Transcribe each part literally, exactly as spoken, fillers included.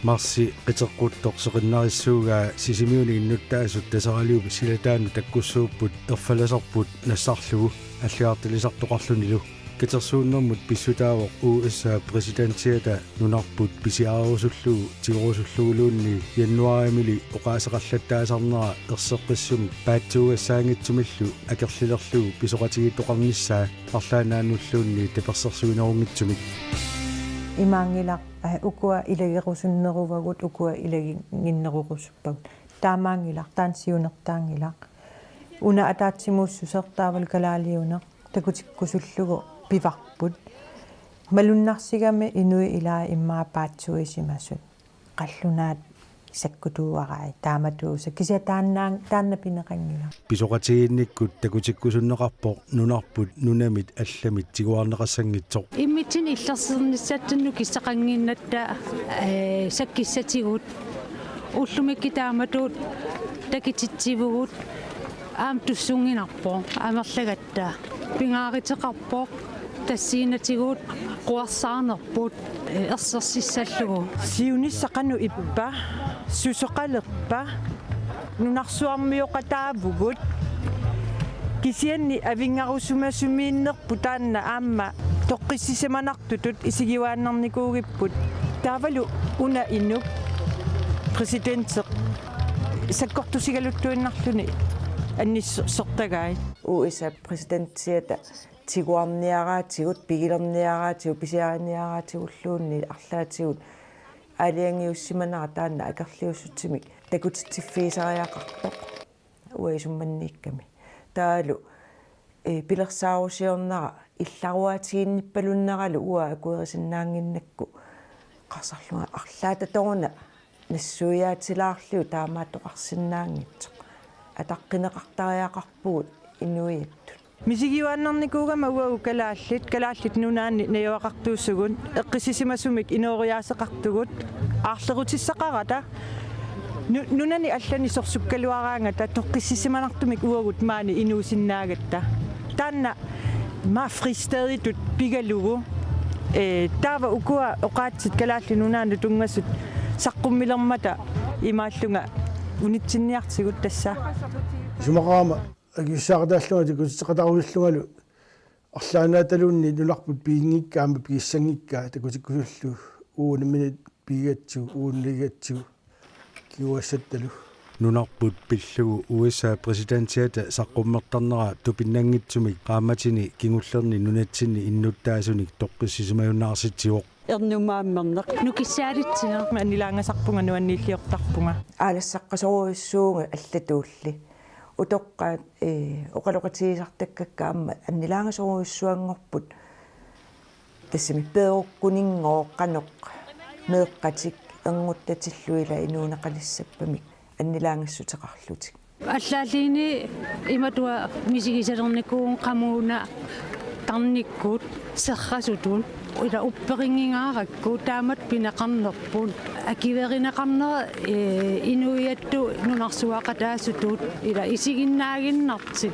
Marsip qiteqquttoq seqinnarissuugaa Sisimiuni innuttaasut Taseraliup silataanut takkussuupput erfalaserput nassarlugu alliartalisartoqarlunilu. Katersuunnermut pissutaavoq U S A præsidentiata nunarput pisiarerusullugu tigorusulluguluunniit januarimili oqaaseqallattaasarnera erseqqissumik paatsuugassaanngitsumillu akerlilerlugu pisoqatigiittoqarnissaa arlaannaannulluunniit tapersersuinerunngitsumik. Imaanngilaq, eh, ukua ilagerusunneruvagut, ukua ilaginnginnerorusuppagut. Taamaanngilaq, taanna siunertaanngilaq. Una ataatsimuussuseq taavalu kalaaliuneq takutikkusullugu pivarput. Malunnarsigami inuit ilaat immaqa paatsuuisimasut. Qallunaat sakkutuuarai taamatuusa kisianni taanna, taanna pineqanngilaq. Pisoqatigiinnikkut takutikkusunneqarpoq nunarput nunamit allamit tiguarneqassanngitsoq. Immitsinnut illersornissatsinnut kissaqannginnatta, eh, sakkissatigut. Ullumikkut taamatut takutitsivugut aamma tussunnginarpoq amerlagatta. Pingaaruteqarpoq tassiinatigut quersaarnerput, eh, ersersissallugu. Siunissaq qanoq ippa, susoqalerpa, nunarsuarmioqataavugut, kisianni avinngarusumasummiinnerput taanna aamma toqqissisimanartutut isigiuaannarnikuugipput. Taavalu una inuk præsidenti sakkortusigaluttuinnarluni annissortagai. U S A præsidentiata tiguarniaraatigut, pigilerniaraatigut, pisiariniaraatigulluunniit arlaatigut aalajangiussimanera taanna akerliussutsimik takutitsiffigisariaqartoq uanga isummanniikkami. Taavalu, eh, pilersaarusiornera illaruaatiginnippalunneralu uanga akuerisinnaannginnakku qarsarlunga arlaatatoruna nassuiaatilaarlugu taamaattoqarsinnaanngitsoq. Ataqqineqartariaqarpugut inuiattut. Misigiuaannarnikuugama uagut kalaallit, Kalaallit Nunaanni najugaqartuusugut, eqqissisimasumik inooriaaseqartugut, aarlerutissaqarata, nu-, nunani allani sorsukkaluaraangata, toqqissisimanartumik uagut maani inuusinnaagatta. Taanna maani fristaditut pigalugu, eh, taava ukua oqaatsit Kalaallit Nunaannut tunngasut saqqummilermata imaallunga unitsinniartigut tassa. Isumaqarama akisussaaqataallunga takutitseqataarusullungalu arlaannaataluunniit nunarput piginngikkaa aamma pigissanngikkaa takutikkusullugu uagut nammineq pigigatsigu, uagut naligatsigu kinguassattalu. Nunarput pillugu U S A præsidentiata saqqummertarnera tupinnanngitsumik qaammatini kingullerni nunatsinni innuttaasunik toqqissisimajunnaarsitsivoq. Ernumaammerneq. Nukissaalitsineq. Annilaangasarpunga, nuanniilliortarpunga. Aalassaqqasorujussuuvunga allatuulli. Utoqqaat, eh, oqaloqatigisartakkakka aamma annilaangasorujussuanngorput. Tassami peerukkuninngooq qanoq meeqqatik ernguttatillu ila inuuneqalissappamik annilaangassuteqarlutik. Allaalluunniit imatut misigisalernikuuvugut qamuuna tarnikkut serrasutut ila upperinngingaarakkit taamatut pineqarnerput. Akuerineqarnera, eh, inuiattut nunarsuaqataasutut ila isiginnaaginnartut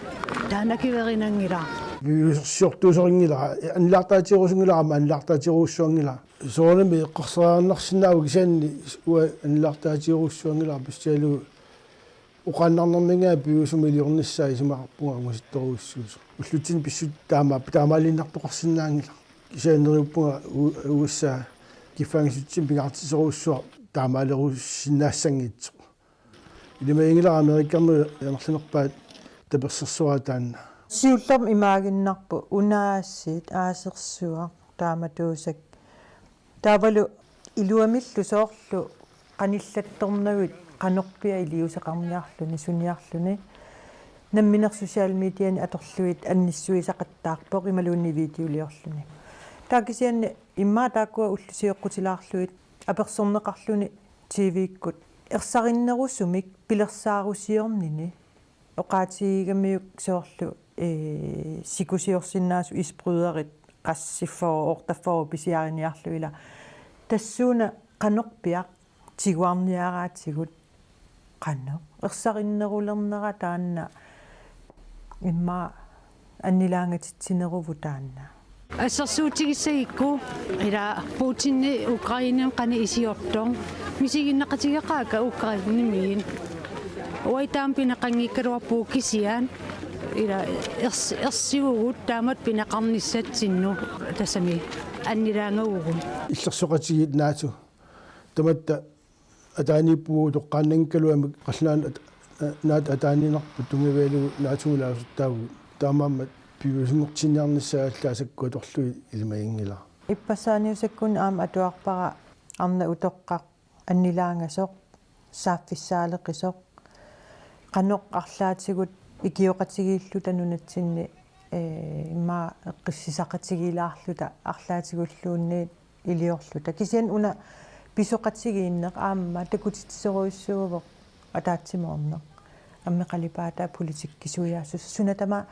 taanna akuerinanngilaq. Piviusorsiortuusorinngilara, annilaartaatigerusunngilara aamma annilaartaatigurujussuanngilara. Soorunami eqqarsariarnarsinnaavoq kisianni uanga annilaartaatigurujussuanngilara pissutigalugu oqaannarnerminngaanniit piviusumik iliornissaa isumaqarpunga ungusittorujussuusoq. Ullutsinni pissutsit taama-, taamaaliinnartoqarsinnaanngilaq. Kisianni neriuppunga u-, uagut kiffaanngissutsiminnik pingaartitsisorujussuaq taamaalerusinnaassanngitsoq. Ilimaginngilara Amerikami amerlanerpaat tapersersuaq taanna. Siullermik imaaginnarpoq unaasiit aasersuaq taamatuusakka. Taavalu iluamillu soorlu qanillattornagit qanorpiaq iliuuseqarniarluni suniarluni. Nammineq social mediani atorlugit annissuisaqattaarpoq imaluunniit videoliorluni. Taava kisianni immaqa taakkua ullut sioqqutilaarlugit apersorneqarluni T V-kkut ersarinnerusumik pilersaarusiornini oqaatigigamiuk soorlu, ee, sikusiorsinnaasut isbryderit qassiffaa ortaffaa pisiariniarlugit ila. Tassuuna qanorpiaq tiguarniaraatigut qanoq. Ersarinnerulernera taanna immaqa annilaangatitsineruvut taanna. Assersuutigissagikku ila Putini Ukrainemi qanoq isiortoq. Misiginneqatigeqaakka Ukrainemiit. Uagut taama pineqanngikkaluarpugut kisianni ila ers-, ersivugut taamatut pineqarnissatsinnut tassami annilaangavugut. Illersoqatigiit NATO. Tamatta ataaniippugut toqqaannanngikkaluamik qallunaat at-, naat ataaninarput tunngavigalugu NATO-laarsuttaavugut. Taamaammat piviusunngortinniarnissaa allaat sakkuatorlugit ilimaginngilara. Ippassaaniusakkunni aamma atuarpara arnaq utoqqaq annilaangasoq, saaffissaaleqisoq, qanoq arlaatigut ikioqatigiilluta nunatsinni, ee, immaqa eqqissisaqatigiilaarluta arlaatigulluunniit iliorluta. Kisianni una pisoqatigiinneq aamma takutitsisorujussuuvoq ataatsimoorneq. Ammip qalipaataa politikkisuiaassuseq suna tamaat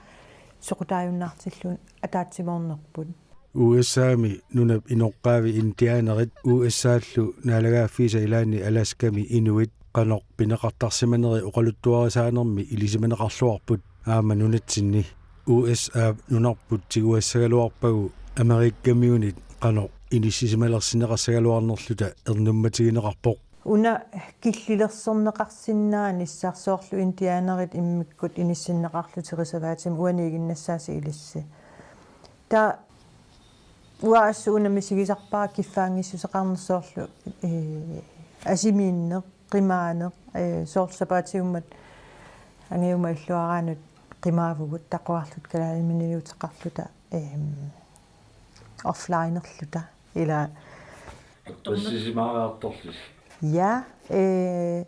soqutaajunnaartillugu ataatsimoornerput. U S A-mi nunap inoqqaavi indianerit U S A-llu naalagaaffiisa ilaanni Alaskami inuit qanoq pineqartarsimaneri oqaluttuarisaanermi ilisimaneqarluarput aamma nunatsinni. U S A-p nunarput tiguassagaluarpagu Amerikamiunit qanoq inissisimalersinneqassagaluarnerluta ernummatigineqarpoq. Una killilersorneqarsinnaanissaq soorlu indianerit immikkut inissinneqarlutik reservatimi uaniiginnassaasi ilissi. Taava uanga assut una misigisarpara kiffaanngissuseqarneq soorlu, ee, asimiinneq, qimaaneq, ee, soorlu sapaatiummat angajuma illuaraanut qimaavugut taquarluta kalaaliminiuteqarluta, eem, offlinerluta ila. Qissisimariartorlusi. Ja, ee,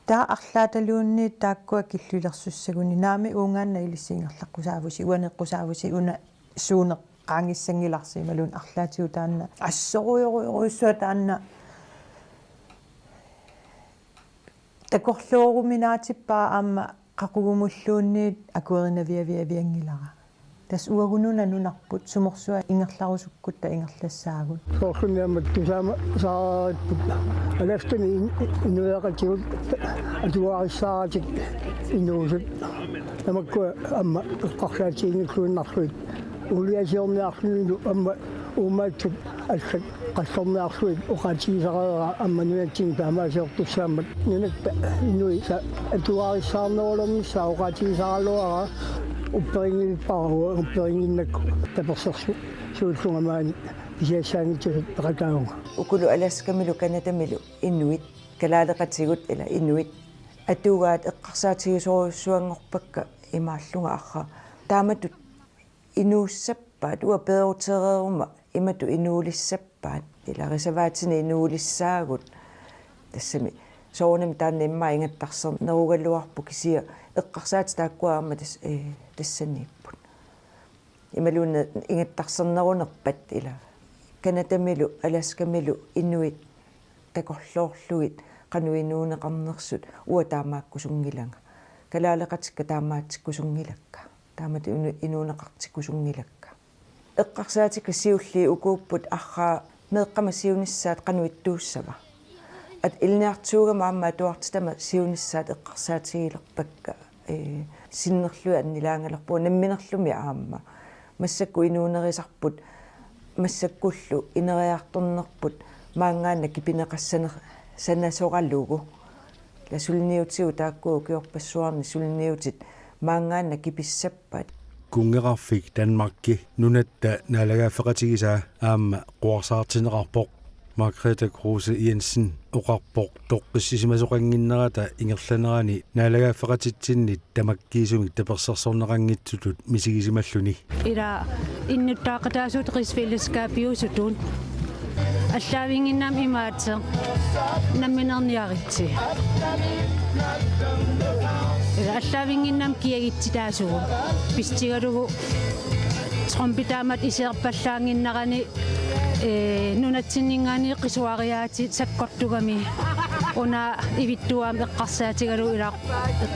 taava arlaataluunniit taakkua killilersussaguni naamik uungaannaq ilissi ingerlaqqusaavusi, uaneqqusaavusi, una suuneq qaangissanngilarsi imaluunniit arlaatigut taanna assorujorujorujussuaq taanna takorlooruminaatippara aamma qaqugumulluunniit akuerinaviaviavianngilara. Tassa uagut nunat nunarput sumorsuaq ingerlarusukkutta ingerlassaagut. Soorlumi aamma tusaamasaarput Alaskami in-, inuiaqatigut atugarissaaratik inuusut. Tamakkua aamma eqqarsaatiginngilluinnarlugit. Uuliasiorniarlunilu aamma uumaatsut allat qallorniarlugit oqaatigisarigara aamma nunatsinni taamaasiortussaammat. Nunatta inuisa atugarissaarnerulernissaa oqaatigisaraluara upperinngilara, upperinnginnakku tapersersu-, suullunga maani pisiassaanngitsutut peqataavunga. Ukulu Alaskamilu Canadamilu inuit, kalaaleqatigut ila inuit, atugaat eqqarsaatigisorujussuanngorpakka imaallunga arra. Taamatut inuussappaat, uanga peerutereeruma imatut inuulissappaat, ila reservatini inuulissaagut. Tassami soorunami taanna immaqa ingattarsernerugaluarpoq kisianni eqqarsaatit taakkua aamma tas-, ee, tassaniipput. Imaluunniit ingattarsernerunerpat ila. Canadamilu, Alaskamilu inuit takorloorlugit qanoq inuuneqarnersut uanga taamaakkusunngilanga. Kalaaleqatikka taamaatsikkusunngilakka. Taamatut inu-, inuuneqartikkusunngilakka. Eqqarsaatikka siulliit ukuupput arraa meeqqama siunissaat qanoq ittuussava. At ilinniartitsisugama aamma atuartitama siunissaat eqqarsaatigilerpakka, ee, sinnerlugit annilaangalerpugut namminerlumi aamma. Massakkut inuunerisarput, massakkullu ineriartornerput maanngaannaq kipineqassaner-, sanasoralugu. Ila suliniutigut taakku ukiorpassuarni suliniutit maanngaannaq kipissappat. Kunngeqarfik Danmarki nunatta naalagaaffeqatigisaa aamma quersaartinneqarpoq. Margrethe Kruse Jensen oqarpoq toqqissisimasoqannginnerata ingerlanerani naalagaaffeqatitsinnit tamakkiisumik tapersersorneqanngitsutut misigisimalluni. Ila innuttaaqataasut rigsfællesskabiusutut allaavinnginnami imaattoq nammineq niaritsi. Ila allaavinnginnami kiagitsitaasugut. Pissutigalugu Trumpi taamatut iserpallaannginnerani, ee, nunatsinninngaanniit qisuariaatit sakkortugami. Una ivittuaami eqqarsaatigalugu ila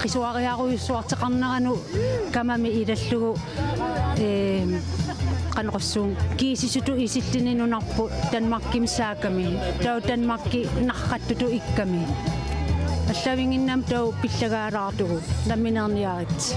qisuariarujussuarteqarneranut kamami ilallugu, ee, qanoq oqassuunga, kiisisutut isilluni nunarput Danmarkimi saakkami. Taava Danmarki narrattutut ikkami. Allaavinnginnami taava pillagaalaartugut nammineerniaritsi.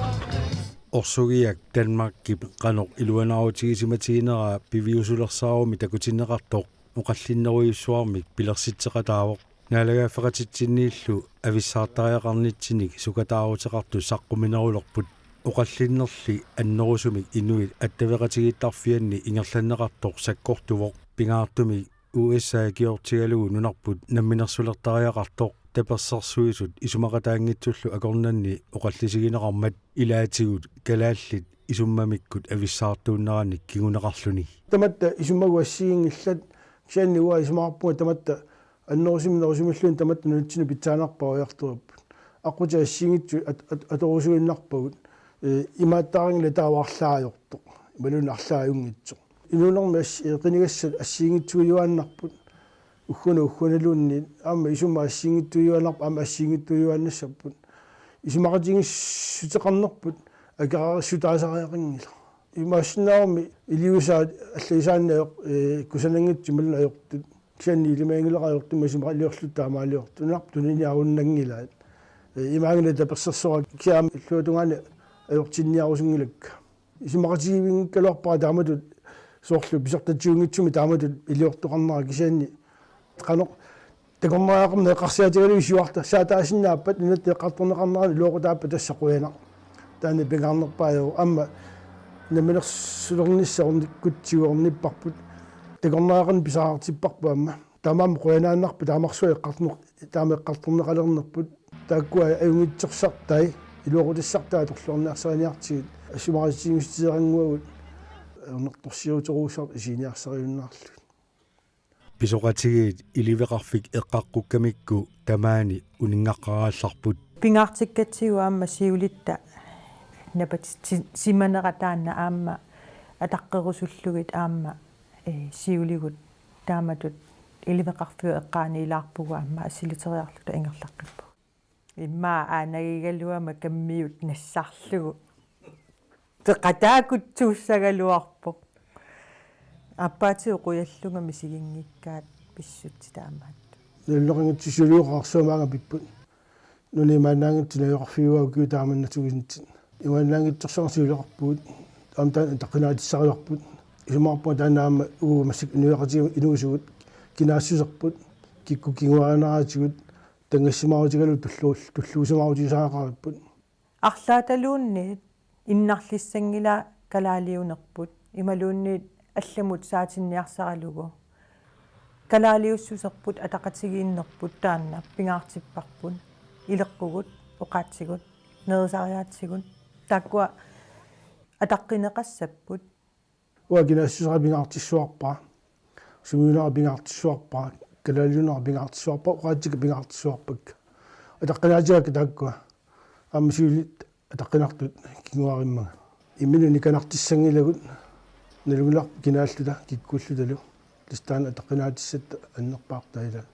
Orsugiaq Danmarkip qanoq iluanaarutigisimatiginaraa piviusulersaarummi takutinneqartoq oqallinnerujussuarmik pilersitseqataavoq. Naalagaaffeqatitsinniillu avissaartariaqarnitsinnik sukataaruteqartut saqqumminerulerput. Oqallinnerli annerusumik inuit attaveqatigiittarfianni ingerlanneqartoq sakkortuvoq. Pingaartumik U S A-kiortigalugu nunarput namminersulertariaqartoq tapersersuisut isumaqataanngitsullu akornanni oqallisigineqarmat, ilaatigut kalaallit isummamikkut avissaartuunnerannik kinguneqarluni. Tamatta isummagut assigiinngillat, kisianni uanga isumaqarpunga tamatta annerusumik nerusumilluunniit tamatta nunatsinnut pitsaanerpaat ujartuipput. Aqqutit assigiinngitsut at-, at-, atorusuinnarpagut, ee, imaattaarangila taava arlaat ajortoq. Imaluunniit arlaat ajunngitsoq. Inuunermi as-, ee, qinigassat assigiinngitsuujuaannarput. Ugguuna ugguunaluunniit aamma isummat assigiinngitsuujuaannarput, aamma assigiinngitsuujuaannassapput. Isumaqatigiissuteqarnerput akerarissutaasariaqanngilaq. Imaassinnaagummi iliuusaat allagisaanni ajoq-, ee, kusananngitsut imaluunniit ajortut. Kisianni ilimaginngilara ajortumik isumaqaliorlutik taamaaliortut. Nunarput tuniniarunnanngilaat. Ee, imaanngilaq tapersersoraat kisianni illuatungaani ajortinniarusunngilakka. Isumaqatigivinngikkaluarpara taamatut soorlu pisortatigunngitsumik taamatut iliortoqarnera kisianni qanoq takornariaqarneq eqqarsaatigalugu siuartarsaataasinnaappat nunatta eqqartorneqarnerani iluaqutaappat tassa qujanaq. Taanna pingaarnerpaavoq aamma namminersulernissaq ornikkutsigu ornipparput. Takornariaqarneq pisariaqartipparput aamma. Taamaammat qujanaannarpoq taamarsuaq eqqartorneq-, taama eqqartorneqalernerput. Taakkua ajunngitsorsartai, iluaqutassartai atorluarniarsariniartigit, isumaqatigiissutigineqarannguagut, ajornartorsiuteruussartut isiginiarsariunnaarlugit. Pisoqatigiit iliveqarfik eqqaqqukkamikku tamaani uninngaqqaraallarput. Pingaartikkatsigu aamma siulitta napatitsi-, simanera taanna aamma ataqqerusullugit aamma, ee, siuligut taamatut iliveqarfiup eqqaani ilaarpugut aamma assiliteriarluta ingerlaqqippugut. Immaqa aanagigaluama kammiut nassarlugu. Peqataakutsuussagaluarpoq. Aappaatigut qujallunga misiginngikkaat pissutsit taamaattut. Nalunaqanngitsuusiulioqarsuamaanga pipput. Nunap imaannaanngitsunik ajoqarfigiuagut ukiut taamannatuusutsit. Imaannaanngitsorsuarnik siuleqarpugut. Aamma taanna ataqqinaatissarivarput. Isumaqarpunga taanna aamma uagut massakkut inuiaqatigiinnut inuusugut kinaassuserput. Kikkut kinguaarineratigut tanngassimaarutigalugu tullu-, tulluusimaarutigisariaqaripput. Arlaataluunniit innarlissanngilaa kalaaliunerput, imaluunniit allamut saatinniarsaralugu. Kalaaliussuserput ataqatigiinnerput taanna pingaartipparput, ileqqugut, oqaatsigut, nerisariaatsigut, taakkua ataqqineqassapput. Uanga kinaassuseqarnera pingaartissuarpara, sumiunera pingaartissuarpara, kalaaliunera pingaartissuarpara, oqaatsikka pingaartissuarpakka. Ataqqinaatigaakka taakkua. Aamma siulitta ataqqinartut kinguarimmanga. Imminut nikanartissanngilagut, nalunngilarput kinaalluta, kikkuullutalu. Tassa taanna ataqqinaatissatta annerpaartaat ilaa.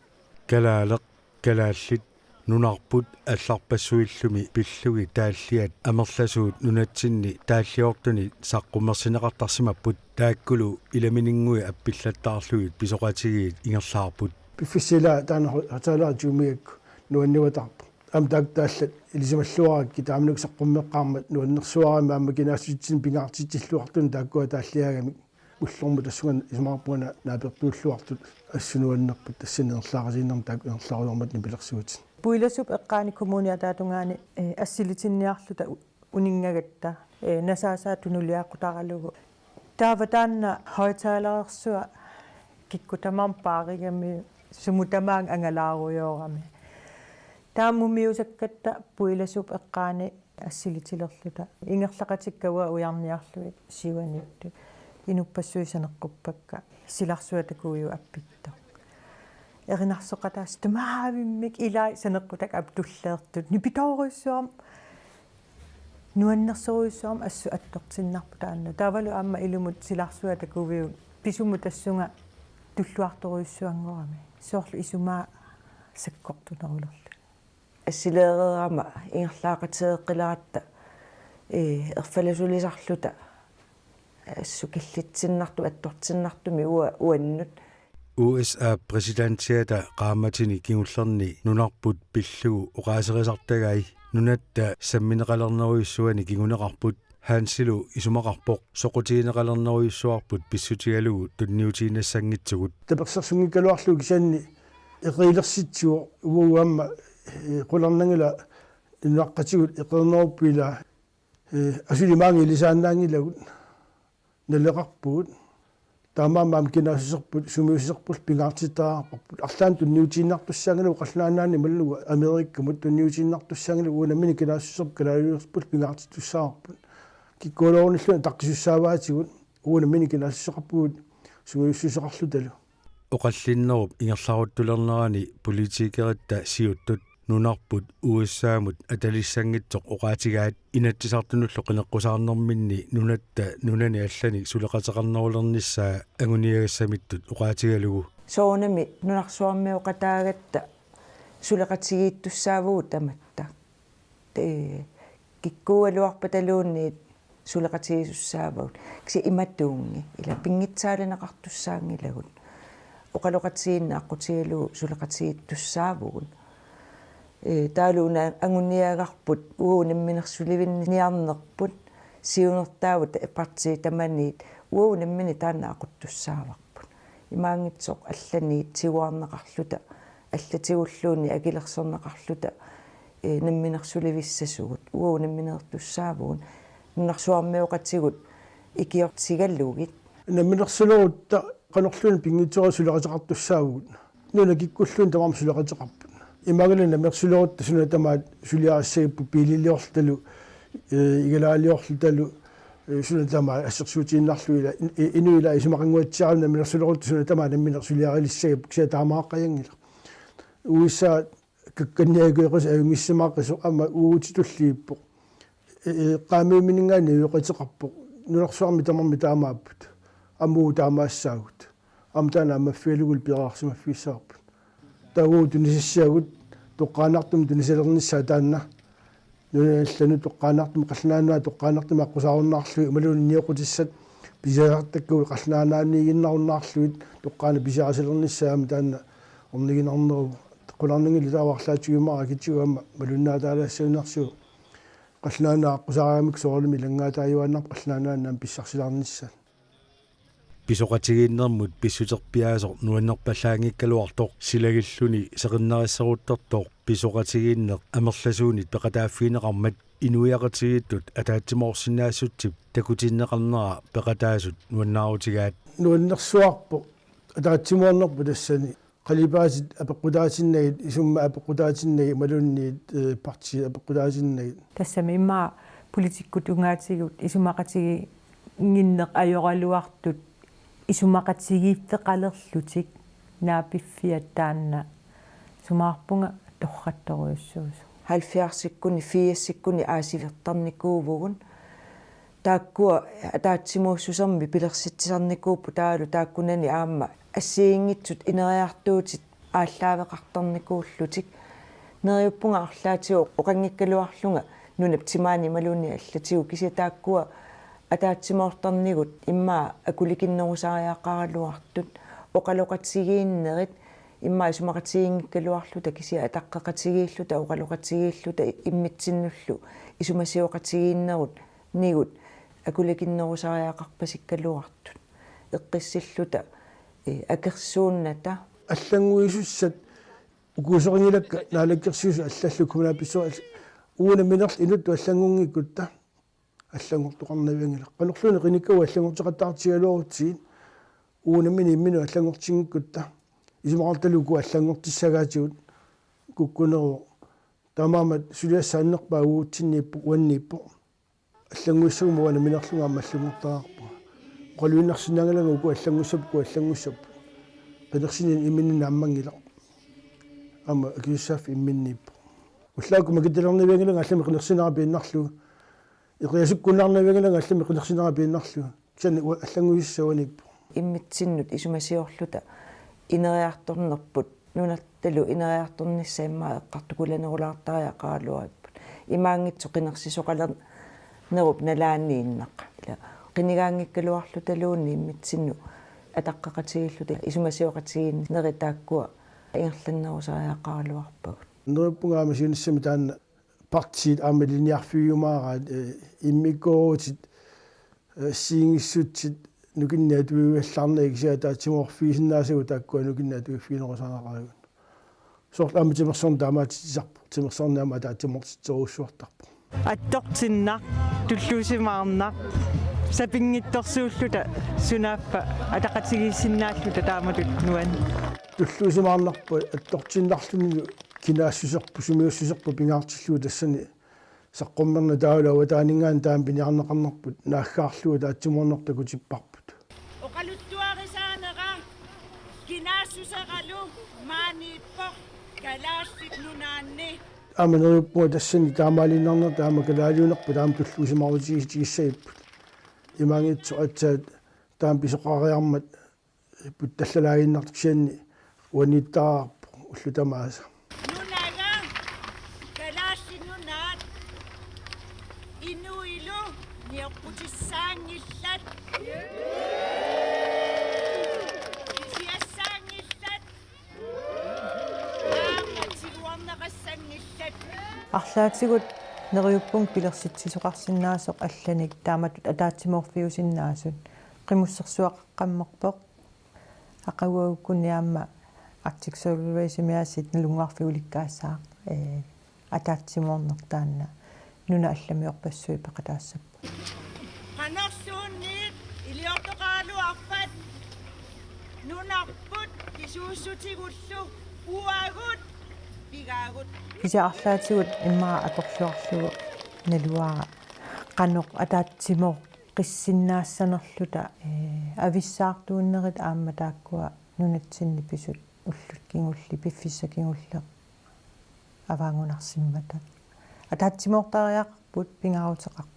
Kalaaleq, kalaallit, nunarput allarpassuillumi pillugit taalliat amerlasuut nunatsinni taalliortunit saqqummersinneqartarsimapput, taakkulu ilamininngui appillattaarlugit pisoqatigiit ingerlaarput. Piffissap ilaa taanna ho-, hotelera tigumigakku nuanniuataarpoq. Aamma taakku taallat ilisimalluarakkit taamanikkut saqqummeqqaarmat nuannersuarami aamma kinaassutsitsinnik pingaartitsilluartunik taakkua taalliaagamik. Ullormut tassunga isumaqarpunga naapertuulluartut assut nuannerput tassani ingerlaaqatigiinnermi taakku ingerlaarujoormata nipilersuutit. Puilasuup eqqaani kommunip ataatungaani, eh, assilitinniarluta u-, uninngagatta, eh, nasaasaa tunuliaqutaralugu. Taava taanna højttalerersua kikkut tamarmik paarigami sumut tamaanga angalaarujoorami. Taava mumiusakkatta Puilasuup eqqaani assilitilerluta. Ingerlaqatikka uanga ujarniarlugit siuaniittut. Inuppassuit saneqquppakka. Silarsuaq takujuvoq appittoq. Erinarsoqataasut tamaavimmik ilai saneqqutakka aamma tulleertut. Nipitoorujussuarmik Nuannersorujussuarmik assut attortinnarpoq taanna. Taavalu aamma ilumut silarsuaq takuviuk pisumut tassunga tulluartorujussuanngorami. Soorlu isumaa sakkortunerulerluni. Assileereerama ingerlaaqatigeqqileratta, ee, erfalasulisarluta assut killitsinnartumik attortinnartumik ua-, uannut. U S A-p præsidentiata qaammatini kingullerni nunarput pillugu oqaaserisartagai nunatta sammineqalernerujussuani kinguneqarput. Hansilu isumaqarpoq soqutigineqalernerujussuarput pissutigalugu tunniutiinnassanngitsugut. Tapersersunngikkaluarlugu kisianni eqiilersitsivoq uagut aamma, ee, qularnanngilaq nunaqqatigut eqeernerupput ilaa, ee, asuli maanga ilisaannaanngilagut, naleqarpugut. Taamaammat aamma kinaassuserput sumiissuserpullu pingaartittariaqarparput. Arlaannik tunniutiinnartussaanngilagut Qallunaat Nunaanni imaluunniit Amerikkamut tunniutiinnartussaanngilagut uagut nammineq kinaassuserput kalaallisuuserpullu pingaartittussaavarput. Kikkuulerunilluunniit ataqqisussaavaatigut uagut nammineq kinaassuseqarpugut sumiissuseqarlutalu. Oqallinnerup ingerlaruttulernerani politikeritta siuttut nunarput U S A-mut atalissanngitsoq oqaatigaat Inatsisartunullu qineqqusaarnerminni nunatta nunani allanik suleqateqarnerulernissaa anguniagassamittut oqaatigalugu. Soorunami nunarsuarmioqataagatta suleqatigiittussaavugut tamatta. Ee, kikkuugaluarpataluunniit suleqatigisussaavagut. Kisianni imatuunngi, ila pinngitsaalineqartussaanngilagut. Oqaloqatigiinneq aqqutigalugu suleqatigiittussaavugut. Ee, taavalu una anguniagarput uagut namminersulivinniarnerput, siunertaavut partiit tamaniit uagut nammineq taanna aquttussaavarput. Imaanngitsoq allaniit tiguarneqarluta, allatigulluunniit akilersorneqarluta, ee, namminersulivissasugut, uagut nammineertussaavugut, nunarsuarmioqatigut ikiortigalugit. Namminersulerutta qanorluunniit pinngitsoorani suleqateqartussaavugut. Nunat kikkulluunniit tamarmik suleqateqarput. Imaanngilaq namminersulerutta suna tamaat suliarissagipput biililiorlutalu, ee, igalaaliorlutalu, ee, suna tamaat assersuutigiinnarlugu ila, in-, i-, inuit ila isumaqannguatsiarami namminersulerutta suna tamaat nammineq suliarilissagipput kisianni taamaaqqajanngilaq. U S A kakkanniakoqis-, ajunngissimaqqisoq aamma uagutsitut tulliippoq. Ee, ee, qaammiuminngaanniit niueqateqarpoq. Nunarsuarmi tamarmi taamaapput. Aamma uagut taamaassaagut. Aamma taanna ammaffigalugulu piareersimaffigissavarput. Taava uagut tunisassiagut toqqaannartumik tunisalernissaa taanna. Nunanut allanut toqqaannartumik, Qallunaat Nunaata toqqaannartumik aqqusaarunnaarlugit imaluunniit nioqqutissat pisiarisartakkagut Qallunaat Nunaanniiginnarunnaarlugit toqqaannaq pisiarisalernissaa aamma taanna orniginarneruvoq. Qularnanngilaq taava arlaatigut immaqa akitigut aamma malunnaataalaassagaluarsiuk. Qallunaat Nunaat aqqusaariarmata soorlumi ilanngaataajuaannarpoq Qallunaat Nunaanni aamma pissarsilaarnissaat. Pisoqatigiinnermut pissuterpiaasoq nuannerpallaanngikkaluartoq silagilluni seqinnarisseruttortoq pisoqatigiinneq amerlasuunit peqataaffigineqarmat inuiaqatigiittut ataatsimoorsinnaassutsip takutinneqarnera peqataasut nuannaarutigaat. Nuannersuarpoq ataatsimoornerput tassani qalipaatit apeqqutaatinnagit, isummat apeqqutaatinnagit imaluunniit, ee, partiit apeqqutaatinnagit. Tassami immaqa politikkut tungaatigut isumaqatigiinnginneq ajoraluartut isumaqatigiiffeqalerlutik naapiffiat taanna isumaqarpunga torrattorujussuusoq. Halvfjerdsikkuni, firsikkunni aasivertarnikuuvugut. Taakkua ataatsimuussusermi pilersitsisarnikuupput taavalu taakkunani aamma assigiinngitsut ineriartuutit aallaaveqartarnikuullutik. Neriuppunga arlaatigut oqanngikkaluarlunga nunap timaani imaluunniit allatigut kisianni taakkua ataatsimoortarnigut immaqa akulikinnerusariaqaraluartut oqaloqatigiinnerit immaqa isumaqatigiinngikkaluarluta kisianni ataqqeqatigiilluta oqaloqatigiilluta immitsinnullu isumasioqatigiinnerut nigut akulikinnerusariaqarpasikkaluartut. Eqqissilluta, ee, akersuunnata. Allannguisussat ukuusoqanngilakka naalakkersuisut allallu kommunalbestyrelsi uagut nammineerluta inuttut allanngorngikkutta allanngortoqarnavianngilaq. Qanorluunniit qinikkagut allanngorteqattaartigigaluarutsigit uagut nammineq imminut allanngortinngikkutta isumaqartalu uku allanngortissagaatigut kukkuneruvoq. Taamaammat suliassaq annerpaaq uagutsinniippoq, uanniippoq. Allannguissaguma uanga nammineerlunga aamma allanngortariaqarpunga. Oqaluinnarsinnaannginnama uku allannguissapput, uku allannguissapput. Qinersineq imminut naammanngilaq. Aamma akisussaaffik imminniippoq. Ullaakkut makitalernavianngilanga allamik qinersineq piinnarlugu. Eqiasukkunnaarnavianngilanga allamik qinersineraa piinnarlugu. Kisianni u-, allannguissuaniippoq. Immitsinnut isumasiorluta ineriartornerput, nunattalu ineriartornissaq immaqa eqqartukulanerulaartariaqaraluarput. Imaanngitsoq qinersisoqalernerup nalaaniinnaq. Ila qinigaanngikkaluarlutaluunniit immitsinnut ataqqeqatigiilluta isumasioqatigiinnerit taakkua ingerlannerusariaqaraluarpagut. Neriuppunga aamma siunissami taanna partiit aamma ilinniarfigiumaaraat, eh, immikkoorutit, eh, assigiinngissutsit nukinnik atuiviallaarnagit kisianni ataatsimoorfigisinnaasagut taakkua nukinnik atuiffiginerusaaraqaragut. Soorlu aamma timersorneq taamaatitsisarpoq, timersorneq aamma ataatsimoortitserujussuartarpoq. Attortinnaq, tulluusimaarnaq, sapinngitsorsuulluta sunaaffa ataqatigiissinnaalluta taamatut nuann. Tulluusimaarnarpoq attortinnarlunilu kinaassuserput, sumiussuserput pingaartillugu tassani saqqummerneq taavalu avataaninngaanniit taama piniarneqarnerput naaggaarlugu ataatsimoorneq takutipparput. Oqaluttuarisaanera kinaassuseralu maaniippoq Kalaallit Nunaanni. Aamma neriuppunga tassani taamaaliinnarnertut aamma kalaaliunerput aamma tulluusimaarutigisagut. Imaanngitsoq aatsaat taama pisoqariarmat puttallalaaginnartoq kisianni uaniittaraarpoq ullut tamaasa. Nunaga, Kalaallit Nunaat, inuilu nioqqutissaanngillat. Kisiassaanngillat. Aamma tiguarneqassanngillat. Arlaatigut neriuppunga pilersitsisoqarsinnaasoq allanik taamatut ataatsimoorfiusinnaasut qimussersuaqaqqammerpoq. Aqaguagukkunni aamma Arctic Circle Race-imi aasiit nalunnguarfik ulikkaassaaq, ee, ataatsimoorneq taanna nunat allamiorpassuit peqataassapput. Qanorluunniit iliortoqaraluarpat nunarput pisuussutigullu uagut pigaagut. Kisianni arlaatigut immaqa atorluarlugu naluara qanoq ataatsimoor- qissinnaassanerluta, ee, avissaartuunnerit aamma taakkua nunatsinni pisut ullut kingulliit piffissaq kingulleq avaanngunarsimmata. Ataatsimoortariaqarput pingaaruteqarpoq.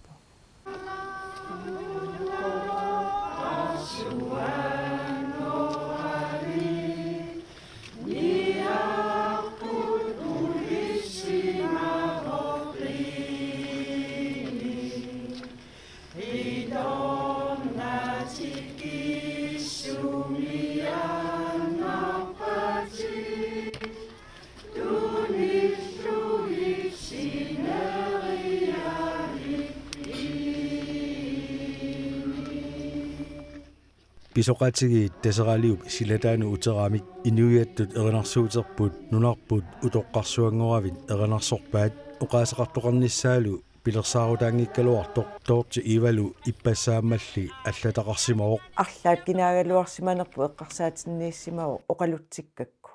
Pisoqatigiit Taseraliup silataanut uteramik inuiattut erinarsuuterput nunarput utoqqarsuanngoravit erinarsorpaat oqaaseqartoqarnissaalu pilersaarutaanngikkaluartoq Dorthe Evalu ippassaammalli allataqarsimavoq. Arlaat kinaagaluarsimanerput eqqarsaatinniissimavoq oqalutsikkakku.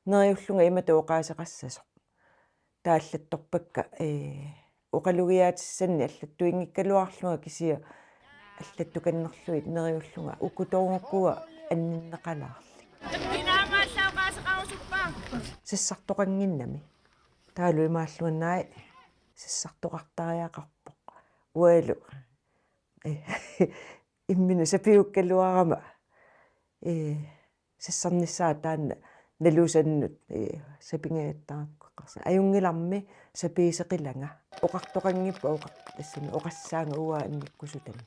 Neriullunga imatut oqaaseqassasoq. Taallattorpakka, ee, oqalugiaatissanni allattuinngikkaluarlunga kisianni allattukannerlugit neriullunga uku toorukua anninneqalaarlik. Inaamaallaaqaaseqarusuppa. Sassartoqannginnami. Taavalu imaallunga naai sassartoqartariaqarpoq. Ualu. Ee, imminut sapiukkaluarama. Ee, sassarnissaa taanna nalusannut, ee, sapingajattarakku eqqarsa. Ajunngilarmi sapiiseqilanga. Oqartoqanngippat oqar-, tassami oqassaanga uanga annikkusutani.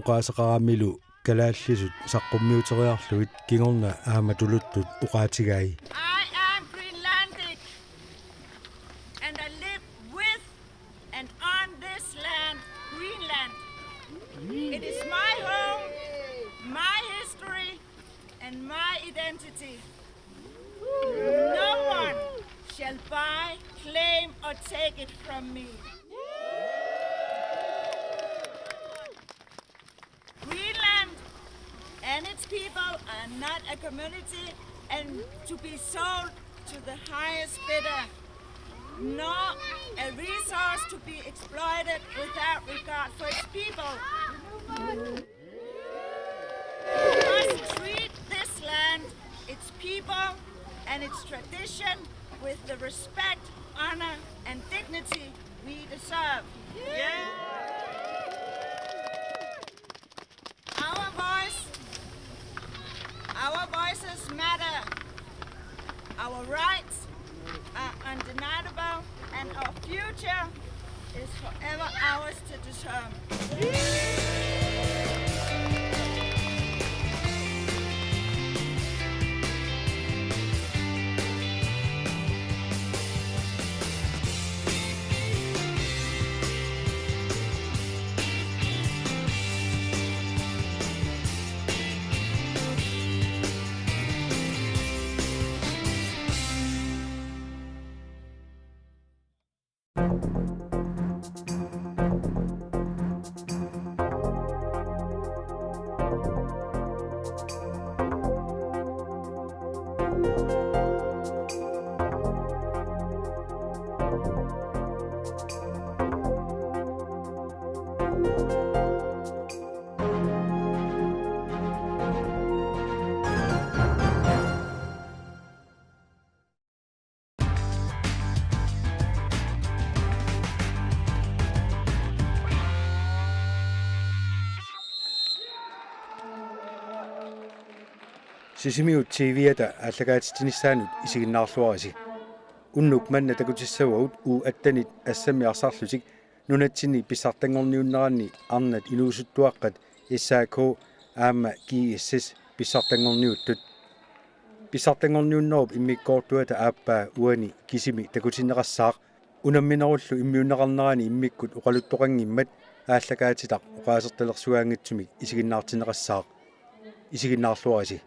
Oqaaseqaramilu kalaallisut saqqummiuteriarlugit kingorna aamma tuluttut oqaatigai. I am Greenlandic, and I live with and on this land, Greenland. It is my home, my history, and my identity. No one shall buy, claim, or take it from me. Greenland and its people are not a commodity and to be sold to the highest bidder, nor a resource to be exploited without regard for its people. We must treat this land, its people, and its tradition with the respect, honor, and dignity we deserve. Yeah. Voices matter. Our rights are undeniable, and our future is forever ours to determine. Sisimiut T V-ata aallakaatitsinissaanut isiginnaarluarisi. Unnuk manna takutissavagut U attenit assammik arsarlutik nunatsinni pissartanngorniunneranni arnat inuusuttuaqqat S A K aamma G S S pissartanngorniuttut. Pissartanngorniunnerup immikkoortuata aappaa uani kisimi takutinneqassaaq. Unamminerullu immiunneqarnerani immikkut oqaluttoqanngimmat aallakaatitaq oqaasertalersugaanngitsumik isiginnaartinneqassaaq. Isiginnaarluarisi.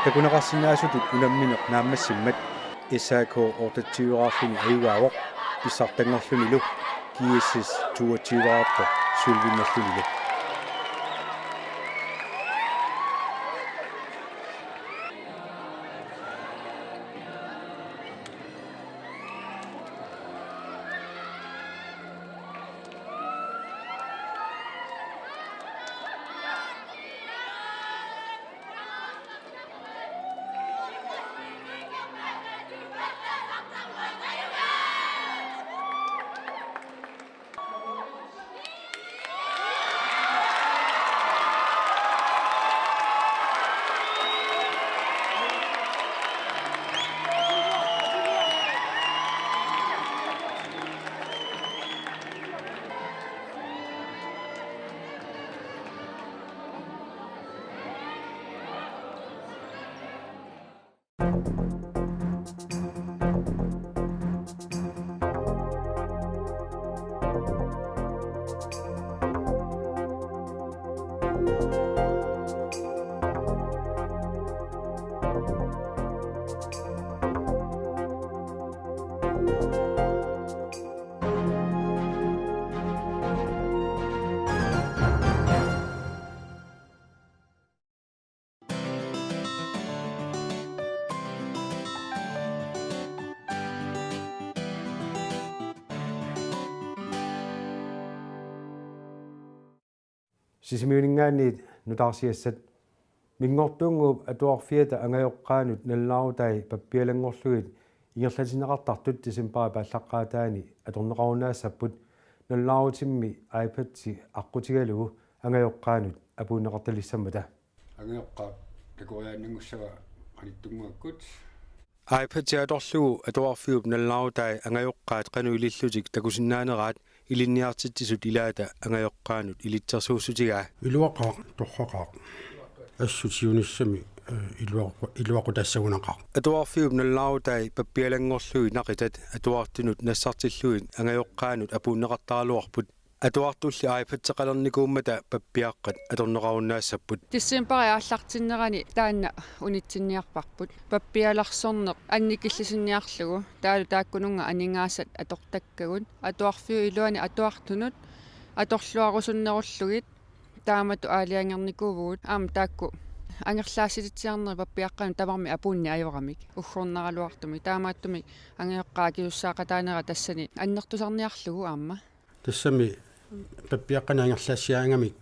Takuneqarsinnaasutut unammineq naammassimmat S A K otteogtyve-raarluni ajugaavoq, pissartanngorlunilu G S S toogtyve-raartoq sølvinnarlunilu. Sisimiuninngaanniit nutaarsiassat. Minngortuunnguup Atuarfiata angajoqqaanut nalunaarutai pappialanngorlugit ingerlatinneqartartut decembarip aallaqqaataani atorneqarunnaassapput, nalunaarutimmi iPad-i aqqutigalugu angajoqqaanut apuunneqartalissammata. Angajoqqaat takoriaannanngussavat qanittunnguakkut. iPad-i atorlugu Atuarfiup nalunaarutai angajoqqaat qanoq ilillutik takusinnaaneraat ilinniartitsisut ilaata angajoqqaanut ilitsersuussutigaa. Iluaqaaq, torraqaaq. Assut siunissami, eh, iluaqu-, iluaqutaassagunaqaaq. Atuarfiup nalunaarutai pappialanngorlugit naqitat atuartunut nassartillugit angajoqqaanut apuunneqartaraluarput. Atuartulli iPad-eqalernikuummata pappiaqqat atorneqarunnaassapput. Decembarip aallartinnerani taanna unitsinniarparput. Pappialersorneq annikillisinniarlugu, taavalu taakkununnga aningaasat atortakkagut. Atuarfiup iluani atuartunut atorluarusunnerullugit taamatut aalajangernikuuvugut. Aamma taakku angerlaassititsiarnerit pappiaqqanut tamarmik apuunneq ajoramik uggornaraluartumik. Taamaattumik angajoqqaat akisussaaqataanera tassani annertusarniarlugu aamma. Tassami pappiaqqanik angerlaassiaagamik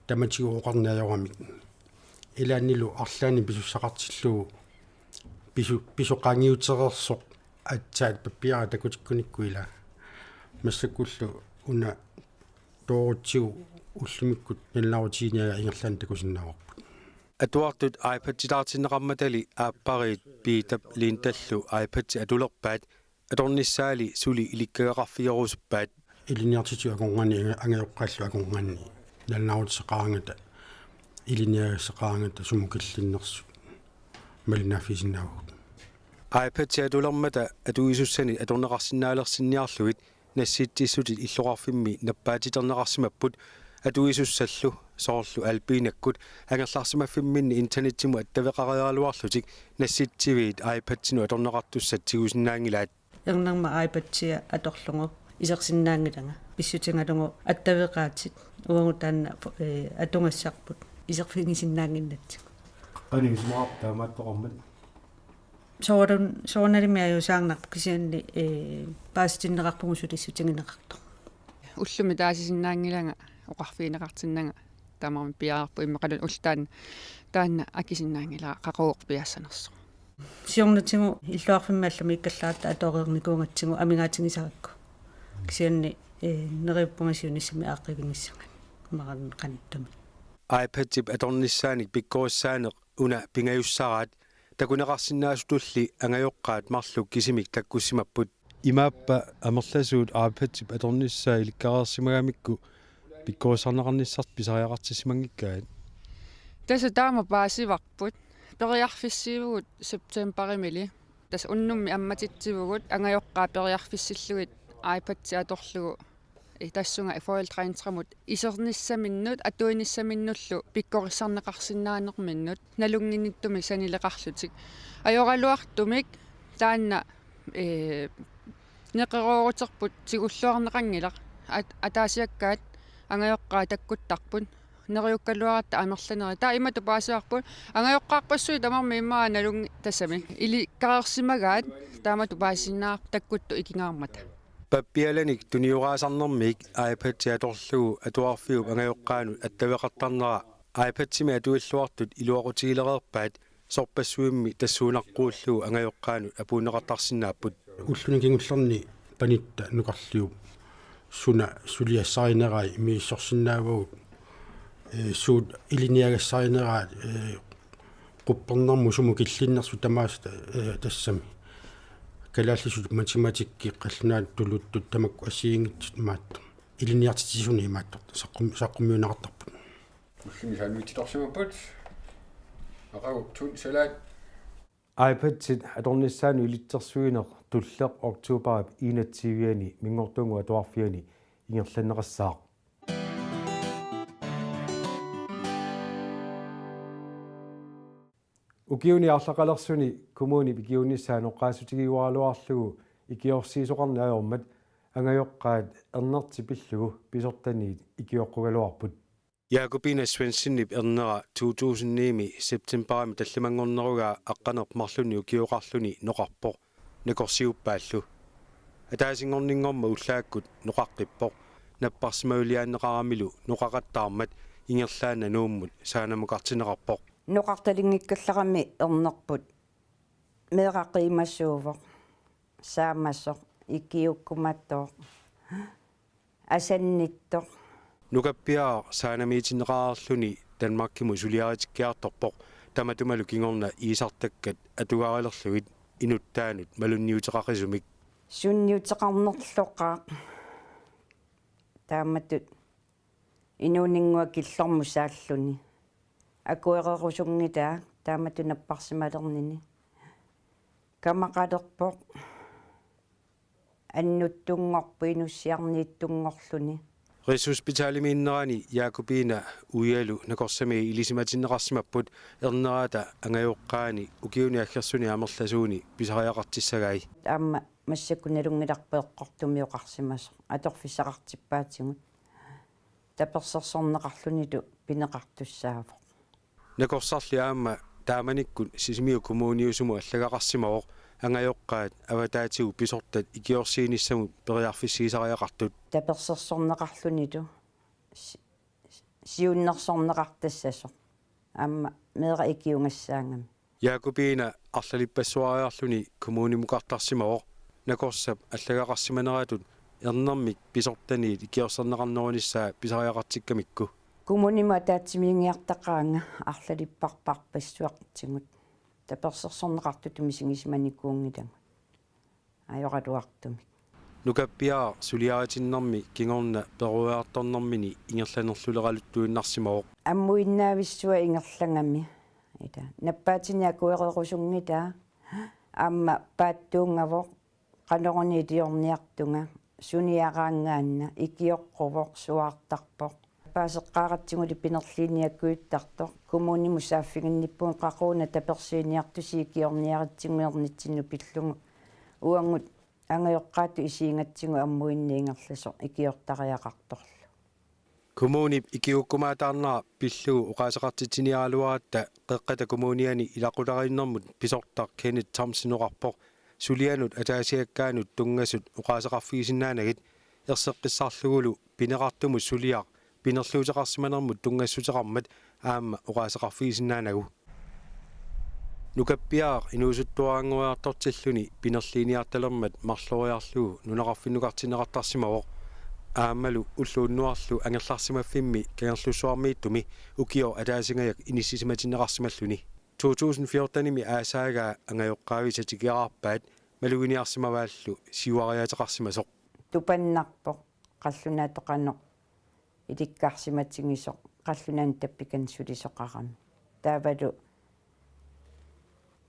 tamatigut oqarneq ajoramik. Ilaannilu arlaannik pisussaqartillugu pisu-, pisoqaanngiutereersoq aatsaat pappiaqqat takutikkunikku ilaa. Massakkullu una toorutsigu ullumikkut nalunaarutigineq ingerlaannaq takusinnaavarput. Atuartut iPad-itaartinneqarmatali aappariit Piitap Lindallu iPad-i atulerpaat, atornissaali suli ilikkagaqarfigerusuppaat. Ilinniartitsisut akornanni, anga-, angajoqqaallu akornanni, nalunaarutissaqaraangata, ilinniagassaqaraangata sumut killinnersut malinnaaffigisinnaavagut. iPad-i atulermata atuisussanit atorneqarsinnaalersinniarlugit nassitsissutit illoqarfimmi nappaatiterneqarsimapput. Atuisussallu, soorlu Albinakkut, angerlarsimaffimminni internettimut attaveqareeraluarlutik nassitsiviit iPad-inut atorneqartussat tigusinnaanngilaat. Ernerma iPad-ia atorlugu isersinnaanngilanga. Pissutigalugu attaveqaatit, uagut taanna, eh, atugassarput iserfigisinnaannginnatsigu. Qanoq isumaqarpit taamaattoqarmat? Soorun-, soorunalimi ajuusaarnarpoq, kisianni, eh, paasitinneqarpugut sulissutigineqartoq. Ullumi taasisinnaanngilanga oqarfigineqartinnanga, tamarmik piareerput immaqaluunniit ulloq taanna, taanna akisinnaanngilara qaqugu piaassanersoq. Siornatigut illoqarfimmi allamiikkallaratta atoreernikuugatsigu amigaatigisarikku. Kisianni, eh, neriuppunga siunissami aaqqiivigissagat marlunnik qanittumi. iPad-ip atornissaanik pikkorissaaneq una pingajussaraat, takuneqarsinnaasutulli angajoqqaat marluk kisimik takkussimapput. Imaappa amerlasuut iPad-ip atornissaa ilikkareersimagamikku pikkorissarneqarnissartik pisariaqartissimanngikkaat? Tassa taama paasivarput. Periarfissiivugut septemberimili. Tassa unnummi ammatitsivugut angajoqqaat periarfissillugit iPad-i atorlugu tassunga forældreintraminnut isernissaminnut atuinissaminnullu pikkorissarneqarsinnaanerminnut nalunnginnittumik sanileqarlutik. Ajoraluartumik taanna, ee, neqerooruterput tigulluarneqanngilaq. At-, ataasiakkaat angajoqqaat takkuttarput. Neriukkaluaratta amerlanerit. Taava imatut paasivarput. Angajoqqaarpassuit tamarmik immaqa nalunngi-, tassami. Ilikkareersimagaat taamatut paasisinnaasarput takkuttut ikingaarmata. Pappialanik tunioraasarnermik iPad-i atorlugu atuarfiup angajoqqaanut attaveqartarnera iPad-imi atuilluartut iluaqutigilereerpaat sorpassuimmi tassuunaqquullugu angajoqqaanut apuunneqartarsinnaapput. Ulluni kingullerni panitta nukarliup suna suliassarinerai misissorsinnaavagut, ee, suut ilinniagassarineraat, ee, quppernermut sumut killinnersut tamaasa, ee, tassami. Kalaallisut matematikki qallunaatut tuluttut tamakku assigiinngitsut imaattoq. Ilinniartitsisuni imaattoq. Saqqum-, saqqummiunneqartarput. Ullumi sandwichitorsimapput. Aqagu tun salat. iPad-it atornissaanut ilitsersuineq tulleq oktobarip enogtyve-ani Minngortuunnguup Atuarfiani ingerlanneqassaaq. Ukiuni arlaqalersuni kommunip ikiuunnissaa noqqaassutigiuaraluarlugu ikiorsiisoqarneq ajormat angajoqqaat ernertik pillugu pisortaniit ikioqqugaluarput. Jakobine Svensenip ernera to tusind ni-mi septembarimi tallimanngornerugaa aqqaneq-marlunnik ukioqarluni noqarpoq, nakorsiuppaallu. Ataasinngorninngormat ullaakkut noqaqqippoq, napparsimajuliaanneqaramilu noqaqattaarmat ingerlaannaq Nuummut saanamukartinneqarpoq. Noqartalinngikkallarami ernerput. Meeraq qiimasuuvoq, saamasoq, ikiuukkumatooq, asannittoq. Nukappiaraq saanamiitinneqareerluni Danmarkimut suliaritikkiartorpoq, tamatumalu kingorna iisartakkat atugarilerlugit inuttaanut malunniuteqaqisumik. Sunniuteqarnerloqaaq taamatut inuuninngua killormut saalluni. Akuererusunngitaa taamatut napparsimalernini. Kamaqalerpoq, annuttunngorpoq inussiarniittunngorluni. Rigshospitalimiinnerani Jakobine uialu nakorsamiit ilisimatinneqarsimapput ernerata angajoqqaani ukiuni aggersuni amerlasuuni pisariaqartissagai. Aamma massakkut nalunngilarput eqqortumik oqarsimasoq atorfissaqartippaatigut. Tapersersorneqarlunilu pineqartussaavoq. Nakorsarli aamma taamanikkut Sisimiut kommuniusumut allagaqarsimavoq angajoqqaat avataatigut pisortat ikiorsiinissamut periarfissiisariaqartut. Tapersersorneqarlunilu si-, siunnersorneqartassasoq. Aamma meeraq ikiugassaagami. Jakobine arlalippassuariarluni kommunimukartarsimavoq, nakorsap allagaqarsimaneratut ernermik pisortaniit ikiorserneqarnerunissaa pisariaqartikkamikku. Kommunimut ataatsimiinniartaqaanga arlalipparparpassuartigut. Tapersersorneqartutut misigisimanikuunngilagut. Ajoraluartumik. Nukappiaraq suliaritinnermi kingorna peroriartornermini ingerlanerluleraluttuinnarsimavoq. Ammuinnaavissuaq ingerlagami. Ila. Nappaatinik akuererusunngitaa. Aamma paatsuunngavoq. Qanoruna iliorniartunga. Suniaraangaanna. Ikioqquvoq, suaartarpoq. Paaseqqaaratsiguli pinerliiniakujuttartoq. Kommunimut saaffiginnippugut qaqugu una tapersiiniartusi ikiorniaritsigu ernitsinnut pillugu. Uagut angajoqqaatut isigigatsigu ammuinnaq ingerlasoq ikiortariaqartorlu. Kommunip ikiuukkumaataarnera pillugu oqaaseqartitsiniaraluaratta Qeqqata Kommuniani ilaqutariinnermut pisortaq Kenneth Thomsen oqarpoq sulianut ataasiakkaanut tunngasut oqaaseqarfigisinnaanagit erseqqissarlugulu pineqartumut suliaq pinerluuteqarsimanermut tunngassuteqarmat aamma oqaaseqarfigisinnaanagu. Nukappiaraq inuusuttuaranngoriartortilluni pinerliiniartalermat marloriarlugu nunaqarfinnukartinneqartarsimavoq. Aammalu ulloq unnuarlu angerlarsimaffimmi Kangerlussuarmiittumi ukioq ataasingajak inissisimatinneqarsimalluni. To tusind fjortenimi aasaagaa angajoqqaavisa tikeraarpaat maluginiarsimavaallu siuariaateqarsimasoq. Tupannarpoq qallunaatut qanoq ilikkarsimatigisoq qallunaanut tappikani sulisoqarami. Taavalu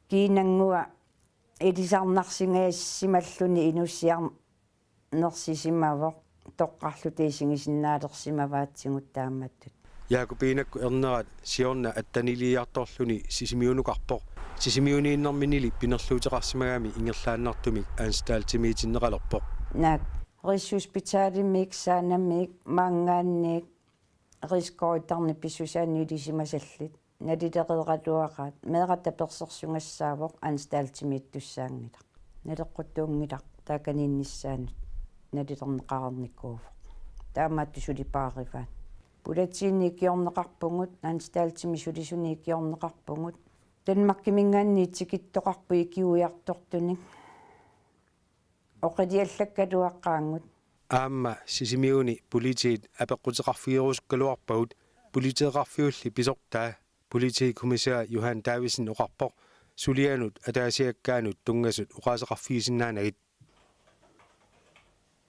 kiinannguaq ilisarnarsingaassimalluni inussiarnersisimavoq. toqqarluta isigisinnaalersimavaatigut taamatut. Jakobinakkut ernerat siorna attaniliiartorluni Sisimiunukarpoq. Sisimiuniinnerminili pinerluuteqarsimagami ingerlaannartumik anstaltimiitinneqalerpoq. Naak Rigshospitalimik, Sanamik, maanngaanniit Rigsgårdarni pissusaanut ilisimasallit. Nalilereeraluaraat meeraq tapersersugassaavoq anstaltimiittussaanngilaq. Naleqquttuunngilaq taakaniinnissaanut nalilerneqareernikuuvoq. Taamaattoq suli paarivaat. Politiini ikiorneqarpugut, anstaltimi sulisuni ikiorneqarpugut. Danmarkiminngaanniit tikittoqarput ikiuiartortunik. Oqiliallakkaluaqaagut. Aamma Sisimiuni politiit apeqquteqarfigerusukkaluarpagut, politeeqarfiulli pisortaa politikommissær Johan Davidsen oqarpoq sulianut ataasiakkaanut tunngasut oqaaseqarfigisinnaanagit.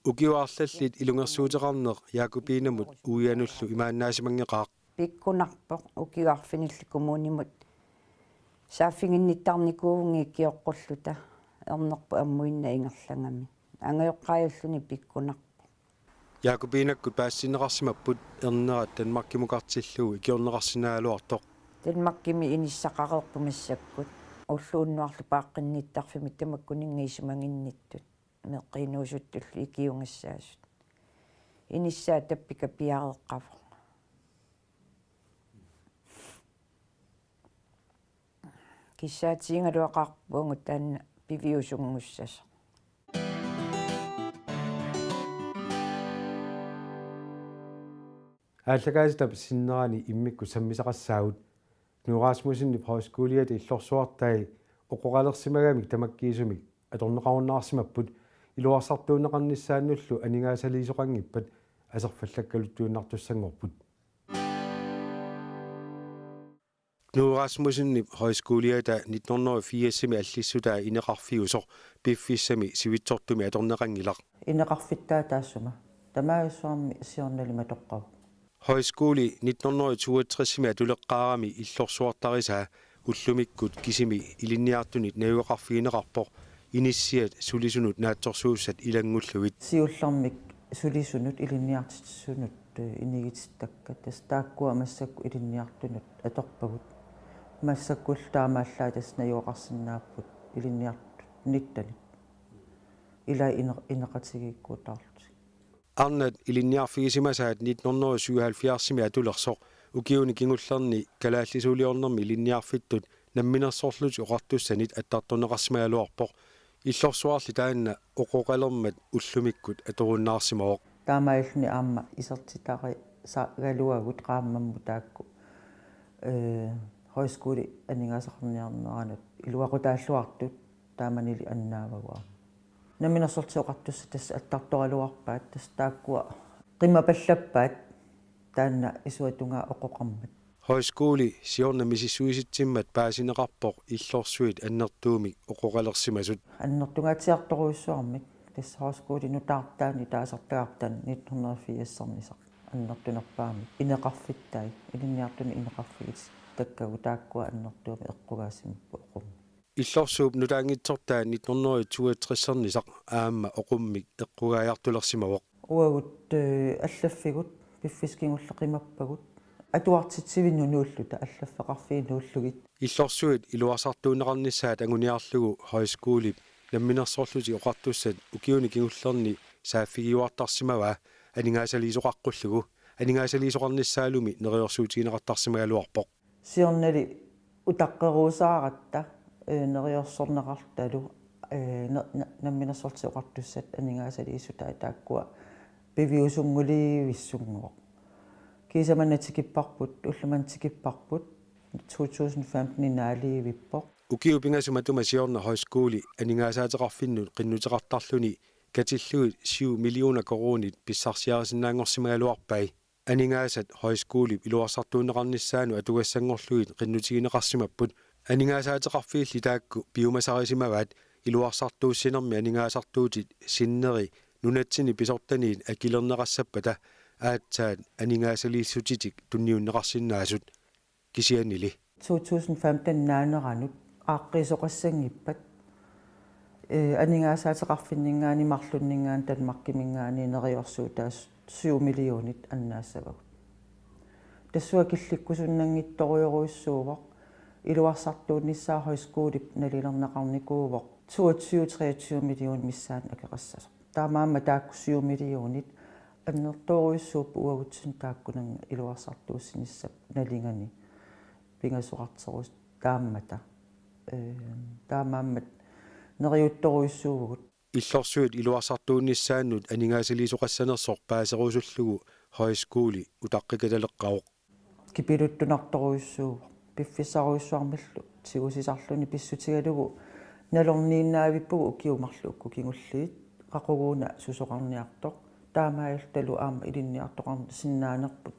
Ukiut arlallit ilungersuuteqarneq Jakobinamut uianullu imaannaasimanngilaq. Pikkunarpoq, ukiut arfinillit kommunimut saaffiginnittarnikuuvunga ikioqqulluta, ernerput ammuinnaq ingerlagami. Angajoqqaajulluni pikkunarpoq. Jakobinakkut paasitinneqarsimapput ernerat Danmarkimukartillugu ikiorneqarsinnaagaluartoq. Danmarkimi inissaqareerput massakkut. Ulloq unnuarlu paaqqinnittarfimmi tamakkuninnga isumaginnittut. Meeqqat inuusuttullu ikiugassaasut. Inissaa tappika piareeqqavoq. Kissaatigigaluaqaarpugut taanna piviusunngussasoq. Aallakaatitap sinnerani immikkut sammisaqassaagut. Knud Rasmussenip Højskoliata illorsuartai oqoqalersimagamik tamakkiisumik atorneqarunnaarsimapput, iluarsartuunneqarnissaannullu aningaasaliisoqanngippat aserfallakkaluttuinnartussanngorput. Knud Rasmussenip Højskoliata nitten hundrede og firsimi allissutaa ineqarfiusoq piffissami sivitsortumi atorneqanngilaq. Ineqarfittaa taassuma. Tamaassuarmi siornali matoqqavoq. Højskoli nitten hundrede og toogtresimi atuleqqaarami illorsuartarisaa ullumikkut kisimi ilinniartunit najugaqarfigineqarpoq inissiat sulisunut naatsorsuussat ilanngullugit. Siullermik sulisunut ilinniartitsisunut, eh, inigitittakkat. Tassa taakkua massakkut ilinniartunut atorpagut. Massakkullu taamaallaat tassa najugaqarsinnaapput ilinniartut nittenit. Ila ine-, ineqatigiikkuutaarlutik. Arnat ilinniarfigisimasaat nitten hundrede og syvoghalvfjerdsimi atulersoq ukiuni kingullerni kalaallisuuliornermi ilinniarfittut Namminersorlutik Oqartussanit attartorneqarsimagaluarpoq. Illorsuarli taanna oqoqalermat ullumikkut atorunnaarsimavoq. Taamaalilluni aamma isertitarisaagaluagut qaammammut taakku, eh, højskoli aningaasaqarniarneranut iluaqutaalluartut taamanili annaavagut. Namminersorlutik Oqartussat tassa attartoraluarpaat, tassa taakkua qimapallappaat taanna isuatungaa oqoqarmat. Højskoli siorna misissuisitsimmat paasineqarpoq illorsuit annertuumik oqoqalersimasut. Annertungaatsiartorujussuarmik tassa højskoli nutaartaani taasartagarput taanna nitten hundrede og firsernisaq annertunerpaamik ineqarfittai, ilinniartunut ineqarfigitittakkagut taakkua annertuumik eqqugaasimapput oqummi. Illorsuup nutaanngitsortaa nitten hundrede og toogtressernisaq aamma oqummik eqqugaajartulersimavoq. Uagut, eh, allaffigut piffissap kingulleq qimappagut atuartitsivinnut nuulluta allaffeqarfiit nuullugit. Illorsuit iluarsartuunneqarnissaat anguniarlugu højskolip Namminersorlutik Oqartussat ukiuni kingullerni saaffigiuartarsimavaa aningaasaliisoqaqqullugu, aningaasaliisoqarnissaalumi neriorsuutigineqartarsimagaluarpoq. Siornali utaqqeruusaaratta, eh, neriorsorneqartalu, eh, na-, na-, Namminersorlutik Oqartussat aningaasaliissutaat taakkua piviusunngulivissunnguuvoq. Kiisami manna tikipparput, ulloq manna tikipparput, to tusind femten-imi naalivippoq. Ukiut pingasut matuma siorna højskoli aningaasaateqarfinnut qinnuteqartarluni katillugit syv millioner koruunit pissarsiarisinnaanngorsimagaluarpai. Aningaasat højskolip iluarsartuunneqarnissaanut atugassanngorlugit qinnutigineqarsimapput. Aningaasaateqarfiilli taakku piumasarisimavaat iluarsartuussinermi aningaasartuutit sinneri nunatsinni pisortaniit akilerneqassappata aatsaat aningaasaliissutitik tunniunneqarsinnaasut. Kisiannili to tusind femten naaneranut aaqqiisoqassanngippat Ee, aningaasaateqarfinninngaanniit marlunninngaanniit Danmarkiminngaanniit neriorsuutaasut syv millionit annaassavagut. Tassunga killikkusunnanngitsorujorujussuuvoq, iluarsartuunnissaa højskolip nalilerneqarnikuuvoq toogtyve treogtyve millionit missaanni akeqassasoq. Taamaammat taakku syv millionit annertoorujussuupput uagutsinnut taakkunannga iluarsartuussinissap nalingani pingasoqarterus taammata. Ee, taamaammat neriuttorujussuuvugut. Illorsuit iluarsartuunnissaannut aningaasaliisoqassanersoq paaserusullugu højskoli utaqqikataleqqavoq. Kipiluttunartorujussuuvoq. Piffissarujussuarmillu tigusisarluni pissutigalugu nalorniinnaavippugut ukiut marluk uku kingulliit, qaqugu una susoqarniartoq. Taamaalillutalu aamma ilinniartoqarsinnaanerput,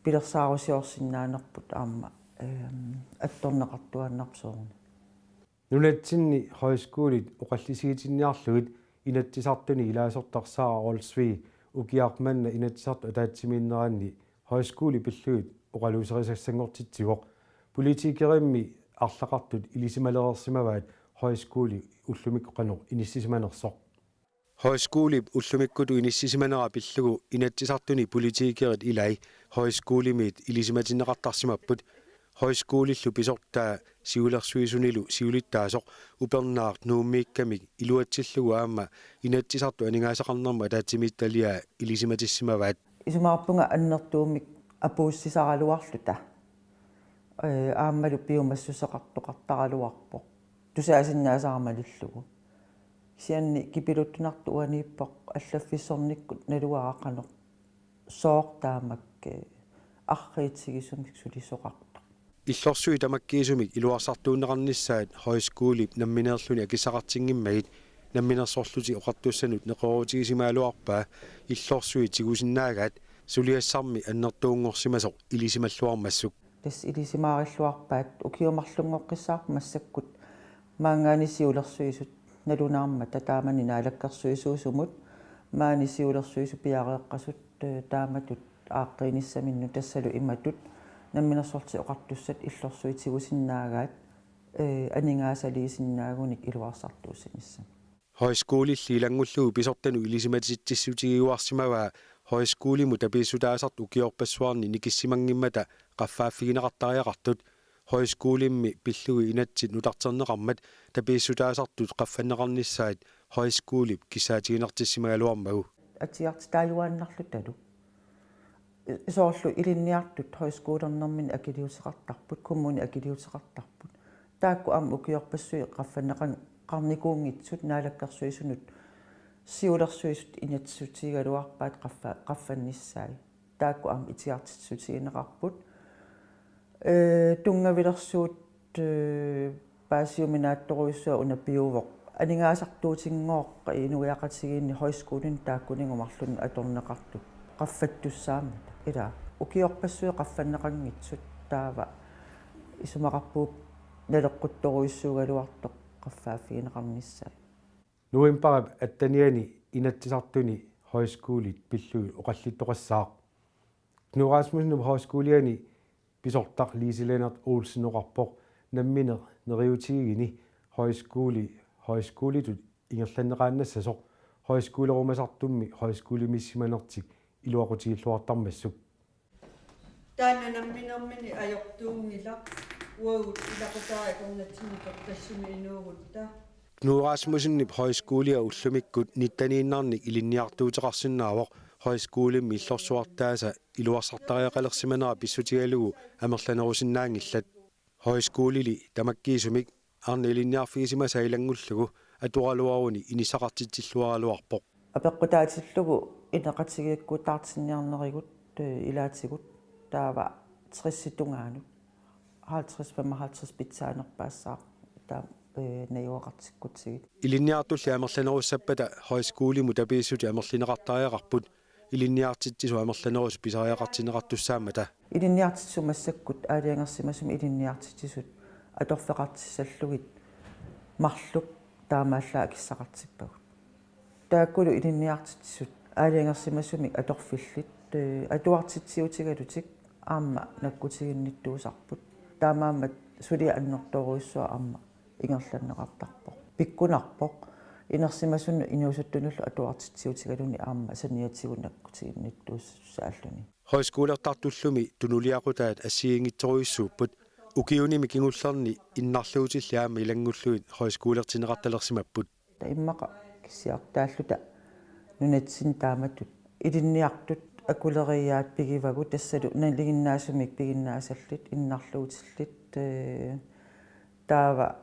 pilersaarusiorsinnaanerput aamma, ehm, attorneqartuaannarpoq soorunami. Nunatsinni højskolit oqallisigitinniarlugit Inatsisartuni ilaasortaq Sara Olsvig ukiaq manna Inatsisartut ataatsimiinneranni højskoli pillugit oqaluuserisassanngortitsivoq. Politikerimmi arlaqartut ilisimalereersimavaat højskoli ullumikkut qanoq inissisimanersoq. Højskolip ullumikkutut inissisimanera pillugu Inatsisartuni politikerit ilai højskolimiit ilisimatinneqartarsimapput. Højskolillu pisortaa siulersuisunilu siulittaasoq upernaaq Nuummiikkamik iluatsillugu aamma Inatsisartut aningaasaqarnermut ataatsimiititaliaa ilisimatissimavaat. Isumaqarpunga annertuumik apuussisaraluarluta. Ee, aammalu piumassuseqartoqartaraluarpoq. Tusaasinnaasara malillugu. Kisianni kipiluttunartoq uaniippoq allaffissornikkut naluara qanoq sooq taamak, ee, arriitsigisumik sulisoqartoq. Illorsuit tamakkiisumik iluarsartuunneqarnissaat højskolip nammineerluni akissaqartinngimmagit Namminersorlutik Oqartussanut neqeroorutigisimagaluarpaa illorsuit tigusinnaagaat suliassarmi annertuunngorsimasoq ilisimalluarmassuk. Tassa ilisimaarilluarpaat ukiut marlunngoqqissaarput massakkut maanngaanniit siulersuisut nalunaarmata taamani naalakkersuisuusumut maani siulersuisut piareeqqasut, ee, taamatut aaqqiinissaminnut tassalu imatut Namminersorlutik Oqartussat illorsuit tigusinnaagaat, ee, aningaasaliisinnaagunik iluarsartuussinissamik. Højskolilli ilanngullugu pisortanut ilisimatitsissutigiuarsimavaa højskolimut tapiissutaasartut ukiorpassuarni nikissimanngimmata qaffaaffigineqartariaqartut. Højskolimmi pillugit inatsit nutarterneqarmat tapiissutaasartut qaffanneqarnissaat højskolip kissaatiginartissimagaluarmagu. Atiartitaajuaannarlutalu. Soorlu ilinniartut højskolernerminni akiliuteqartarput, kommuni akiliuteqartarput. Taakku aamma ukiorpassuit qaffanneqan-, qarnikuunngitsut Naalakkersuisunut siulersuisut inatsisutigigaluarpaat qaffa-, qaffannissaat. Taakku aamma itigartitsissutigineqarput. Ee, tunngavilersuut, ee, paasiuminaattorujussuaq una piuvoq. Aningaasartuutinngooq inuiaqatigiinni højskolini taakkuninnga marlunnik atorneqartut qaffattussaammata. Ilaa, ukiorpassuit qaffanneqanngitsut taava isumaqarpugut naleqquttorujussuugaluartoq qaffaaffigineqarnissaa. Novembarip attenianni Inatsisartuni højskolit pillugit oqallittoqassaaq. Knud Rasmussenip Højskoliani pisortaq Lise Lennert Olsen oqarpoq nammineq neriutigigini højskoli højskolitut ingerlanneqaannassasoq højskolerumasartummi højskolemissimanertik iluaqutigilluartarmassuk. Taanna namminermini ajortuunngilaq, uagut ilaqutariit akornatsinni toqqissumik inuugutta. Knud Rasmussenip Højskolia ullumikkut nitteniinnarnik ilinniartuuteqarsinnaavoq højskolimi illorsuartaasa iluarsartariaqalersimanera pissutigalugu amerlanerusinnaanngillat. Højskolili tamakkiisumik arnat ilinniarfigisimasaat ilanngullugu atoraluaruni inissaqartitsilluaraluarpoq. Apeqqutaatillugu ineqatigiikkuutaartinniarnerigut, ee, ilaatigut taava tressit tungaanut. Halvtreds femoghalvtreds pitsaanerpaassaaq taava, ee, najugaqartikkutsigit. Ilinniartulli amerlanerussappata højskolimut tapiissutit amerlineqartariaqarput, ilinniartitsisut amerlanerusut pisariaqartinneqartussaammata. Ilinniartitsisut massakkut aalajangersimasumik ilinniartitsisut atorfeqartissallugit marluk taamaallaat akissaqartippagut. Taakkulu ilinniartitsisut aalajangersimasumik atorfillit, ee, atuartitsiutigalutik aamma nakkutiginnittuusarput. Taamaammat suliaq annertoorujussuaq aamma ingerlanneqartarpoq. Pikkunarpoq inersimasunut inuusuttunullu atuartitsiutigaluni aamma saniatigut nakkutiginnittuussaalluni. Højskolertartullumi tunuliaqutaat assigiinngitsorujussuupput, ukiunimi kingullerni innarluutillit aamma ilanngullugit højskolertinneqartalersimapput. Taava immaqa kisiartaalluta nunatsinni taamatut ilinniartut akuleriiaat pigivagut, tassalu nalinginnaasumik piginnaasallit innarluutillit, ee, taava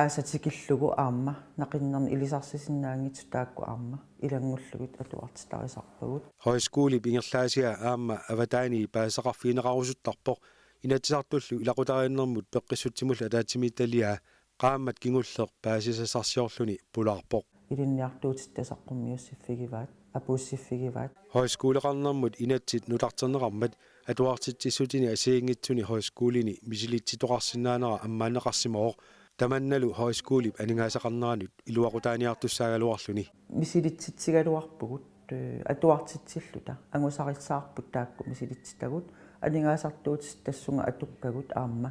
aasaq tikillugu aamma naqinnerni ilisarsisinnaanngitsut taakku aamma ilanngullugit atuartitarisarpagut. Højskolip ingerlaasiaa aamma avataaniit paasisaqarfigineqarusuttarpoq, Inatsisartullu ilaqutariinnermut peqqissutsimullu ataatsimiititaliaa qaammat kingulleq paasisassarsiorluni pulaarpoq. Ilinniartuutit saqqummiussiffigivaat, apuussiffigivaat. Højskoleqarnermut inatsit nutarterneqarmat atuartitsissutini assigiinngitsuni højskolini misilitsittoqarsinnaanera ammaanneqarsimavoq. Tamannalu højskolip aningaasaqarneranut iluaqutaaniartussaagaluarluni. Misilitsitsigaluarpugut, ee, atuartitsilluta. Angusarissaarput taakku misilitsitagut. Aningaasartuutit tassunga atukkagut aamma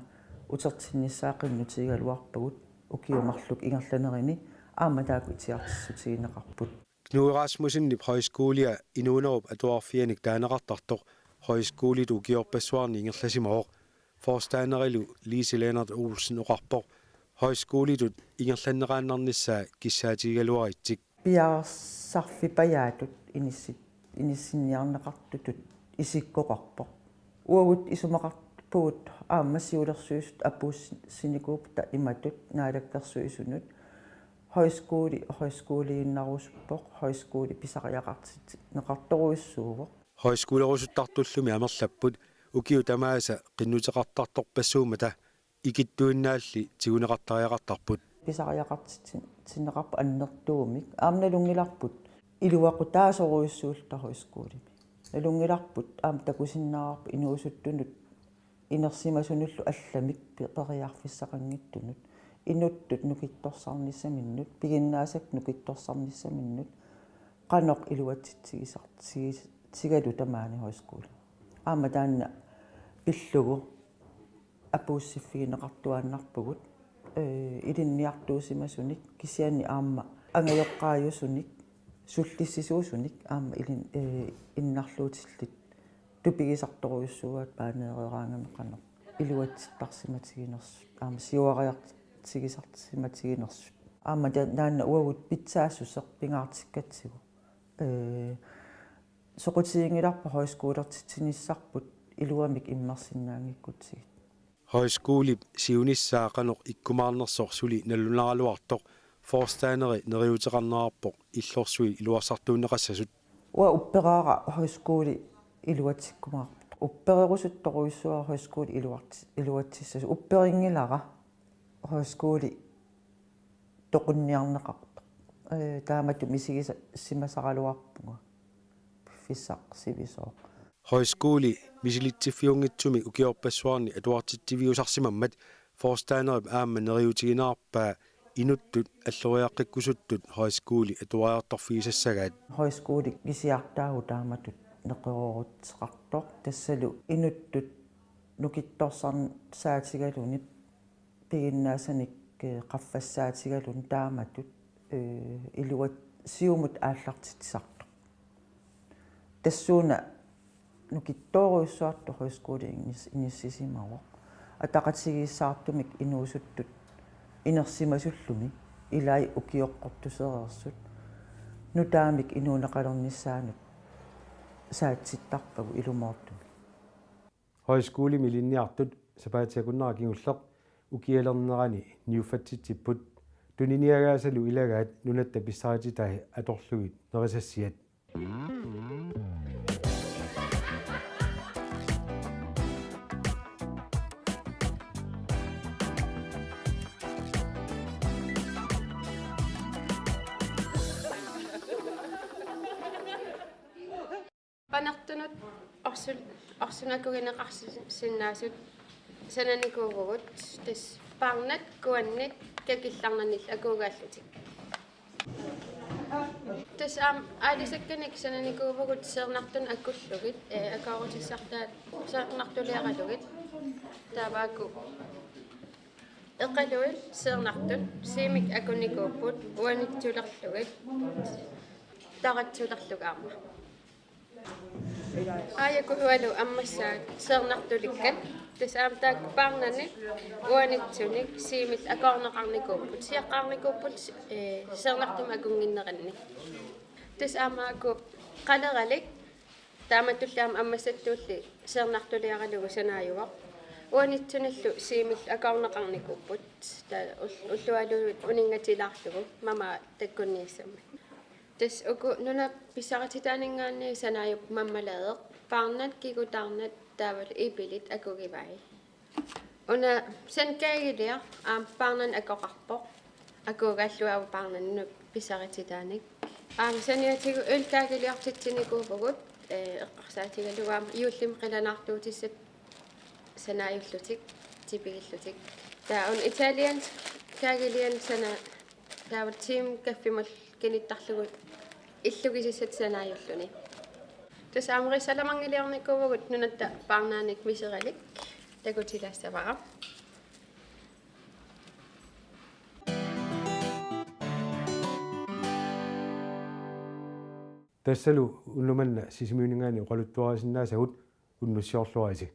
utertinnissaa qinnutigigaluarpagut ukiut marluk ingerlanerini aamma taakku itigartissutigineqarput. Knud Rasmussenip højskolia inuunerup atuarfianik taaneqartartoq højskolitut ukiorpassuarni ingerlasimavoq. Forstanderilu Lise Lennert Olsen oqarpoq højskolitut ingerlanneqaannarnissaa kissaatigigaluaritsik. Piareersarfipajaatut inissi-, inissinniarneqartutut isikkoqarpoq. Uagut isumaqarpugut aamma siulersuisut apuussinikuuppata imatut Naalakkersuisunut: højskole højskoliinnarusuppoq, højskole pisariaqartinneqartorujussuuvoq. Højskolerusuttartullumi amerlapput ukiut tamaasa qinnuteqartartorpassuummata ikittuinnaalli tiguneqartariaqartarput. Pisariaqartitsinneqarput annertuumik. Aamma nalunngilarput iluaqutaasorujussuulluta højskolimi. Nalunngilarput aamma takusinnaavarput inuusuttunut inersimasunullu allamik pe-, periarfissaqanngitsunut. Inuttut nukittorsarnissaminnut, piginnaasat nukittorsarnissaminnut, qanoq iluatsitsigisar-, tigis-, tigalu tamaani højskole. Aamma taanna pillugu apuussiffigineqartuaannarpugut, ee, ilinniartuusimasunik kisianni aamma angajoqqaajusunik, sullissisuusunik aamma ilin-, ee, innarluutillit tupigisartorujussuugaat paaneereeraangami qanoq iluatsittarsimatiginersut, aamma siuariartigisarsimatiginersut. Aamma ta-, taanna uagut pitsaassuseq pingaartikkatsigu. Ee, soqutiginngilarput højskolertitsinissarput iluamik immersinnaanngikkutsigit. Højskolip siunissaa qanoq ikkumaarnersoq suli nalunaraluartoq forstanderi neriuuteqarnerarpoq illorsuit iluarsartuunneqassasut. Uanga upperaara højskole iluatsikkumaarpoq. Uppererusuttorujussuuara højskole iluarti-, iluatsissasut. Upperinngilara højskole toqunniarneqartoq. Ee, taamatut misigisa-, simasaraluarpunga piffissaq sivisooq. Højskole misilitsiffiunngitsumik ukiorpassuarni atuartitsiviusarsimammat forstanderip aamma neriuutigineqarpaa inuttut alloriaqqikkusuttut højskole atuariartorfigisassagaat. Højskole kisiartaagu taamatut neqeroorutseqartoq, tassalu inuttut nukittorsarsaatigaluni piginnaasanik, ee, qaffassaatigaluni taamatut, ee, iluat-, siumut aallartitsisartoq. Tassuuna nukittoorujussuartut højskole inis-, inissisimavoq. Ataqatigiissaartumik inuusuttut inersimasullumi ilai ukioqqortusereersut nutaamik inuuneqalernissaanut saatsittarpagut ilumoortumik. Højskolemi ilinniartut sapaatip akunnera kingulleq ukialernerani niuffatsitsipput. Tuniniagaasalu ilagaat nunatta pissarititaat atorlugit nerisassiat. Panertunut orsun-, orsunakugineqarsinnaasut sananikuuvugut, tassa paarnat kuannit kakillarnanillu akuugaallutik. Tassa aamma aalisakkanik sananikuuvugut seernartunut akullugit, ee, akuerutissartaat seernartuliaralugit. Taava aku Eqaluit seernartut Siimit akunnikuupput uanitsulerlugit taratsulerlugit aamma. Aajaku ualu ammassaat seernartulikkat, tassa aamma taakku Paarnani uanitsunik Siimit akoorneqarnikuupput, siaqqaarnikuupput, ee, seernartumik akunnginneranni. Tassa aamma aajuku qaleralik, taamatulli aamma ammassattulli seernartuliaralugu sanaajuvoq. Uanitsunillu Siimit akoorneqarnikuupput. Taava ul-, ullualuit uninngatilaarlugu mamaat takkunniassammat. Tassa uku nunap pissarititaaninngaanniit sanaajupput marmeladeq, Paarnat, kikutaarnat taavalu ipilit akugivai. Una sandkageliaq aamma Paarnani akoqarpoq. Akuugaallugu aamma Paarnani nunap pissarititaanik. Aamma saniatigut ølkageliortitsinikuuvugut, ee, eqqarsaatigalugu aamma juullimi qilanaartuutissat sanaajullutik, tipigillutik. Taava una italiensk kageliani sana-, taava tiimi kaffimut kinittarlugu illugisissat sanaajulluni. Tassa aamma risalamanngiliornikuuvugut nunatta Paarnaanik miseralik, takutilaassavara. Tassalu unnuk manna Sisimiuninngaanniit oqaluttuarisinnaasagut, unnussiorluarisi.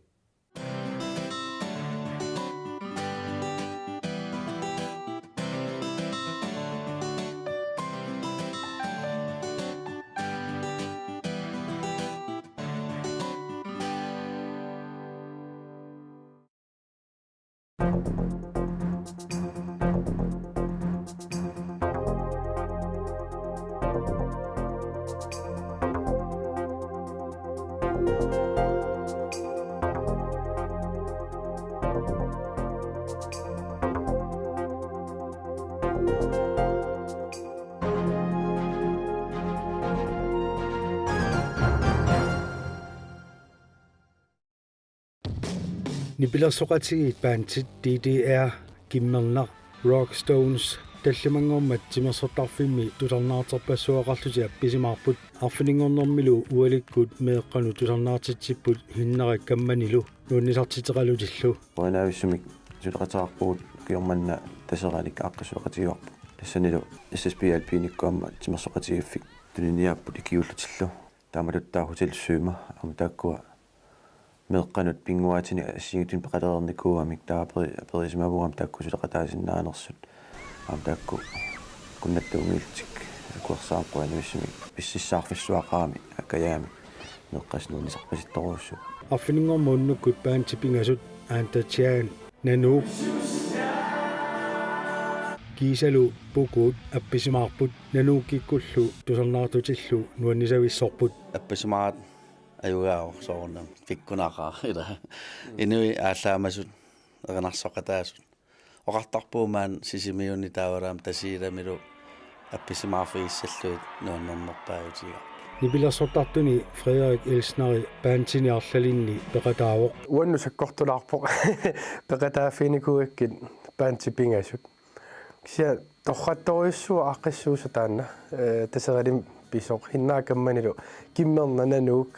Nipilersoqatigiit bandit D D R, Kimmernaq, Rockstones tallimanngormat timersortarfimmi tusarnaartorpassuaqarlutik appisimaarput. Arfininngornermilu ualikkut meeqqanut tusarnaartitsipput Hinnarik Kammanilu nuannisartitseqalutillu. Qujanarujussuarmik suleqateqarpugut, ukioq manna Taseralik aaqqissueqatigivarput. Tassanilu S S P Alpinikkut aamma timersoqatigiiffik tuniniaapput ikiuullutillu. Taamatuttaaq Hotel Sømmer aamma taakkua meeqqanut pinnguaatinik assigiinngitsunik peqalereernikuugamik, taava aperi-, aperisimavagut aamma taakku suleqataasinnaanersut. Aamma taakku akunnattuunngillutik akuersaarmik qujanarujussuarmik pississaarfissuaqarami, akajaami meeqqat nuannisarpasittorujussuupput. Arfininngormat unnukkut bandit pingasut Anta Chan, Nanook, kiisalu Pukuut appisimaarput. Nanookikkullu tusarnaartutillu nuannisavissorput. Appisimaat ajugaavoq soorunami pikkunaqaaq ila. Inuit aallaamasut, erinarsoqataasut. Oqartarpugut maani Sisimiuni taavalu aamma Tasiilamilu appisimaarfigissallugit nuannernerpaajutigaarput. Nipilersortartuni Frederik Elsneri bandini arlalinni peqataavoq. Uannut sakkortulaarpoq peqataaffiginikuugakkit bandit pingasut. Kisianni torrattorujussuuvoq aaqqissuussaq taanna, ee, Taseralik pisoq, Hinnarik Kammanilu Kimmernaq, Nanook,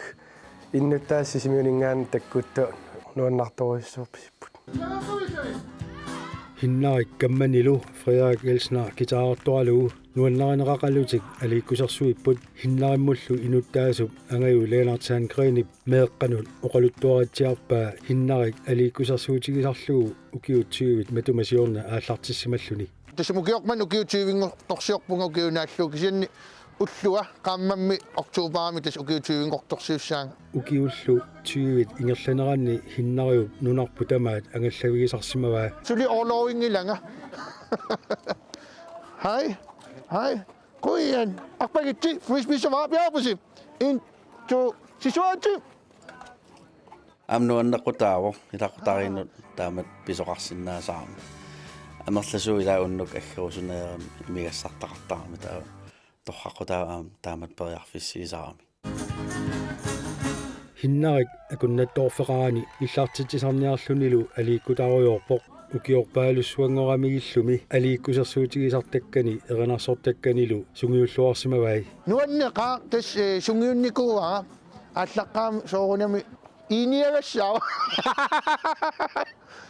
innuttaasut Sisimiuninngaanniit takkuttut nuannartorujussuupput. Hinnarik Kammanilu Frederik Elsner guitarertoralugu nuannarineqaqalutik aliikkusersuipput. Hinnarimmullu inuttaasup Angaju Lennert Sandgrenip meeqqanut oqaluttuaritsiarpaa Hinnarik aliikkusersuutigisarlugu ukiut tyvit matuma siorna aallartissimalluni. Tassa ukioq manna ukiut tyvinngortorsiorpunga ukiup naallugu, kisianni ullua qaammammi oktobarimi tassa ukiut tyvinngortorsiussaanga. Ukiullu tyvit ingerlaneranni Hinnariup nunarput tamaat angallavigisarsimavaa. Suli orlovinngilanga. Hej. Hej. Qujan. Arpagitsi, frisbee savaa piaapusip. En, to, sisuaatsi. Aamma nuannequtaavoq ilaqutariinnut taamatut pisoqarsinnaasarami. Amerlasuut ilaat unnuk aggerusunnaaramik imigassartaqartarami, taava torraqqutaavoq aamma taamatut periarfissiisarami. Hinnarik akunnattoorfeqarani illartitsisarniarlunilu aliikkutarujoorpoq. Ukiorpaalussuanngoramigillumi aliikkusersuutigisartakkani erinarsortakkanilu sungiulluarsimavai. Nuanneqaaq, tassa, ee, sungiunnikuuara. Aallaqqaammut soorunami Iiniagassaaq.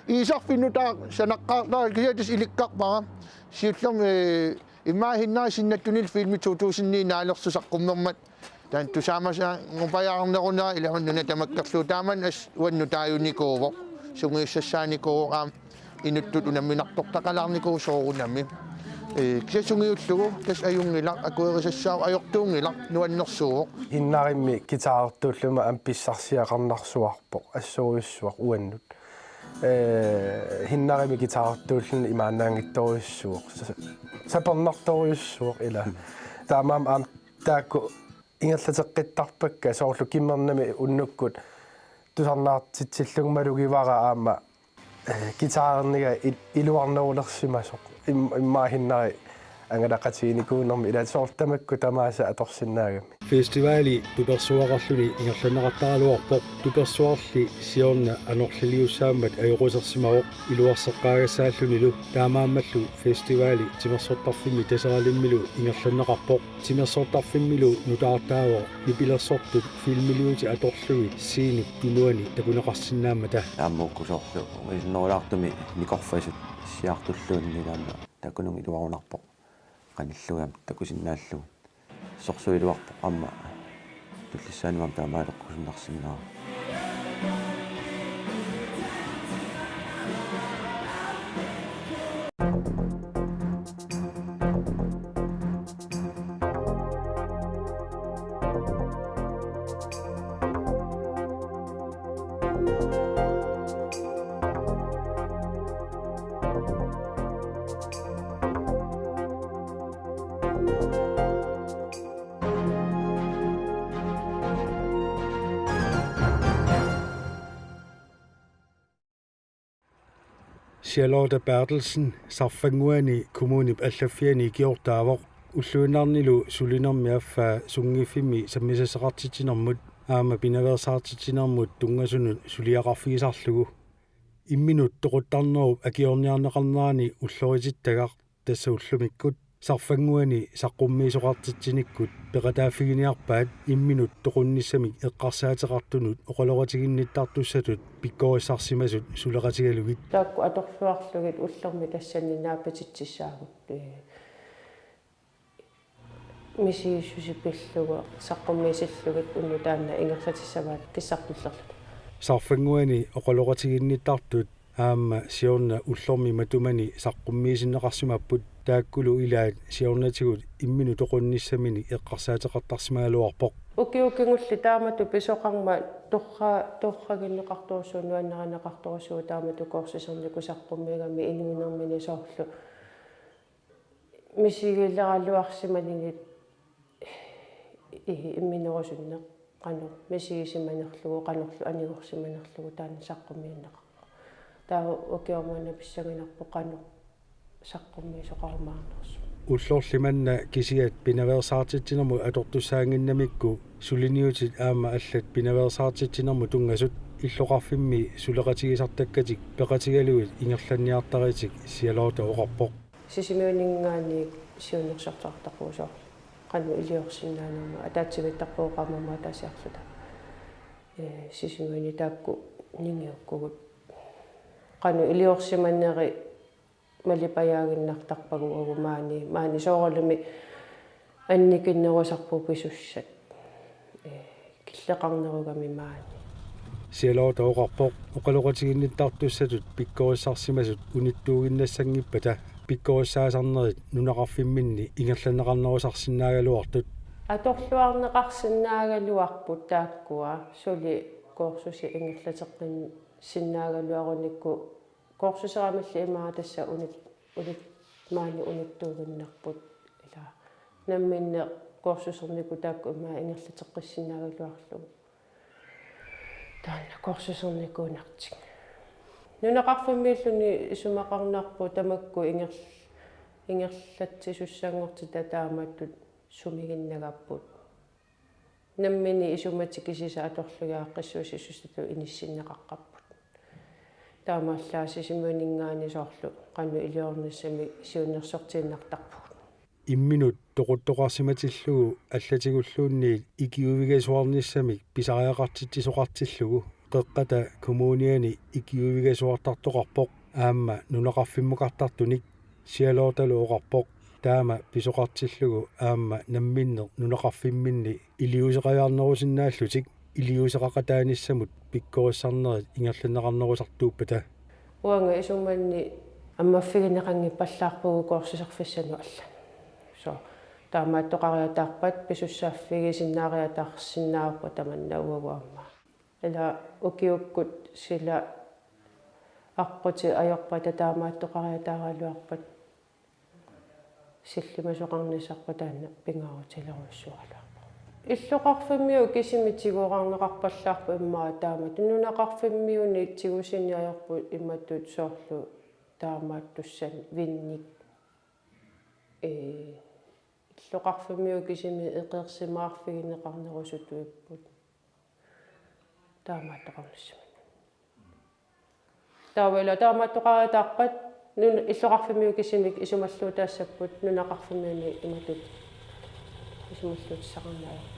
Iisarfinnut taava sanaqqaartara kisianni tassa ilikkarpara. Siullermik, eh, immaqa Hinnari sinnattunillu filmi to tusind ni naalersoq saqqummermat. Taanna tusaamasaanngupajaarnerunera ilaa nuna tamakkerlugu taamani assut uannut taajunikuuvoq. Sungiussassaanikuuvoq aamma inuttut unamminartortaqalaarnikuuvoq soorunami. Eh, kisianni sungiullugu tassa ajunngilaq, akuerisassaavoq, ajortuunngilaq, nuannersuuvoq. Hinnarimi guitarertuullunga aamma pissarsiaqarnarsuarpoq, assorujussuaq uannut. Eh, Hinnarimi guitarertuulluni imaannaanngitsorujussuuvoq. Sa-, sapernartorujussuuvoq ilaa. Taamaammat aamma taakku ingerlateqqittarpakka soorlu Kimmernami unnukkut tusarnaartitsillunga malugivara aamma, eh, guitarerniga il-, iluarnerulersimasoq. Im-, immaqa Hinnari angalaqatiginikuunermi ilaa soorlu tamakku tamaasa atorsinnaagami. Festivali tupersuaqarluni ingerlanneqartaraluarpoq. Tupersuarli siorna anorliliussaammat ajoqusersimavoq iluarseqqaagassaallunilu. Taamaammallu festivali timersortarfimmi Taseralimmilu ingerlanneqarpoq. Timersortarfimmilu nutaartaavoq nipilersortut filmiliutit atorlugit scenep tunuani takuneqarsinnaammata. Aamma uku soorlu uisunnerulaartumik nikorfasut issiartulluunniit aamma takununnga iluarunarpoq. Qanilluamik takusinnaallugu. Sorsuiluarpoq aamma tullissaani aamma taamaaleqqusinnarsinnaavoq. Charlotte Berthelsen Sarfannguani kommunip allaffiani ikiortaavoq. Ulluinnarnilu sulinermi affaa sunngiffimmi sammisassaqartitsinermut aamma pinaveersaartitsinermut tunngasunut suliaqarfigisarlugu. Imminut toquttarnerup akiorniarneqarnerani ulloritittagaq tassa ullumikkut Sarfannguani saqqummiisoqartitsinikkut peqataaffiginiarpaat imminut toqunnissamik eqqarsaateqartunut oqaloqatiginnittartussatut pikkorissarsimasut suleqatigalugit. Taakku atorluarlugit ullormi tassani naapititsissaagut. Ee, misigissuseq pillugu saqqummiisillugit unnuk taanna ingerlatissavaat kissartullerluta. Sarfannguani oqaloqatiginnittartut aamma siorna ullormi matumani saqqummiisinneqarsimapput, taakkulu ilaat siornatigut imminut toqunnissaminnik eqqarsaateqartarsimagaluarpoq. Ukiut kingulliit taamatut pisoqarmat torra-, torraginneqartorujussuuvoq, nuannarineqartorujussuuvoq taamatut kursusernikkut saqqummiigami inuunermini soorlu misigileraluarsimanigit i-, imminerusunneq qanoq misigisimanerlugu, qanorlu anigorsimanerlugu taanna saqqummiunneqarpoq. Taava ukioq manna pissanganarpoq qanoq saqqummiisoqarumaarnersoq. Ullorli manna kisiat pinaveersaartitsinermut atortussaannginnamikku suliniutit aamma allat pinaveersaartitsinermut tunngasut illoqarfimmi suleqatigisartakkatik peqatigalugit ingerlanniartaritik Charlotte oqarpoq. Sisimiuninngaanniit siunnersortartaqusoq. Qanoq iliorsinnaanermut ataatsimiittarpugut qaammammut ataasiarluta. Ee, Sisimiuni taakku ningiukkugut. Qanoq iliorsimaneri malipajaaginnartarpagut uagut maani, maani soorunami annikinnerusarpugut pisussat. Ee, killeqarnerugami maani. Charlotte oqarpoq oqaloqatiginnittartussatut pikkorissarsimasut unittuuginnassanngippata pikkorissaasarnerit nunaqarfimminni ingerlanneqarnerusarsinnaagaluartut. Atorluarneqarsinnaagaluarput taakkua suli kursusi ingerlateqqinsinnaagaluarunikku kursuseramilli imaattoq tassa unit-, unit-, maani unittuuginnarput ilaa. Namminneq kursusernikkut taakku imaattoq ingerlateqqissinnaagaluarlugu. Taanna kursusernikuunartik. Nunaqarfimmiilluni isumaqarnarpoq tamakku inger-, ingerlatsisussanngortitaat taamaattut sumiginnagapput. Nammineq isumatik kisiisa atorlugit aaqqissuussisussatut inissinneqaqqapput. Taamaallaat Sisimiuninngaanniit soorlu qanoq iliornissamik siunnersortiinnartarpugut. Imminut toquttoqarsimatillugu allatigulluunniit ikiuigasuarnissamik pisariaqartitsisoqartillugu Qeqqata Kommuniani ikiuigasuartartoqarpoq aamma nunaqarfimmukartartunik. Sialoortalu oqarpoq taama pisoqartillugu aamma namminneq nunaqarfimminni iliuuseqajaarnerusinnaallutik iliuuseqaqataanissamut pikkorissarnerit ingerlanneqarnerusartuuppata. Uanga isumanni ammaffigineqanngippallaarpugut kursusserfissanut allanut. So, taamaattoqariataarpat pisussaaffigisinnaariataarsinnaavarput tamanna uagut aamma. Ila ukiukkut sila aqqutit ajorpata taamaattoqariataaraluarpat sillimasoqarnissarput taanna pingaarutilerujussuugaluarpoq. Illoqarfimmiut kisimik tigorarneqarpallaarput immaqa taamatut nunaqarfimmiunit tigusineq ajorput imatut soorlu taamaattussanik vinnik. Ee, illoqarfimmiut kisimik eqeersimaarfigineqarnerusutuipput. Taamaattoqarnissamut. Taava ila taamaattoqariataarpat nun-, illoqarfimmiut kisimik isumalluutaassapput nunaqarfimmiuni imatut isumalluutissaqarneq ajorput.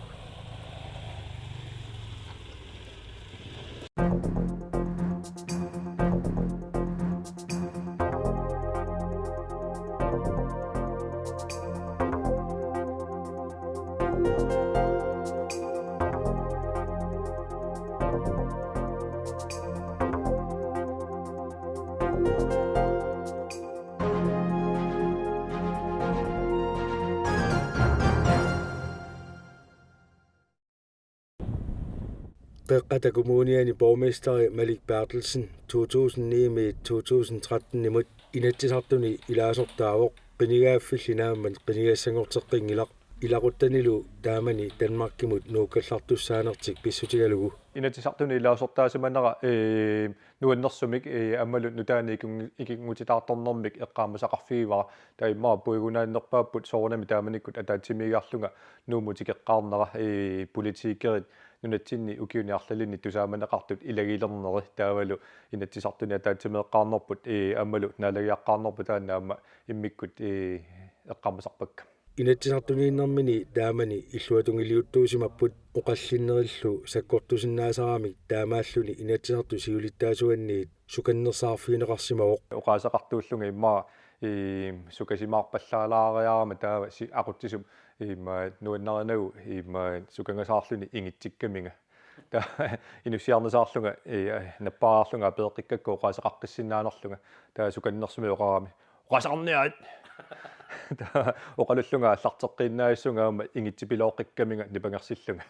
Qeqqata Kommuniani borgmesteri Malik Berthelsen to tusind ni-miit to tusind tretten-imut Inatsisartuni ilaasortaavoq, qinigaaffilli naammat qinigassanngorteqqinngilaq, ilaquttanilu taamani Danmarkimut nuukkallartussaanertik pissutigalugu. Inatsisartuni ilaasortaasimanera, ee, nuannersumik, ee, aammalu nutaanik ikinngu-, ikinngutitaartornermik eqqaamasaqarfigivara. Taava immaqa puigunaannerpaapput soorunami taamanikkut ataatsimiigiarlunga Nuummut tikeqqaarnera, ee, politikerit nunatsinni ukiuni arlalinni tusaamaneqartut ilagilerneri taavalu Inatsisartuni ataatsimeeqqaarnerput, ee, aammalu naalagiaqqaarnerput taanna aamma immikkut, ee, eqqaamasarpakka. Inatsisartuniinnermini taamani illuatungiliuttuusimapput oqallinnerillu sakkortusinnaasaramik taamaalluni Inatsisartut siulittaasuanniit sukannersaarfigineqarsimavoq. Oqaaseqartuullunga immaqa, ee, sukasimaarpallaalaariarama taava si-, aqutsisumik immaqa nuannarinagu immaqa sukangasaarluni ingitsikkaminga. Taava inussiarnisaarlunga, ee, nappaariarlunga apeeqqikkakku oqaaseqaqqissinnaanerlunga. Taava sukannersumik oqarami: "Oqaaseqarniarit!" Taava oqalullunga aallarteqqiinnaassunga aamma ingitsipilooqqikkaminga nipangersillunga.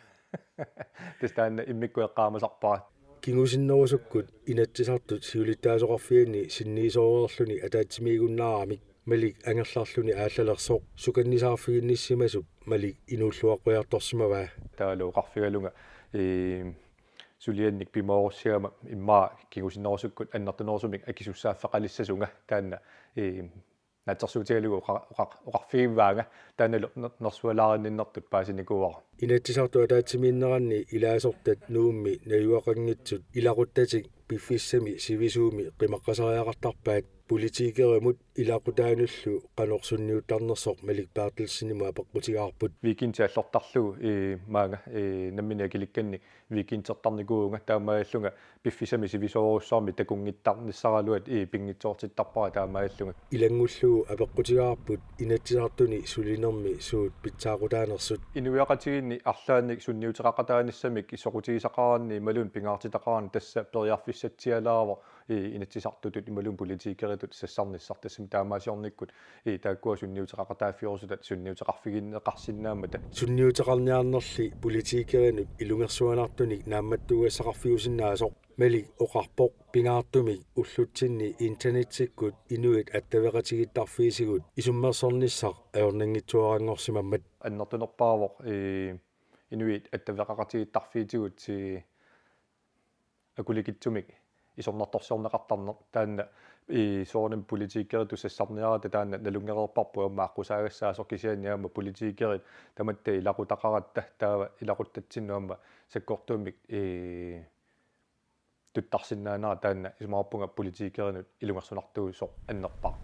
Tassa taanna immikkut eqqaamasarpara. Kingusinnerusukkut Inatsisartut siulittaasoqarfianni sinniisooreerluni ataatsimiigunnaaramik Malik angerlarluni aallalersoq sukannisaarfiginnissimasup Malik inuulluaqqujartorsimavaa. Taavalu oqarfigalunga, ee, suliannik pimoorussigama immaqa kingusinnerusukkut annertunerusumik akisussaaffeqalissasunga taanna, ee, naatsorsuutigalugu oqa-, oqa-, oqarfigivaanga taannalu ner-, nersualaarinninnertut paasinikuuara. Inatsisartut ataatsimiinneranni ilaasortat Nuummi najugaqanngitsut ilaquttatik piffissami sivisuumi qimaqqasariaqartarpaat politikerimut ilaqutaanullu qanoq sunniuttarnersoq Malik Berthelsenimut apeqqutigaarput. Weekendi allortarlugu, ee, maanga, ee, nammineq akilikkannik weekendertarnikuuvunga taamaalillunga piffissami sivisoorujussuarmi takunngittarnissaraluat, ee, pinngitsoortittarpara taamaallunga. Ilanngullugu apeqqutigaarput Inatsisartuni sulinermi suut pitsaaqutaanersut. Inuiaqatigiinni arlaannik sunniuteqaqataanissamik soqutigisaqaraanni imaluunniit pingaartitaqaraanni tassa periarfissatsialaavoq, ee, Inatsisartutut imaluunniit politikeritut sassarnissaq, tassami taamaasiornikkut, ee, taakkua sunniuteqaqataaffigerusutat sunniuteqarfigineqarsinnaammata. Sunniuteqarniarnerli politikerinut ilungersuanartunik naammattuugassaqarfiusinnaasoq Malik oqarpoq pingaartumik ullutsinni internettikkut inuit attaveqatigiittarfiisigut isummersornissaq ajornanngitsuaranngorsimammat. Annertunerpaavoq, ee, inuit attaveqaqatigiittarfiitigut, ee, akulikitsumik isornartorsiorneqartarneq taanna, ee, soorunami politikeritut sassarniarata taanna nalunngereerparput aamma aqqusaagassaasoq, kisianni aamma politikerit tamatta ilaqutaqaratta taava ilaquttatsinnut aamma sakkortuumik, ee, tuttarsinnaanera taanna isumaqarpunga politikerinut ilungersunartuusoq annerpaaq.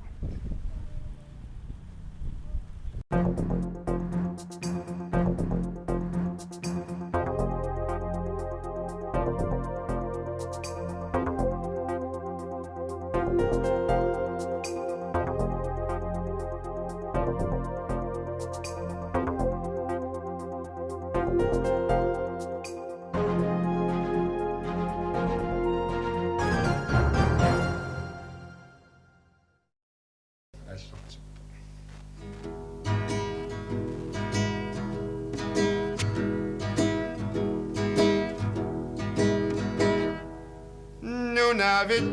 Navit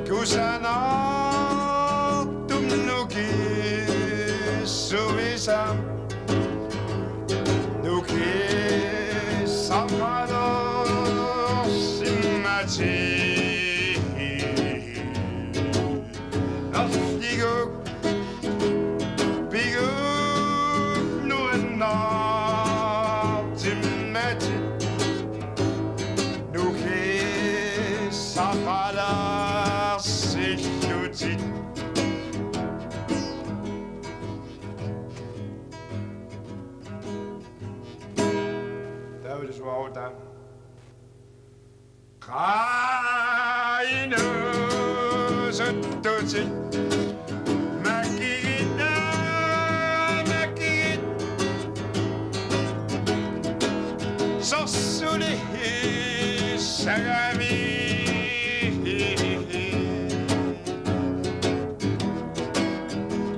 kusanartumnuki suvisa nuki saqalersimmati. Erliguk piguk nuannaartimmatit nuki saqalersillutit. Taavalu suarutaa. Qainusuttutit makigit, makigit. Sorsuli sagami.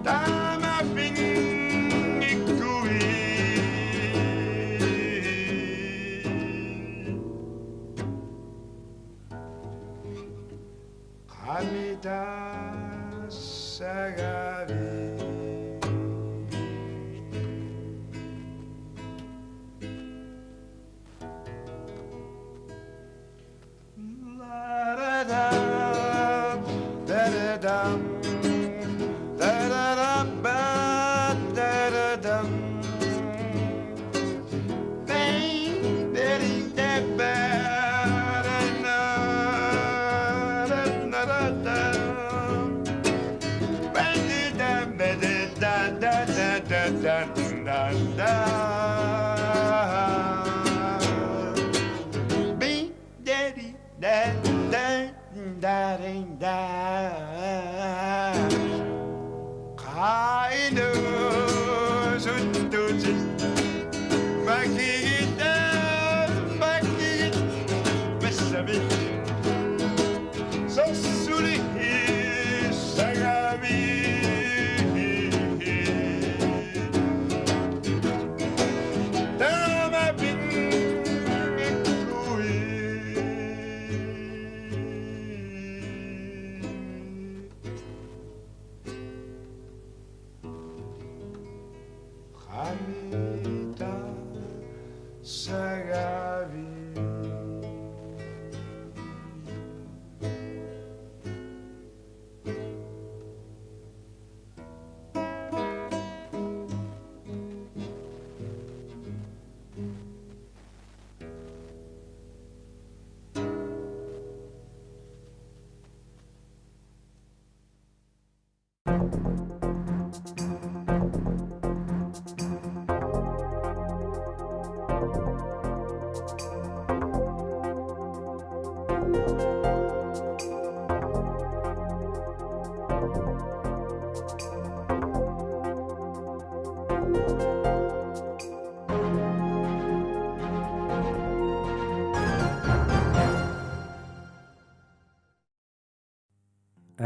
Taama pinngikkuit. Qamitassagavit. Qainusuttutit makigit, makigit, massami. Sorsuli sagami. Taama pinngikkuit. Qamitassagavit.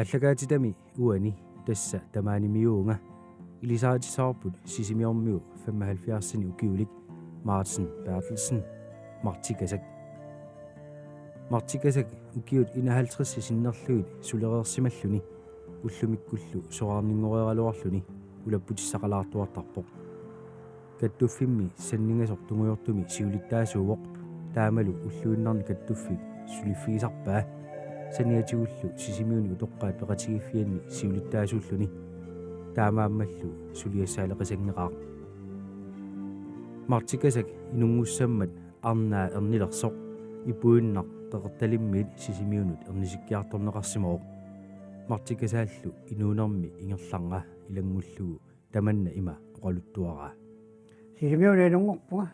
Aallakaatitami uani tassa tamaanimiuuvunga. Ilisaritissavarput Sisimiormiut femoghalvfjerdsini ukiulik Martin Berthelsen, Martikasak. Martikasak ukiut enoghalvtreds sinnerlugit sulereersimalluni ullumikkullu soraarninngoreeraluarluni ulapputissaqalaartuartarpoq. Kattuffimmi sanningasoq tungujortumi siulittaasuuvoq, taamalu ulluinnarni kattuffik suliffigisarpaa. Saniatigullu Sisimiuni utoqqaat peqatigiiffianni siulittaasuulluni. Taamaammallu suliassaaleqisanngeqaaq. Martikasak inunngussammat arnaa ernilersoq ipuinnaq Qeqertalimmiit Sisimiunut ernisikkiartorneqarsimavoq. Martikasaallu inuunermi ingerlarnga ilanngullugu tamanna ima oqaluttuaraa. Sisimiunut inunngorpunga.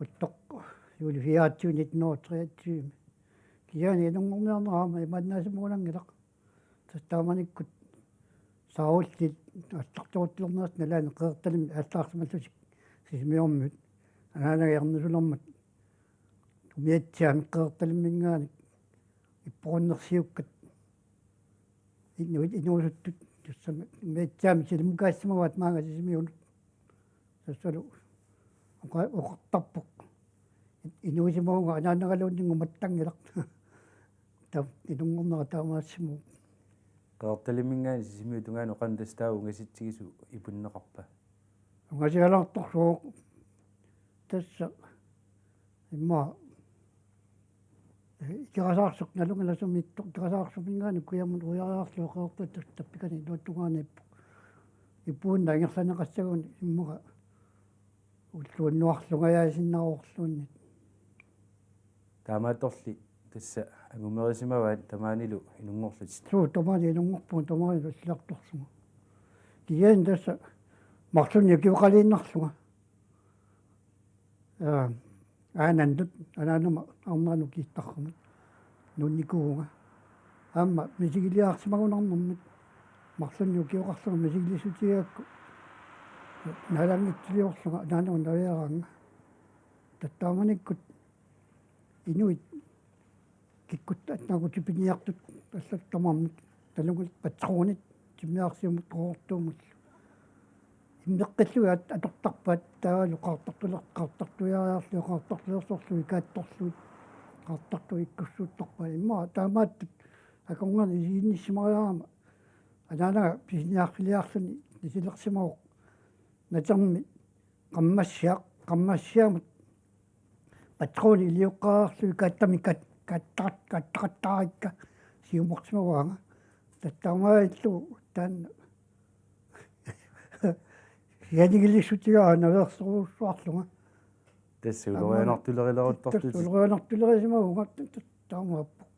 Uttoq juuli fireogtyve nitten hundrede og treogtyve. Kisianni inunngorniarnera aamma imaannaasimannginnamikku. Tassa taamanikkut saarullit aallartoruttornersi nalaani Qeqertalimmi aallarsimallutik Sisimiormiut. Anaanaga ernusulermat umiatsiaamik Qeqertalimminngaanniit ippoqarnersiukkat inuit inuusuttut tassami umiatsiaamik silimukaasimavaat maanga Sisimiunut. Tassalu oqa-, oqartarpoq. Inuusimavunga anaanagaluunniit mattanngilaq. Taava inunngornera taamaassimavoq. Qeqertalimminngaanniit Sisimiut tungaanut qanoq tassa taava ungasitsigisoq ipunneqarpa? Ungasialaartorsuuvoq tassa immaqa, eh, Ikerasaarsuup nalunngilarsuarmiittoq Ikerasaarsuup minngaanniit kujammut uiariarlugu Qeqertata tassa tappikani iluattungaaniippoq. Ipuunna ingerlanneqassaguni immaqa ulluunnuarlungajaasinnaavorluunniit. Taamaattorli tassa angumerisimavaat tamaanilu inunngorlutit. Suu, tamaani inunngorpunga tamaani alliartorlunga. Kisianni tassa marlunnik ukioqaliinnarlunga. Aa, aanannut, anaanama arnaanut kiittarumut nuunnikuuvunga. Aamma misigiliarsimagunarnermut marlunnik ukioqarlunga misigilissutigaakku naalanngitsiliorlunga anaanama naviaraanga. Taava taamanikkut inuit kikkut atnaaku tipiniartut allat tamarmik nalunngilaq patronit timmiarsiumut qoortuumullu. Immeqqillugit at-, atortarpaat taavalu qaartartuler-, qaartartuiariarlugit qaartartulersorlugit kaattorlugit qaartartut ikkussuuttarpaat. Immaqa taamaattut akornanni isiginnissimariarama anaanaga pisiniarfiliarluni nisilersimavoq natermi qammassiaq, qammassiamut patroni ilioqqaarlugit kaattami kat-, katta-, kattaqattaarikka siumorsimavaanga. Taava taamaalillugu taanna sianigilissutigaara naveersorujussuarlunga. Tassa ulorianartulerileruttorlutit. Tassa ulorianartulerisimavunga tassa taamaappoq.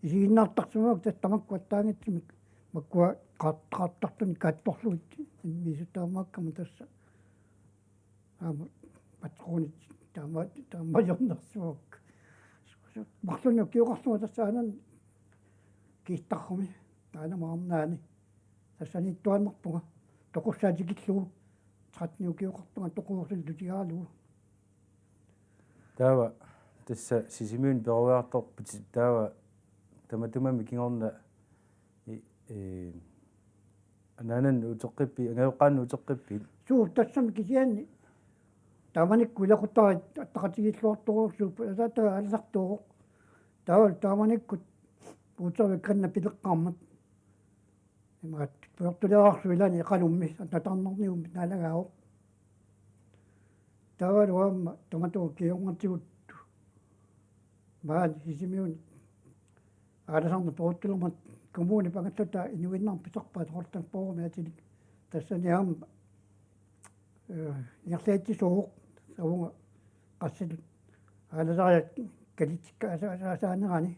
Isiginnaartarsimavakka tassa tamakku attaanngitsumik makkua qaart-, qaartartunik kaattorlugit immiisut taamaakkama tassa. Aamma patronit taama-, taamajornersimavakka. Marlunnik ukioqarlunga tassa aananni kiittarumi taanna maarnaani. Tassaniittuaannarpunga toqussaa tikillugu tretten ukioqarpunga toquursuni tutigalugu. Taava tassa Sisimiuni peroriartorputit taava tamatumami kingorna i-, ee, anaanannut uteqqippi, angajoqqaannut uteqqippit? Suu, tassami kisianni taamanikkut ilaqutariit attaqatigiilluartorujussuupput, ataataga aalasartuuvoq. Taavalu taamanikkut puutervik qanna pileqqaarmat. Imaattoq pujortuleerarsuup ilaani Eqalummi, natarnarniummi naalagaavoq. Taavalu aamma tamatuma kingornatiguttu maani Sisimiuni aalasarneq peruttulermat kommunip angallataa inuinnarmik pisarpaat Qeqertarsuarmi atilik. Tassani aamma, eh, ingerlatitsisoq avunga qassitut aalasariat kalitsikka asa-, asa-, asaanerani.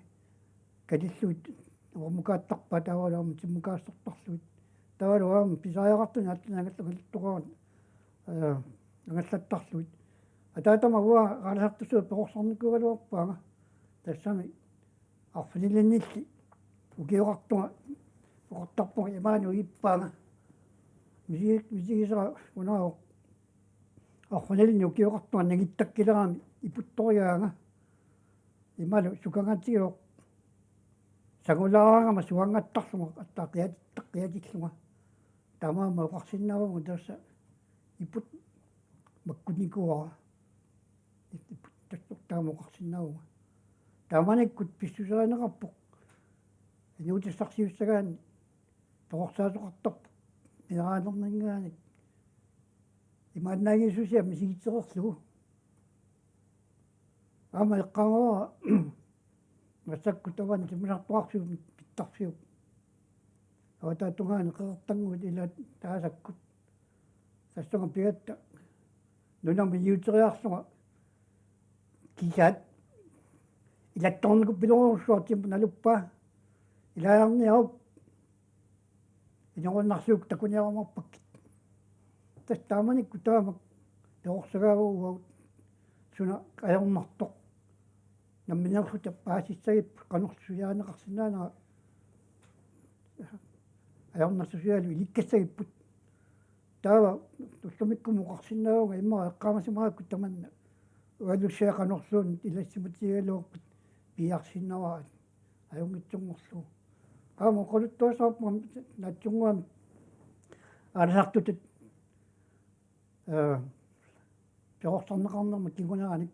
Kalillugit uammukaattarpaat taavalu aamma timmukaassortarlugit. Taavalu aamma pisariaqartunik aatsaat angallattoqarani, eh, angallattarlugit. Ataatama uanga aalasartussatut perorsarnikuugaluarpaanga. Tassami arfinilinnilli ukioqartunga, oqartarpunga imaanut ippaanga. Misi-, misigisara unaavoq. Arfinilinnik ukioqartunga nangittakkilerami iputtorigaanga. Imalu sukangatigivoq. Sangulaaraangama suangattarlunga attaqiat-, taqqiatillunga. Taamaammat oqarsinnaavunga tassa iput makkunikuuara. Ip-, iput tassuq taama oqarsinnaavunga. Taamanikkut pissuserineqarpoq. Inuutissarsiussagaanni perorsaasoqartarpoq. Mineralerninngaanniit. Imaannaanngissusia misigitsereerlugu. Aamma eqqaamavara massakkut tamanna timmisartoqarfiup pittarfiup. Avataata tungaanut Qeqertannguit ilaat taasakkut. Tassunga pigatta nunamut iuteriarlunga kiisaat ilattornikuppiloorujussuaq timmut naluppaa. Ilaajarniarup inerunnarsiuk takuniarumaarpakkit. Tassa taamanikkut taamak perorsagaavoq uagut suna ajornartoq. Nammineerluta paasissagipput qanorlu suliarineqarsinnaanera ajornartorsuarlu ilikkassagipput. Taava ullumikkut oqarsinnaavunga immaqa eqqaamasimagakku tamanna ualussiaq qanorluunniit ilassimatsigigaluarpat piiarsinnaavat ajunngitsunngorlugu. Aamma oqaluttuassarpunga naatsunnguamik aalasartutut, ee, perorsarneqarnermut kinguneranik.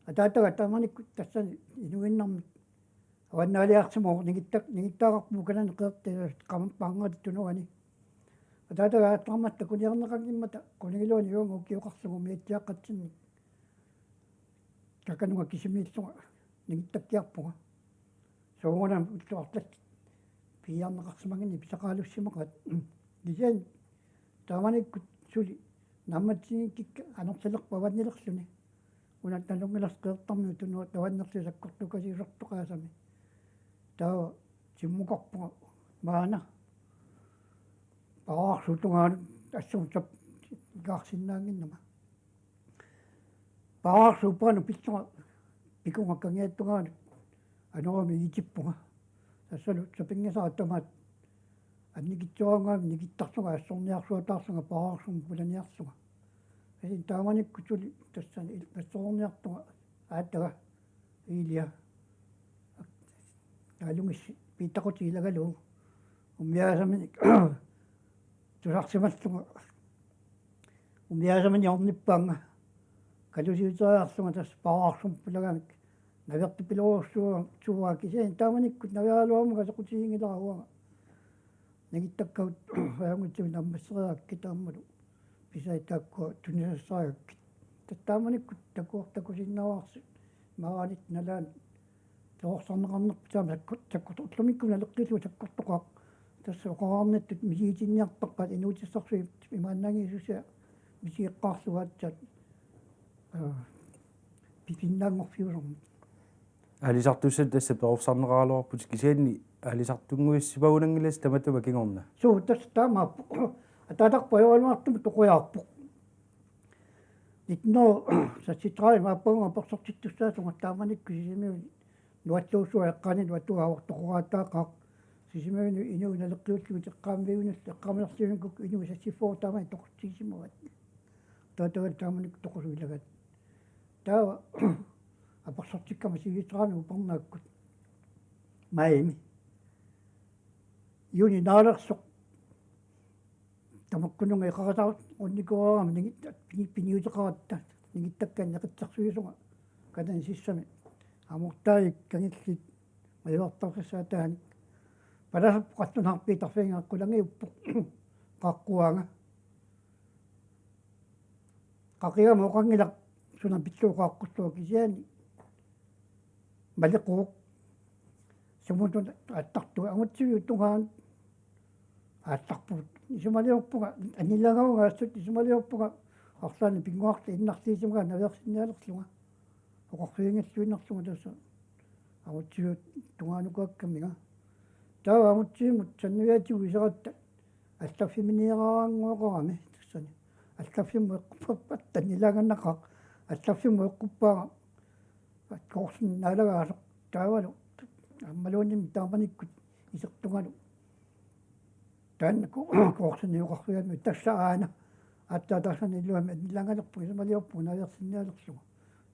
Ataataga taamanikkut tassani inuinnarmik Avannaaliarsimavoq nigittak-, nigittaqarpoq kanani qeerti qamappaangaati tunuani. Ataataga aattarmat takuniarneqanngimmata qulingiluanut uanga ukioqarlugu umiatsiaqqatsinnik. Kakanunga kisimiillunga nigittakkiarpunga. Soorunami ullut arlallit piiarneqarsimanngikkaanni pisaqalussimaqaat. Kisianni taamanikkut suli naammatsinngikka anorsalerpoq avannilerluni. Una nalunngilarsi qeertarmiut tunuat avannerluni sakkortukasiusortoqaasami. Taava timmukarpunga maanna paararsuup tungaanut assorsuaq ikaarsinnaannginnama. Paararsuup tungaanut pillunga pikunga kangiattungaanut anorami itippunga. Tassalu sapinngisara tamaat annikitsuaraannguamik nigittarlunga assorniarsuataarlunga paararsummut pulaniarlunga. Kisianni taamanikkut suli tassani il-, nassuerniartunga aataga Iilia. Naalunngilaq piitaqutigilaarlugu. Umiaasaminik tusarsimallunga. Umiaasaminik ornippaannga. Kalusiuteriarlunga tassa paararsummut pulagamik. Navertupiloorsuuara kisianni taamanikkut naveraluarmanga soqutiginngilara uanga. Nigittakkagut ajunngitsumik naammasseriarakkit aammalu pisai taakkua tunisassariarakkit. Taava taamanikkut takuar-, takusinnaavarsi maaniittoq nalaani perorsarneqarnerput taama sakkut-, sakkut-, ullumikkut naleqqillugu sakkortoqaaq. Tassa oqarnittut misigitinniartarpaat inuutissarsuit imaannaanngisaat misigeqqaarlugu aatsaat. Aa, pisinnaanngorfiusarmat. Aalisartussat tassa perorsarneqaraluarput kisianni aalisartunnguissimagunanngilassi tamatuma kingorna. Suu, tassa taamaappoq. Ataatarput ajoraluartumik toqujaarpoq. Nitten hundrede seksogtredive aappaannga apersortittussaasunga taamanikkut Sisimiuni nuattuusua eqqaani nuattuuavoq toqoraataaqaaq. Sisimiuni inuit naleqqiullutik eqqaamiviunullu eqqaaminersiuinnarlutik inuit sassiffiuvoq taamani toqutigisimavat. Taava taamanikkut toqusuilagaat. Taava apersortikkama sivisraami upernaakkut. Maimi. Juni naalersoq. Tamakkununnga eqarisarut unnikuuarama nigit-, pini-, piniuteqaratta. Nigittakkanik neqitsersuisunga. Kanani sissami. Amortaavik kangillit. Majuartarfissaataanik. Palasarpoq qallunaarpiit tarfigiga qulangiuppoq. Qaaqquaanga. Qaqigama oqanngilaq suna pillugu qaaqqullugu kisianni maleqquuq sumutut aattartugut angutsiviup tungaanut aattarpugut. Isumaliorpunga annilaangavunga assut isumaliorpunga arlaannik pinnguartut innarliisimagai naveersinnialerlunga. Oqarfiginngilluinnarlunga tassa angutsiviup tungaanukaakkaminga. Taava angutsivimmut sanniviatigut iseratta allaffimmiinnaraannguaqarami tassani. Allaffimmut eqquppappat annilaangannaqaaq. Allaffimmut eqquppaanga. Koorsinni naalagaasoq taavalu aammaluunniimmi taamanikkut isertungalu. Taanna ko-, koorsinni oqarfigami tassa aana. Aatsaat tassani illuami annilaangalerpunga isumaliorpunga naveersinnialerlunga.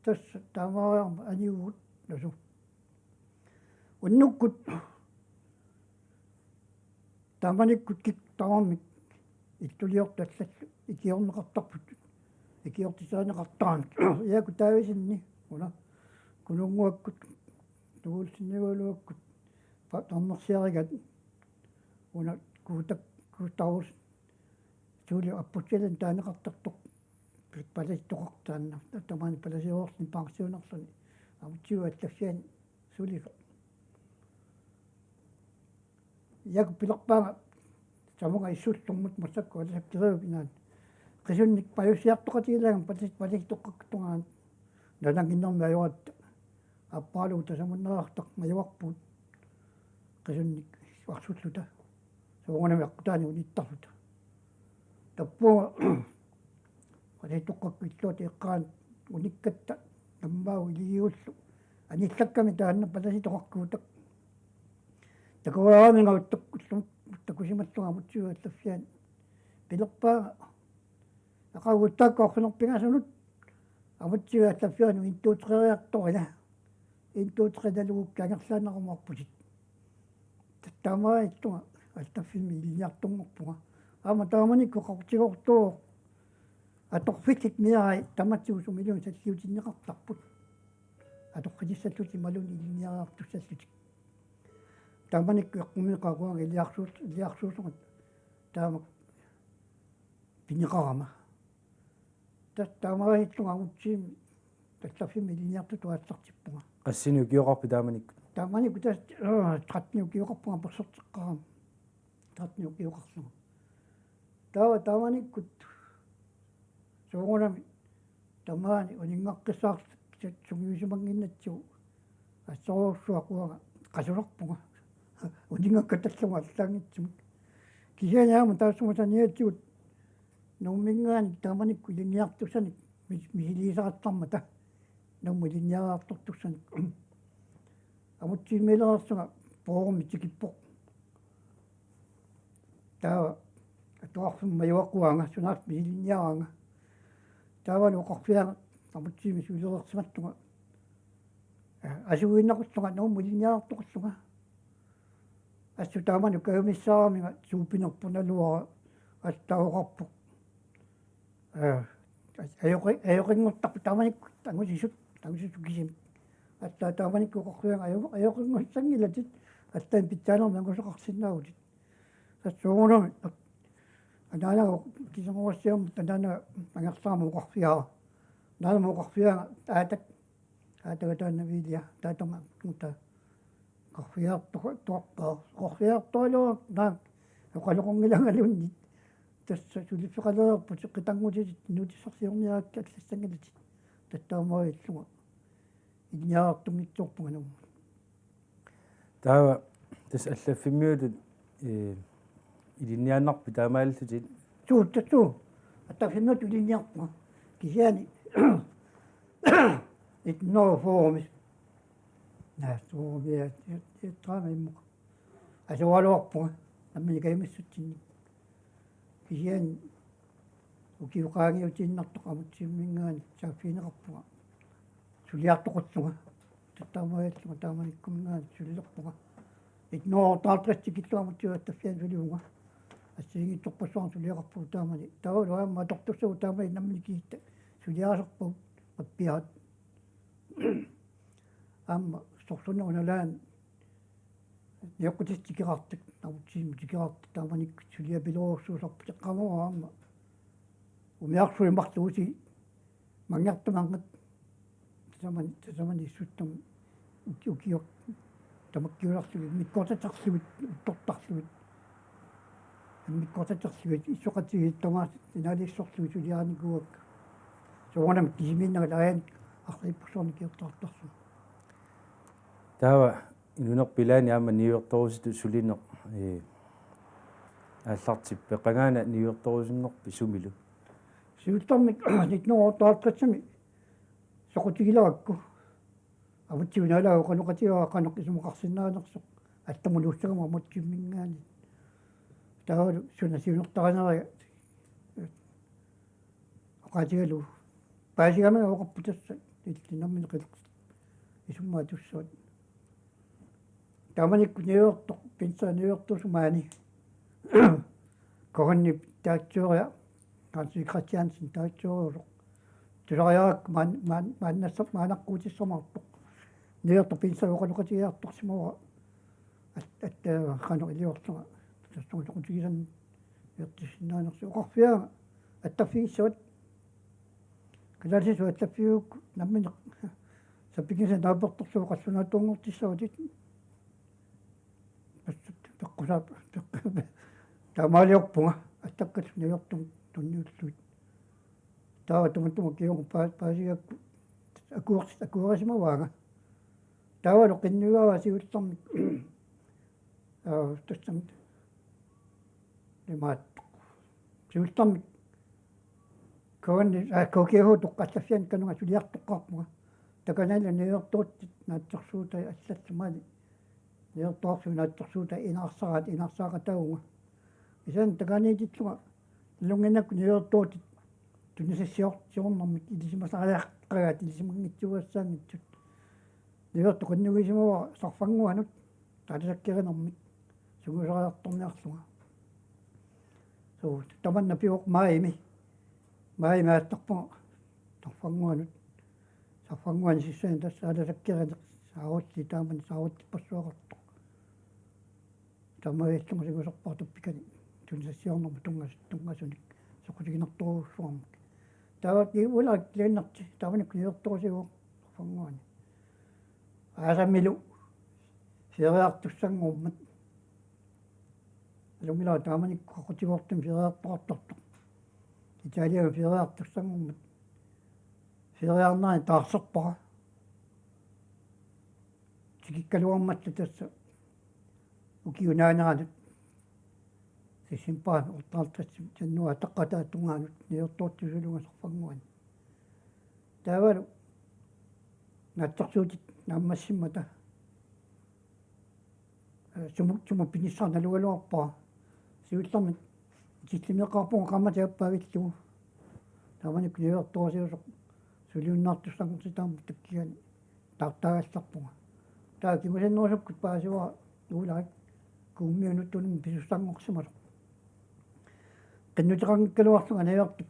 Tassa taamaariarmat aniuvugut nasu. Unnukkut taamanikkut kikkut tamarmik ittuliortut allallu ikiorneqartarput. Ikiortisarineqartarami. Jaaku Davidsenip una Kununnguakkut Tuulsinniugaluakkut pa-, tarnersiarigaat una Kuutak-, Kuutarus suuli apputsialin taaneqartartoq palasitoqartaanna tamaani palasiuarluni pensionerluni amutsiu allaffiani sulisoq. Jaaku pilerpaanga samunga issullummut massakkut alasakkeruup inaani. Qisunnik pajussiartoqatigilaangama palas-, palasitoqqakkut tungaanut. Nalannginnermi ajoratta. Aappaalugu tasamunnerartaq majuarpugut. Qisunnik arsulluta. Soorunami aqqutaani unittarluta. Tappuunga palasitoqqakkut illuata eqqaani unikkatta tammaagu iligigullu. Anillakkami taanna palasitoqakkuutak. Takuaramingauttaq ullum takusimallunga amutsiu allaffiani. Pilerpaanga aqagu uttaakka orfineq-pingasunut amutsiu allaffiani intuuteqeriartorina. Intuuteqinalugu kangerlaannarumaarputit. Taamaattunga allaffimmi ilinniartunngorpunga. Aamma taamanikkut qaqutigoortuuvoq. Atorfillit miarai tamatigut sumiluunniit salliutinneqartarput. Atorfitissallutik imaluunniit ilinniariartussallutik. Taamanikkut eqqumiikkakku uanga iliarsuus-, iliarsuusunga taama pineqarama. Tassa taamaalillunga Amutsivimmi allaffimmi ilinniartutut aallartippunga. Qassinik ukioqarpit taamanikkut? Taamanikkut tassa, øh, tretten ukioqarpunga apersorteqqaarama. Tretten ukioqarlunga. Taava taamanikkut soorunami tamaani uninngaqqissaarluta sungiusimannginnatsigu assorujussuaq uanga qasulerpunga. Uninngakkatallugu allaanngitsumik. Kisianni aamma taassuma saniatigut Nuumminngaanniit taamanikkut ilinniartussanik mis-, misiliisaqattaarmata. Nuummut ilinniariartortussanik. Amutsivimmiilereersunga Borummik tikippoq. Taava atuarfimmi majuaquaanga, sunaaffa misilinniaraanga. Taavalu oqarfigaanga Amutsivimmi sulereersimasunga, asuiinnaqullunga Nuummut ilinniariartoqarlunga. Assut taamani kajumissaaraminga suupinerpoq naluara, allaat oqarpoq: Ee, ajoqi-, ajoqinngortarput taamanikkut angusisut, angusisut kisimik. Allaat taamanikkut oqarfigaanga ajo-, ajoqinngortissanngilatit, allaammi pitsaanermik angusaqarsinnaavutit. Tassa soorunami anaanaga kisimik uassiamut anaanaga angerlarama oqarfigaara. Anaanama oqarfigaanga: Aatak, aatagaq taanna Vilia, taatama uta oqarfigiartoq-, toqarpaa. Oqarfigiartoraluarama naak oqaloqanngilangaluunniit. Tassa suliffeqalereerputit, qitanngutit inuutissarsiorniarakkit allassanngilatit. Tassa taamaalillunga ilinniariartunngitsoorpunga Nuummut. Taava tassa allaffimmiutut, ee, ilinniaannarpit taamaalillutit? Suu, tassa suu. Allaffimmiutut ilinniarpunga. Kisianni nitten hundrede og fyrre-mi. Naa, fyrre-mi, ja, ja, ja, tredive immaqa. Asugaluarpunga nammineq kajumissutsinni. Kisianni ukioq qaangiutiinnartoq Amutsivimminngaanniit saaffigineqarpunga suliartoqarlunga. Taamaallunga taamanikkuminngaanniit sulilerpunga. Nitten hundrede og otteoghalvtreds tikillugu Amutsivimmi allaffiani sulivunga. Assigiinngitsorpassuarnik suliaqarpugut taamani. Taavalu aamma atortussagut taamani nammineq kiisalu suliarisarpagut pappiaat. Aamma sorsunnerup nalaani nioqqutissat tikeraartut, Amutsivimmi tikeraartut, taamanikkut suliapiloorsuusarput, eqqaamavara aamma umiarsuit marluusii manngertumanngit. Tasamani, tasamani issuttam uki-, ukioq tamakkiulerlugit, immikkoortatarlugit, uttortarlugit. Immikkoortatarlugit, issoqatigiit tamaasa inaalissorlugit suliarinikuuakka. Soorunami kisimiinnagit aajuna arriippoq soorunami kiortaartarluni. Taava inuunerpit ilaani aamma niuertorusutut sulineq, ee, aallartippoq. Qangaana niuertorusunnerpit sumilu? Siullermik nitten hundrede og otteoghalvtreds-imi soqutigilerakku. Amutsivik naalagaq oqaloqatigaara qanoq isumaqarsinnaanersoq. Allamut nuussagama Amutsivimminngaanniit. Taavalu suna siunertarineria oqaatigalugu. Paasigamiga oqarpoq tassa illit nammineq qilersitut isummat atussavat. Taamanikkut niuertoq, pinsa niuertuusoq maani. Kongenip direktøria, Hans Christiansen direktøriusoq. Tusariarakku maan-, maan-, maannassaq maannaqqutissamaarpoq. Niuertoq pinsa oqaloqatigiartorsimavara. At-, at-, qanoq iliorlunga. Tassunga soqutigisannik niuertissinnaanersoq. Oqarfigaanga attaffigissavat. Kalaallisut allaffigigukku nammineq sapinngisaat naapertorlugit qallunaatuunngortissavatit. Peqqusaap-, peqq-, taamaaliorpunga attakkat niuertumik tunniullugit. Taava tamatuma kingorna paa-, paasigakku akuers-, akuerisimavaanga. Taavalu qinnuigaavaa siullermik. Aa, tassami. Imaattoq. Siullermik. Kuanni, aa, K G H-toqqat allaffianni kanunga suliartoqqaarpunga. Takananilu niuertuutit naatsorsuutai allallu maani. Niuertuarsuit naatsorsuutai inaarsaraat inaarsaaqataavunga. Kisianni takaniitillunga nalunnginnakku niuertuutit tunisassior-, siornermik ilisimasariaqaat ilisimanngitsuugassaanngitsut. Niuertoq qinnuigisimavara sarfannguanut taalasakkerinermik sungiusariartorniarlunga. Suu, tamanna pivoq maajimi. Maajimi aallarpunga sarfannguanut. Sarfannguani sissaani tassa taalasakkerineq saarulliit taamani saarullippassuaqartoq. Taamaalillunga siuserpara tuppikani tunisassiornermut tunngas-, tunngasunik soqutiginartorujussuarmik. Taava Ulrik Lennert taamanikkut niuertorusivoq saffannguani. Aasamilu feriartussanngormat. Ilumila taamanikkut qaqutigoortumik feriartoqartartoq. Italiami feriartussanngormat. Feriarnani taarserpara. Tikikkaluarmat tassa ukiup naanerani decembarimi otteoghalvtredsimi januaarip taqqataa tungaanut niuertorutsisulunga saffannguani. Taavalu naatsorsuutit naammassimmata, eh, sumut, sumut pinissara nalugaluarpara. Siullermik tillimeeqqaarpunga qaammatit aappaa avillugu. Taamanikkut niuertorusiusoq suliunnaartussanngortitaammat takkugani taartaagallarpunga. Taava kingusinnerusukkut paasivara Ulrik Kuummiunut tunummi pisussanngorsimasoq. Qinnuteqanngikkaluarlunga niuertup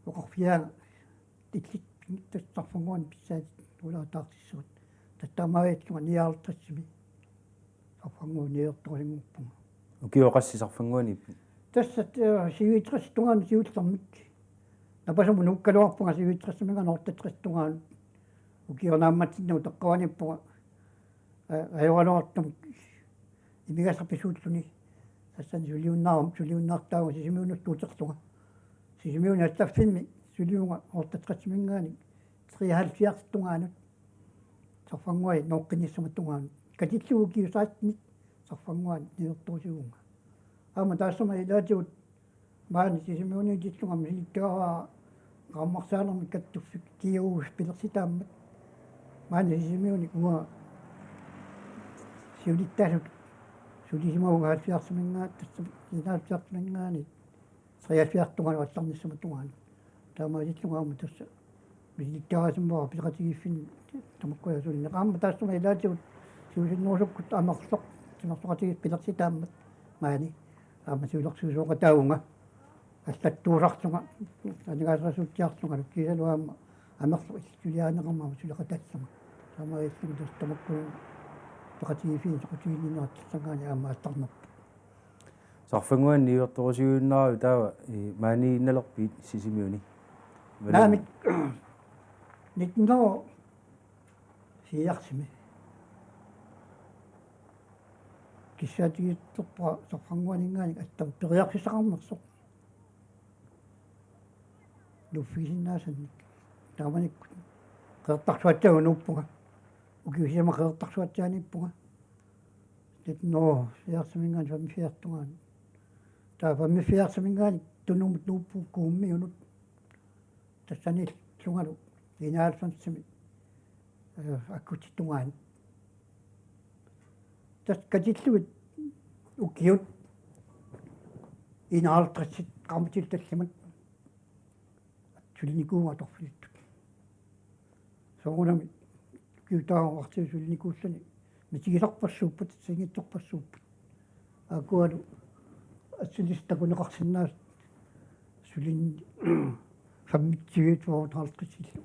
oqarfigaanga illit tassa saffannguani pissaatit Ulrik taartissavat. Tassa taamaalillunga nioghalvtredsimi saffannguani niuertorusunngorpunga. Ukioq qassit saffannguaniippit? Tassa, eh, syvogtres tungaanut siullermik. Napasumut nuukkaluarpunga syvogtresiminngaanniit otteogtres tungaanut. Ukioq naammatsinnagu taqqavaniippunga, eh, ajoraluartumik imigassaq pisuulluni. Tassani suliunnaar-, suliunnaartaavunga Sisimiunut uterlunga. Sisimiuni allaffimmi suliuvunga otteogtresiminngaanniit treoghalvfjerds tungaanut. Saffannguani nooqqinnissamut tungaanut. Katillugu ukiut sekstenit saffannguani niuertorusivunga. Aamma taassuma ilaatigut maani Sisimiuniitillunga misilittagara qaammarsaanermik kattuffik G U-p pilersitaammat. Maani Sisimiuni uanga siulittaasut sulisimavunga halvfjerdsiminngaanniit, tassa enoghalvfjerdsiminngaanniit treoghalvfjerds tungaanut allarnissamut tungaanut. Taamaasillunga aamma tassa misilittagarisimavara pileqatigiiffinni tamakkuasuunneq. Aamma taassuma ilaatigut siusinnerusukkut Amerloq timersoqatigiit pilersitaammat maani aamma siulersuisooqataavunga. Allattuusarlunga, aningaasarisuutsiarlungalu kiisalu aamma Amerloq illit suliarineqarmat aamma suleqataallugu. Taamaasillunga tassa tamakkununnga peqatigiiffiit soqutiginninnerat tassanngaanniit aamma aallarnerput. Saffannguani niuertorusuinnaaravit taava, eh, maaniinnalerpit Sisimiuni? Naamik, nitten hundrede og firsimi kissaatigiittorpara saffannguaninngaanniit attam periarfissaqarnersoq. Nuuffigisinnaasannik. Taamanikkut Qeqertarsuatsiaanut nuuppunga. Ukiut sisamat Qeqertarsuatsiaaniippunga. Nitten hundrede og firsiminngaanniit femogfirs tungaanut. Taava femogfirsiminngaanniit Tunumut nuuppunga Kuummiunut. Tassaniillungalu enoghalvfemsimi, eh, aggustip tungaanut. Tassa katillugit ukiut enoghalvtredsit qaammatit tallimat sulinikuuvunga atorfilittut. Soorunami ukiut taava artigu sulinikuulluni misigisarpassuupput, assigiinngitsorpassuupput. Aakualu assilissat takuneqarsinnaasut sulinni femogtyve, tooghalvtredsillu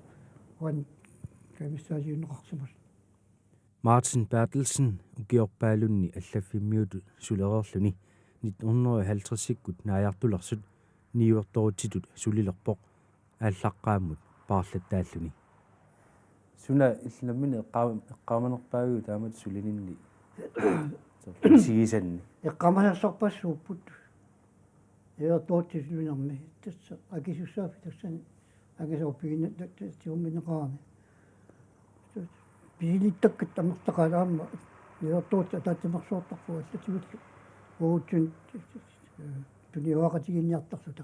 uani kajumissaasiunneqarsimasut. Martin Berthelsen ukiorpaalunni allaffimmiutut sulereerluni nitten hundrede og halvtredsikkut naajartulersut niuertorutsitut sulilerpoq aallaqqaammut paarlattaalluni. Suna illit nammineq eqqaa-, eqqaamanerpaaviuk taamatut sulininni? Soorlu isigisanni. Eqqaamasassarpassuupput. Niuertorutsit sulinermi. Tassa akisussaaffik tassani angisooq piginna-, ta-, ta-, tigummineqarami. Pisilittakkat amerlaqaat aamma niuertorutsit ataatsimeersuartarput allatigullu. Uagutsinnut, eh, tuniuaqatigiinniartarluta.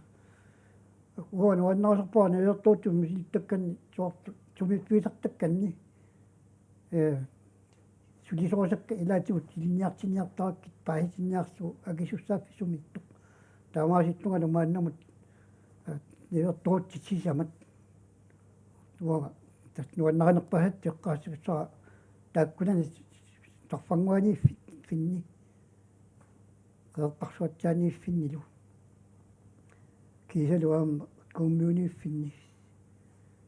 Uanga nuannarisarpara niuertorutsut misilittakkanni soorlu sumiiffigisartakkanni, eh, sulisorisakkat ilaatigut ilinniartinniartarakkit paasitinniarlugu akisussaaffik sumiittoq. Taamaasillungalu maannamut, eh, niuertorutsit sisamat. Uanga tassa nuannarinerpaasatut eqqaassagassara taakkunani saffannguaniiffinni. Qeqertarsuatsiaaniiffinnilu. Kiisalu aamma Kuummiuniiffinni.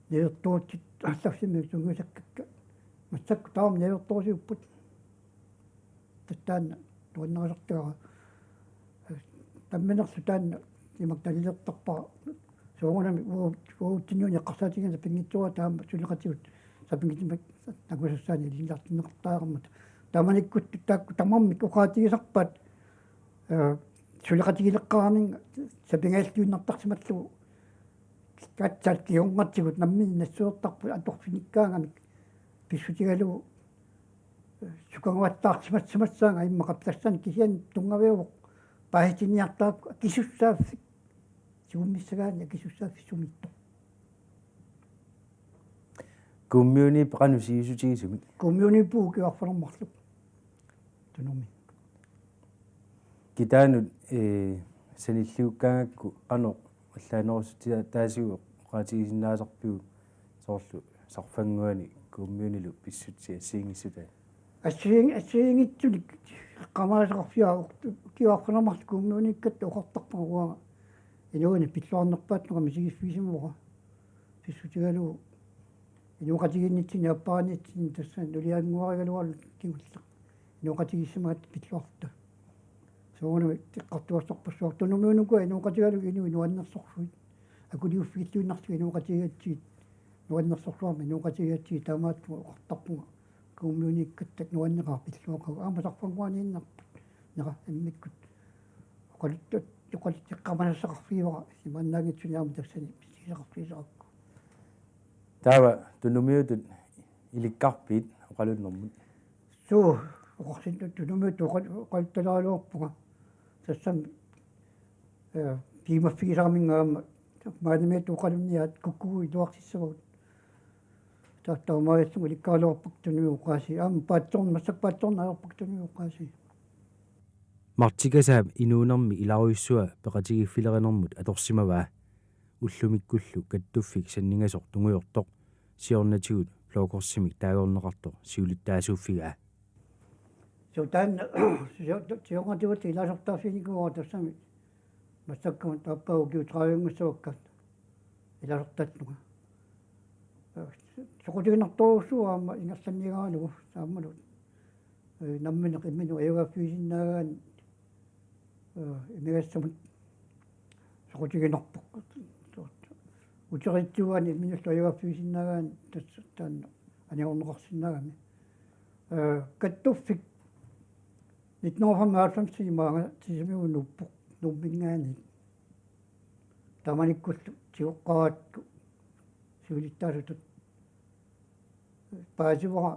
Niuertorutsit allaffimmi tunngasakkakka. Massakkut taama niuertorusiupput. Tassa taanna nuannarisartagara. Namminerlu taanna imak talilertarpara. Soorunami uu-, uatsinnut eqqarsaatigineq sapinngitsiga taama suleqatigut sapinngitsimmik nagusassaani ilinniartinneqartariaqarmata. Taamanikkut taakku tamarmik oqaatigisarpaat, ee, suleqatigileqqaarninga sapigaalliunnertarsimallugu. Aatsaat kingornatigut nammineq nassuertarput atorfinikkaangamik pissutigalugu, ee, sukanguattaarsimassimassaanga immaqa tassani kisianni tunngaviuvoq paasitiniartarakku akisussaaffik. Sigummissagaanni akisussaaffik sumiittoq. Kommunip qanoq sivisutigisumik? Kommunip ukiuarfilermarluk. Tunumi. Kitaanut, ee, sanilliukkaangakku qanoq allaanerussutia-, taasigut oqaatigisinnaasarpiuk soorlu sarfannguani kommunilu pissutsit assigiinngissutaat? Assigiin-, assigiinngitsunik eqqaamasassaqarfigaara ukiuarfilermarluk kommuniikkatta oqartarpunga uanga inuuneq pilluarnerpaatut misigiiffigisimavara. Pissutigalugu inooqatigiinnitsinni aappariinitsinni tassa nuliannguarigaluarluni kingulleq. Inooqatigiissimagatta pilluarluta. Soorunami eqqartugassarpassuit. Tunumiunukua inooqatigalugu inuit nuannersorsuit. Akuliuffigilluinnarlugit inooqatigigatsigit nuannersorsuarmik inooqatigigatsigit taamaattumik oqartarpunga. Kommuniikkatta nuanneqaaq pilluaqaaq. Aamma sarfannguaniinnarput. Nera immikkut. Oqaluttut, oqaluttoq eqqaamasassaqarfigivara. Imaannaanngitsuni aamma tassani pisigisaqarfigisaqakku. Taava tunumiutut ilikkarpit oqalunnermut? Suu, oqarsinnut tunumiutut oqal-, oqaluttaraluarpunga. Tassami, ee, piumaffigisaraminnga aamma maanimiittut oqalunniaat kukkugut iluarsissavagut. Taava taamaalillunga ilikkaraluarpakka tunumiut oqaasii. Aamma paatsoorn-, massakkut paatsoorneq ajorpakka tunumiut oqaasii. Martikasaap inuunermi ilarujussuaq peqatigiiffilerinermut atorsimavaa. Ullumikkullu kattuffik sanningasoq tungujortoq siornatigut Blå Korsimik taagorneqartoq siulittaasuuffigaa. Suu taanna, sio-, siornatigut ilaasortaaffiginikuuara tassami. Massakkumut aappaa ukiut tredive-nngissavakka ilaasortaallunga. Soqutiginartorujussuuvoq aamma ingerlanniaralugu aammalu, ee, nammineq imminut ajugaaffigisinnaagaanni, ee, imigassamut soqutiginarpoq. Uteriitsuugaanni imminullu ajugaaffigisinnaagaanni tassa taanna anigorneqarsinnaagami. Ee, kattuffik nitten hundrede og femoghalvfems-imi maanga Sisimiut nuuppoq Nuumminngaanniit. Taamanikkullu tigoqqaaraakku siulittaasutut paasivara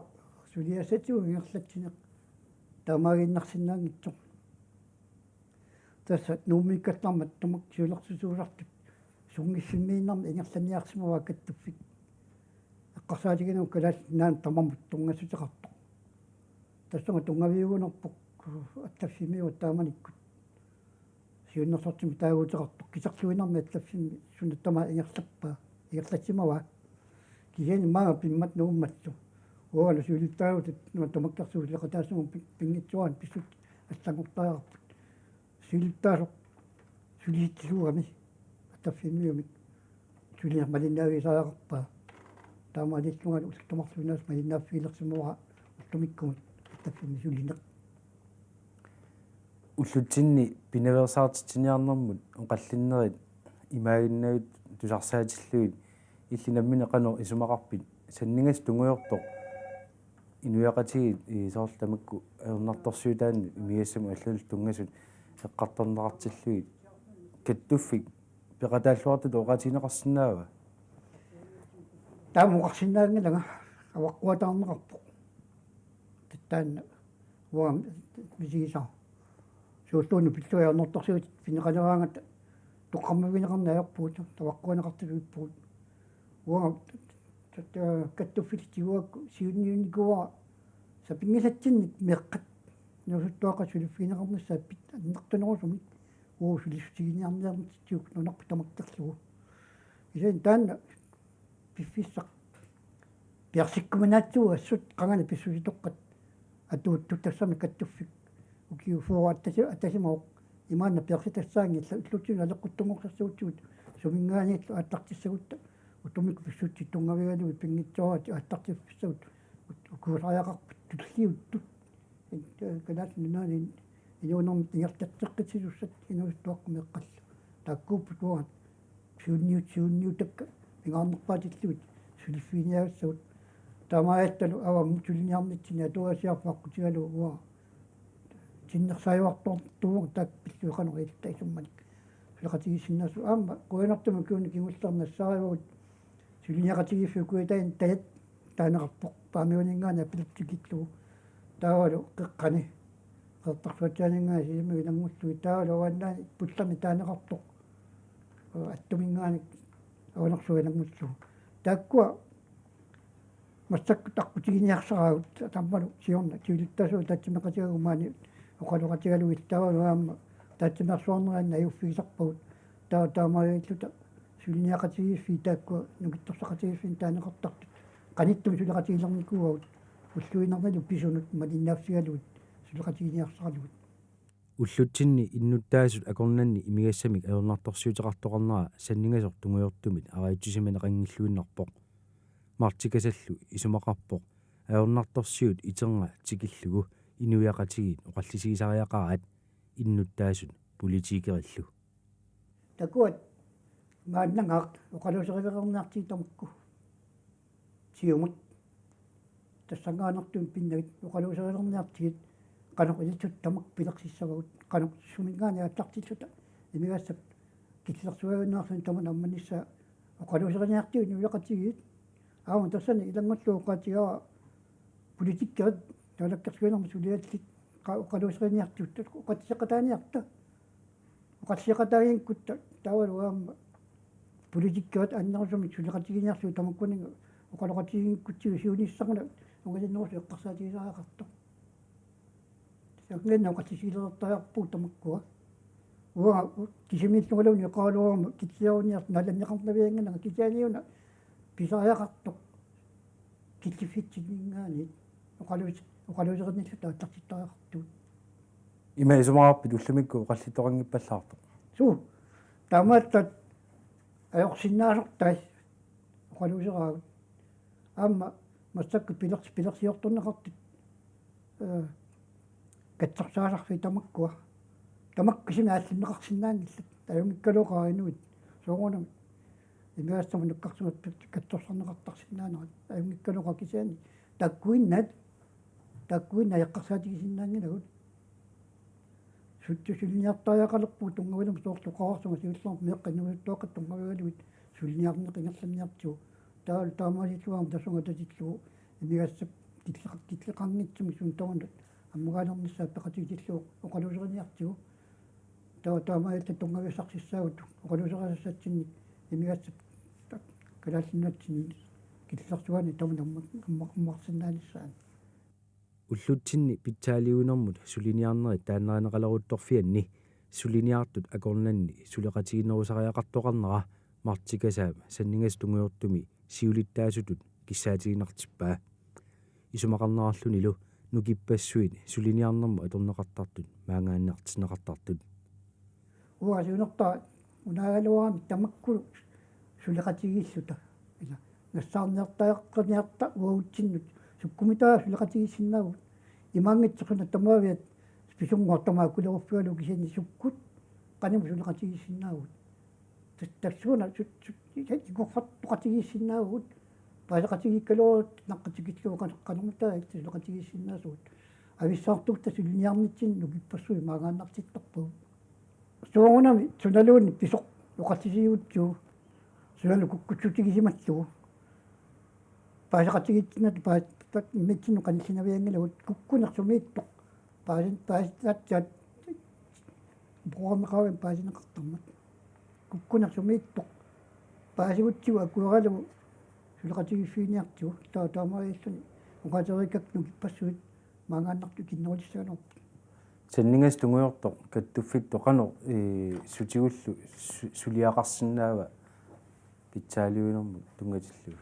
suliassatigut ingerlatsineq taamaaginnarsinnaanngitsoq. Tassa Nuummiikkallarmat tamakku siulersuisuusartut sunngiffimmiinnarmik ingerlanniarsimavaat kattuffik. Eqqarsaatiginikuuara Kalaallit Nunaannut tamarmut tunngassuteqartoq. Tassunga tunngaviugunarpoq Attaffimmiut taamanikkut. Siunnersortimik taaguuteqartoq kiserluinnarmik Attaffimmi suna tamaat ingerlappaa, ingerlatsimavaa. Kisianni maanga pimmat Nuummallu. Uangalu siulittaasutut Nuummi tamakkersuusileqataassummik pi-, pinngitsoorani pissutsit allanngortariaqarput. Siulittaasoq sulisitsisuugami Attaffimmiumik sulineq malinnaavigisariaqarpaa. Taamaalillungalu ullut tamarluinnaasa malinnaaffigilersimavara ullumikkumut Attaffimmi sulineq. Ullutsinni pinaveersaartitsiniarnermut oqallinnerit imaaginnavit tusarsaatillugit illit nammineq qanoq isumaqarpit sanningasoq tungujortoq inuiaqatigiit, ee, soorlu tamakku ajornartorsiutaannut imigassamut allanullu tunngasut eqqartorneqartillugit kattuffik peqataalluartutut oqaatigineqarsinnaava? Taama oqarsinnaanngilanga avaqquataarneqarpoq. Taanna uanga misigisara. Suulluunniit pillugit ajornartorsiutit pineqaleraangata toqqammavigineqarneq ajorpugut, avaqquaneqartutut ippugut. Uanga tat-, tat-, kattuffillu tiguakku siunniunnikuuara sapinngisatsinnik meeqqat. Inuusuttuaqqat suliffigineqarnissaapput annertunerusumik. Uagut sulissutiginiarniartitsigut nunarput tamakkerlugu. Kisianni taanna piffissaq. Piarsikkuminaatsuu assut qangali pissutitoqqat atuuttut tassami kattuffik. Ukiut fyrre attasi-, attasimavoq. Imaanna piarsitassaanngillat ullutsinni naleqquttunngorsassagutsigu suminngaanniillu aattartissagutta utumik pissutsit tunngavigalugit pinngitsooratik aattartiffissagut ut-, ukuusariaqarput tulliuttut. Kalaallit Nunaanni inuunermik ingerlatseqqissisussat inuusuttuaqqat meeqqallu. Taakkuupput uanga siunniut-, siunniutakka pingaarnerpaatillugit suliffiginiagassagut. Taamaalillutalu avammut suliniarnitsinni atuagasiarput aqqutigalugu uanga tinnersaajuartortuuvunga taakku pillugu qanoq ililluta isummanik suleqatigiissinnaasoq. Aamma qujanartumik ukiuni kingullerni nassaarivagut suliniaqatigiiffiup kujataani Tajat taaneqarpoq Paamiuninngaanniit apilertikillugu. Taavalu Qeqqani Qeqertarsuatsiaaninngaanniit Sisimiut ilanngullugit, taavalu Avannaani Pullami taaneqartoq Attuminngaanniit Avanersuaq ilanngullugit. Taakkua massakkut aqqutiginiarsaraagut, taamalu siorna siulittaasuat ataatsimeeqatigalugu maani oqaloqatigalugit, taavalu aamma ataatsimeersuarneranni ajuuffigisarpagut. Taava taamaalilluta suliniaqatigiiffiit taakkua nukittorsaqatigiiffiini taaneqartartut qanittumi suleqatigilernikuuagut, ulluinnarnilu pisunut malinnaaffigilugit suleqatiginiarsaralugit. Ullutsinni innuttaasut akornanni imigassamik ajornartorsiuteqartoqarnera Sanningasoq tungujortumit arajutsisimaneqanngilluinnarpoq. Martikasallu isumaqarpoq ajornartorsiut iterngaq tikillugu inuiaqatigiit oqallisigisariaqaraat innuttaasut politikerillu. Takuat maannangaaq oqaluuserilerniartigit tamakku. Siumut tassanngaannartumik pinnagit oqaluuserilerniartigit qanoq ililluta tamakku pilersissavagut, qanoq suminngaanniit aallartilluta imigassap killilersuinnarluni tamanna ammanissaa oqaluuseriniartigit inuiaqatigiit. Aamma tassani ilanngullugu oqaatigaara politikkerit naalakkersuinermi suliallit qa-, oqaluuseriniartigut oqatsiseqataaniarta. Oqatsiseqataaginngikkutta taavalu aamma politikkerit annerusumik suleqatiginiarlugit tamakkuninnga oqaloqatiginngikkutsigit siunissaq una ungasinnerusoq eqqarsaatigisariaqartoq. Sanginnaq oqallisigilertariaqarpugut tamakkua. Uanga kisimiillungaluunniit oqaraluarama killiliorniarluta naalanneqarnavianngilanga kisianni una pisariaqartoq killiffitsinninngaanniit oqaluus-, oqaluuserinnilluta aallartittariaqartugut. Ima isumaqarpit ullumikkut oqallittoqanngippallaartoq? Suu, taamaattat ajorsinnaasortai oqaluuseraagut. Aamma massakkut pilers-, pilersiortorneqartut, ee, katsorsaasarfiit tamakkua. Tamakku kisimi aallunneqarsinnaanngillat. Ajunngikkaluaqaaq inuit. Soorunami imigassamut nukkarsimapput katsorsarneqartarsinnaanerat. Ajunngikkaluaqaaq kisianni taakkuinnaat, taakkuinnaat eqqarsaatigisinnaanngilagut. Suttu suliniartariaqalerpugut tunngavilermut soorlu oqarsunga siullermik meeqqat inuusuttuaqqat tunngavigalugit suliniarneq ingerlanniartigu. Taavalu taamaalillugu aamma tassunga tatillugu imigassap killeqa-, killeqanngitsumik suut tamanut ammagaalernissaat peqatigitillugu oqaluuseriniartigu. Taava taamaalilluta tunngaviussarsissaagut oqaluuserisassatsinnik imigassap kalaallit nunaatsinni killilersugaanni tamanut amma-, amma-, ammarsinnaanissaanut. Ullutsinni pitsaaliuinermut suliniarnerit taannarineqaleruttorfianni suliniartut akornanni suleqatiginerusariaqartoqarnera Martikasaap Sanningasoq tungujortumi siulittaasutut kissaatiginartippaa. Isumaqarnerarlunilu nukippassuit suliniarnermut atorneqartartut maangaannartinneqartartut. Uanga siunertara unaagaluarami tamakku suleqatigiilluta. Ila nassaarniartariaqarniarta uagutsinnut sukkumitaa suleqatigiissinnaavugut. Imaanngitsoq suna tamaaviat pisunngortama akuleruffigalugu kisianni sukkut qanimut suleqatigiissinnaavugut. Tas-, tassuuna sut-, sut-, ikorfartoqatigiissinnaavugut. Paaseqatigiikkaluarutta naqqatikillugu qan-, qanormita illit suleqatigiissinnaasugut. Avissaartuutta suliniarnitsinni nukippassuit maangaannartittarpagut. Soorunami sunaluunniit pisoq oqallisigigutsigu, sunalu kukkussutigisimallugu. Paaseqatigiitsinnata paa-, pa-, immitsinnut qanillinavianngilagut kukkuneq sumiittoq. Paasin-, paasitsaat programmeqaavin paasineqartarmat. Kukkuneq sumiittoq paasigutsigu akueralugu suleqatigiiffiginiartigu. Taa-, taamaalilluni oqaaseqatigiikkakkit nukippassuit maangaannartut ikinnerulissagaluarput. Sanningasoq tungujortoq kattuffittut qanoq, ee, sutigullu su-, suliaqarsinnaava pitsaaliuinermut tunngatillugu?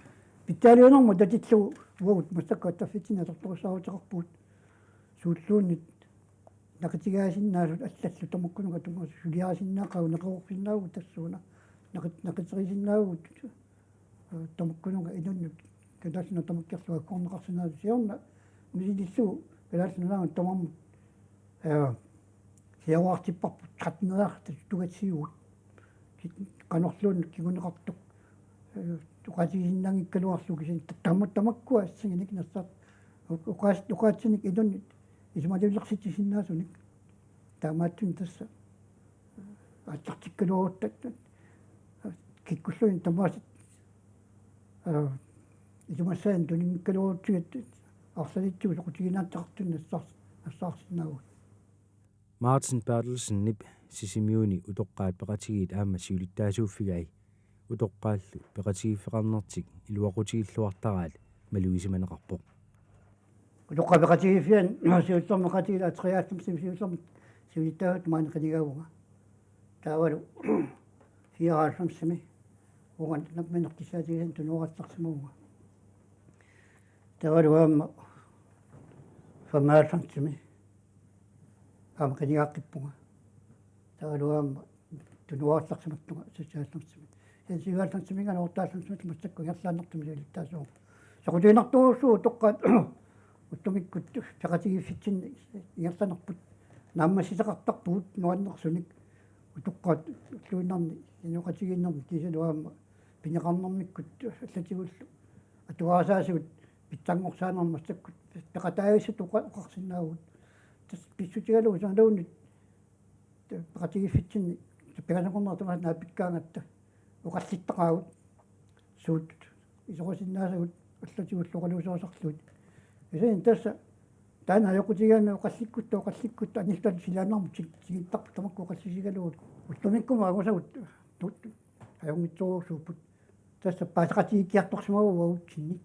Pitsaaliuinermut tatillugu uagut massakkut attaffitsinni atortorissaaruteqarpugut. Suulluunniit naqitigaasinnaasut allallu tamakkununnga tunngasut suliarisinnaaqagut, neqeroorsinnaavugut tassuuna. Naqit-, naqiterisinnaavagut, ee, tamakkununnga inunnut Kalaallit Nunaat tamakkerlugu akorneqarsinnaasut siorna misilillugu Kalaallit Nunaannut tamarmut, ee, Siaruartipparput tretten-eriarluta tugatsiugut. Qanorluunniit kinguneqartoq, eh, oqaatigisinnaanngikkaluarlugu kisianni ta-, tama-, tamakkua assinginik nassaat oqaas-, oqaatsinik inunnit isumaliulersitsisinnaasunik. Taamaattumik tassa aallartikkaluarutta kikkulluunniit tamaasa, eh, isumassaanik tuninngikkaluarutsigit arlalitsigut soqutiginaateqartunik nassaars-, nassaarsinnaavugut. Martin Berthelsenip Sisimiuni utoqqaat peqatigiit aamma siulittaasuuffigai utoqqaallu peqatigiiffeqarnertik iluaqutigilluartaraat malugisimaneqarpoq. Utoqqaat peqatigiiffiani siullermik peqatigiilluta treoghalvfemsimi siullermik siulittaasutut maani qinigaavunga. Taavalu fireoghalvfemsimi uunga nammineq kissaatigisannik tunuarallarsimavunga. Taavalu aamma femoghalvfemsimi aamma qinigaaqqippunga. Taavalu aamma tunuarallarsimattunga seksoghalvfemsimi. Kisianni syvoghalvfemsiminngaanniit otteoghalvfemsimut massakkut ingerlaannartumik siulittaasuuvunga. Soqutiginartorujussuuvoq utoqqaat ullumikkut peqatigiiffitsinni ingerlanerput naammassisaqartarpugut nuannersunik utoqqaat ulluinnarni inooqatigiinnermi kiisalu aamma pineqarnermikkut allatigullu atugarisaasagut pitsanngorsaanermut massakkut peqataavissatut oqa-, oqarsinnaavugut. Tassa pissutigalugu sanaluunniit peqatigiiffitsinni pingasunngornerata tamaasa naapikkaangatta oqallittaqaagut suut isorisinnaasagut allatigullu oqaluuserisarlugit. Kisianni tassa taanna ajoqutigigaanni oqallikkutta, oqallikkutta anillat silaannarmut tig-, tigittarput tamakku oqallisigalugit. Ullumikkut angusagut tu-, ajunngitsorujussuupput. Tassa paaseqatigiikkiartorsimavagut uagutsinni.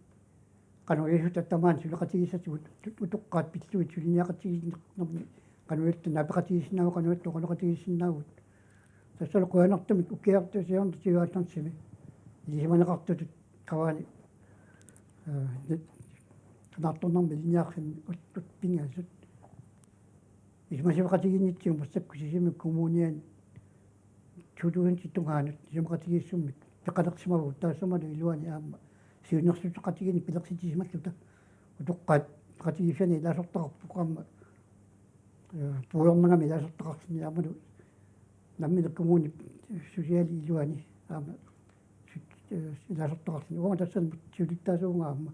Qanoq iliorluta tamaani suleqatigiissatigut utoqqaat pillugit suliniaqatigiinnermi qanoq iliorluta naapeqatigiissinnaavagut, qanoq iliorluta oqaloqatigiissinnaavugut. Tassalu qujanartumik ukiorpassuarni siorna tyve halvfemsimi ilisimaneqartutut Qavaani, eh, sanaartornermi ilinniarfinni ut-, ut pingasut. Isumasioqatigiinnitsigut massakkut Sisimiut Kommuniani to tusind tungaanut isumaqatigiissummik peqalersimavagut taassumali iluani aamma siunnersuuteqatigiinneq pilersitsisimalluta. Utoqqaat peqatigiiffiani ilaasortaqarpoq aamma, eh, puigornagami ilaasortaqarluni aammalu nammineq kommunip sociali iluani aamma sut-, eh, ilaasortaqarluni. Uanga tassani siulittaasuuvunga aamma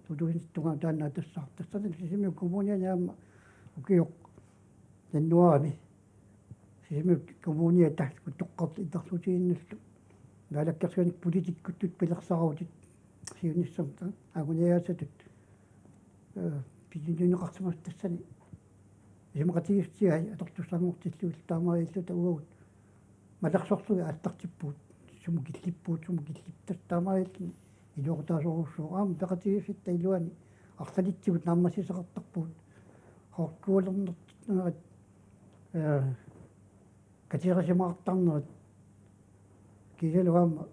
to tusind tungaanut taanna tassa. Tassani Sisimiut Kommuniani aamma ukioq januaarimi Sisimiut Kommuniata utoqqartut illersuutiginnullu naalakkersuinermut politikkikkut pilersaarutit siunissami anguniagassatut, eh, piginiunneqarsimasut tassani isumaqatigiissutigai atortussanngortillugit taamaalilluta uagut malersorlugit aallartippugut, sumut killippugut, sumut killippoq, taamaalilluni iluaqutaasorujussuuvoq aamma peqatigiiffitta iluani arlalitsigut naammassisaqartarpugut. Højskolernertigut, eh, katerisimaartarnerit kiisalu aamma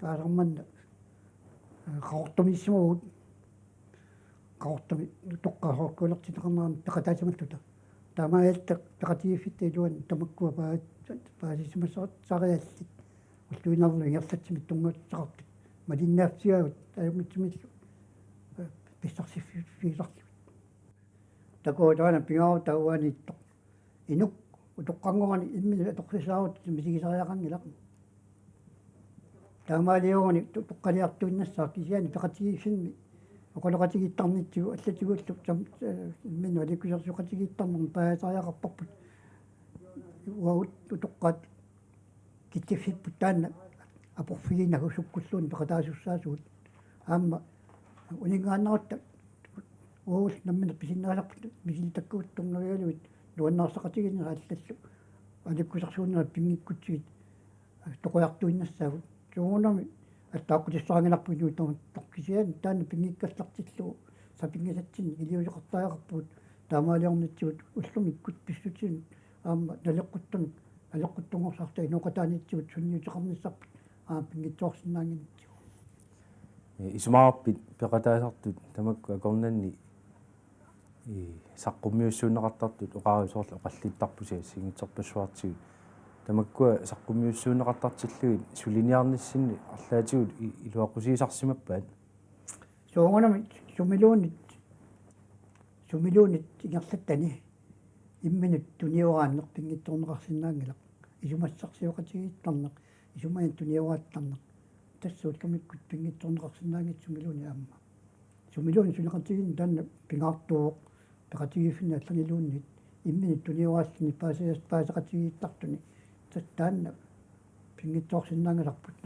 taasarmanna, eh, Qaqortumiissimavagut, Qaqortumi utoqqaat højskolertinneqarneranni peqataasimalluta. Taamaalilluta peqatigiiffitta iluani tamakkua paa-, paasisimasariallit ulluinnarni ingerlatsimik tunngaveqartut malinnaaffigaagut ajunngitsumillu, eh, pissarsiffigisarlugit. Takuuk taanna pingaarutaa uaniittoq. Inuk utoqqanngorani imminut atorsisaarutit misigisariaqanngilaq. Taamaalioruni tu-, utoqqaliartuinnassaaq kisianni peqatigiiffimmi oqaloqatigiittarnitsigut allatigullu tam-, eh, imminut aliikkusersoqatigiittarnermi paasisariaqarparput. Uagut utoqqaat kitsiffipput taanna aporfiginagu sukkulluunniit peqataasussaasugut. Aamma uninngaannarutta uagut nammineq pisinnaasarput misilittakkavut tunngavigalugit nuannaarseqatigiinnerat allallu aliikkusersuunerat pinngikkutsigit toqoriartuinnassaagut. Soorunami attaaqqutissaanngilarput inuit tamatut kisianni taanna pinngikkallartillugu sapinngisatsinnik iliuuseqartariaqarpugut taamaaliornitsigut ullumikkut pissutsinut aamma naleqquttunut, naleqquttunngorsarta inooqataaniitsigut sunniuteqarnissarput aamma pinngitsoorsinnaannginnatsigu. Isumaqarpit peqataasartut tamakku akornanni, ii, saqqummiussuunneqartartut oqaruit soorlu oqallittarpusi assigiinngitsorpassuartigut. Tamakkua saqqummiussuunneqartartillugit suliniarnissinni arlaatigut i-, iluaqusiisarsimappat? Soorunami sumiluunniit, sumiluunniit ingerlattani imminut tunioraanneq pinngitsoorneqarsinnaanngilaq. Isumassarsioqatigiittarneq, isumanut tunioraattarneq. Tassa ullumikkumut pinngitsoorneqarsinnaanngitsoq sumiluunniit aamma. Sumiluunniit suleqatigiinneq taanna pingaartuuvoq peqatigiiffinni allaniluunniit imminut tunioraalluni paasias-, paaseqatigiittartuni. Tassa taanna pinngitsoorsinnaanngisarput.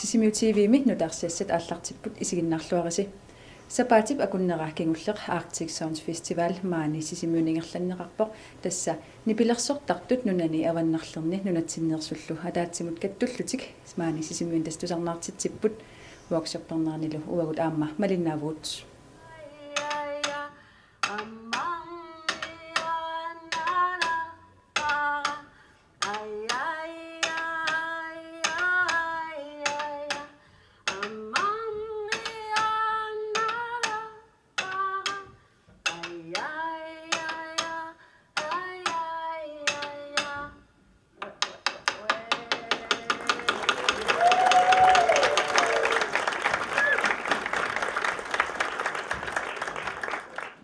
Sisimiut T V-mi nutaarsiassat aallartipput, isiginnaarluarisi. Sapaatip akunnera kingulleq Arctic Sounds Festival maani Sisimiuni ingerlanneqarpoq. Tassa nipilersortartut nunani avannarlerni nunatsinneersullu ataatsimut kattullutik maani Sisimiuni tassa tusarnaartitsipput. Workshopperneranilu uagut aamma malinnaavugut.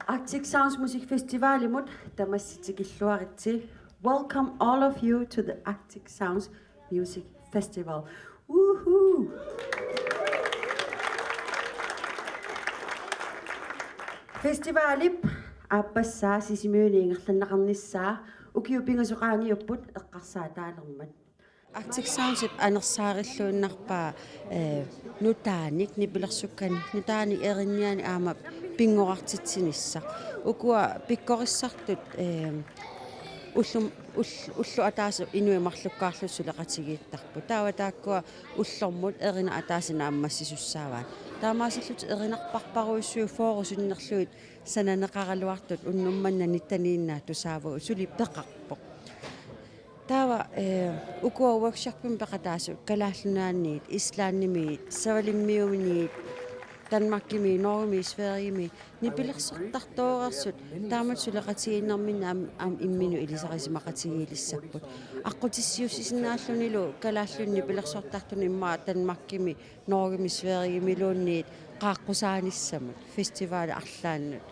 Arctic Sounds Music Festivalimut tamassi tikilluaritsi. Welcome all of you to the Arctic Sounds Music Festival. Woohoo! Festivalip aappassaa Sisimiuni ingerlanneqarnissaa ukiut pingasut qaangiupput eqqarsaataalermat. Arctic Soundsip anersaarilluinnarpaa, eh, nutaanik, nipilersukkanik, nutaanik erinnianik aamma pinngorartitsinissaq. Ukua pikkorissartut, eh, ullum-, ull-, ulloq ataaseq inuit marlukkaarlutik suleqatigiittarput. Taava taakkua ullormut erinat ataaseq naammassisussaavaat. Taamaasillutik erinarparparujussuit fyrre sinnerlugit sananeqaraluartut unnuk manna nittaniinnaat tusaavagut, suli peqarpoq. Taava, eh, ukua workshopimik peqataasut Kalaallit Nunaanniit, Islandimiit, Savalimmiuniit, Danmarkimiit, Norgemiit, Sverigemiit, nipilersortartooreersut, taamatut suleqatigiinnerminni aam-, aamma imminut ilisarisimaqatigiilissapput. Aqqutissiuussisinnaallunilu kalaallinut nipilersortartunut immaqa Danmarkimi, Norgemi, Sverigemiluunniit qaaqqusaanissamut, festivalip arlaannut.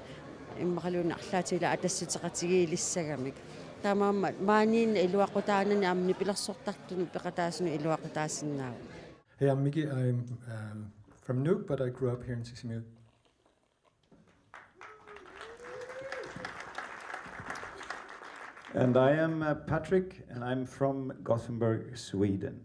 Immaqaluunniit arlaatigut ila atassuteqatigiilissagamik. Taamaammat maaniinneq iluaqutaanani aamma nipilersortartunut peqataasunut iluaqutaasinnaavoq. Hey, I'm Miki. I'm, um, from Nuuk, but I grew up here in Sisimiut. And I am, uh, Patrick, and I'm from Gothenburg, Sweden.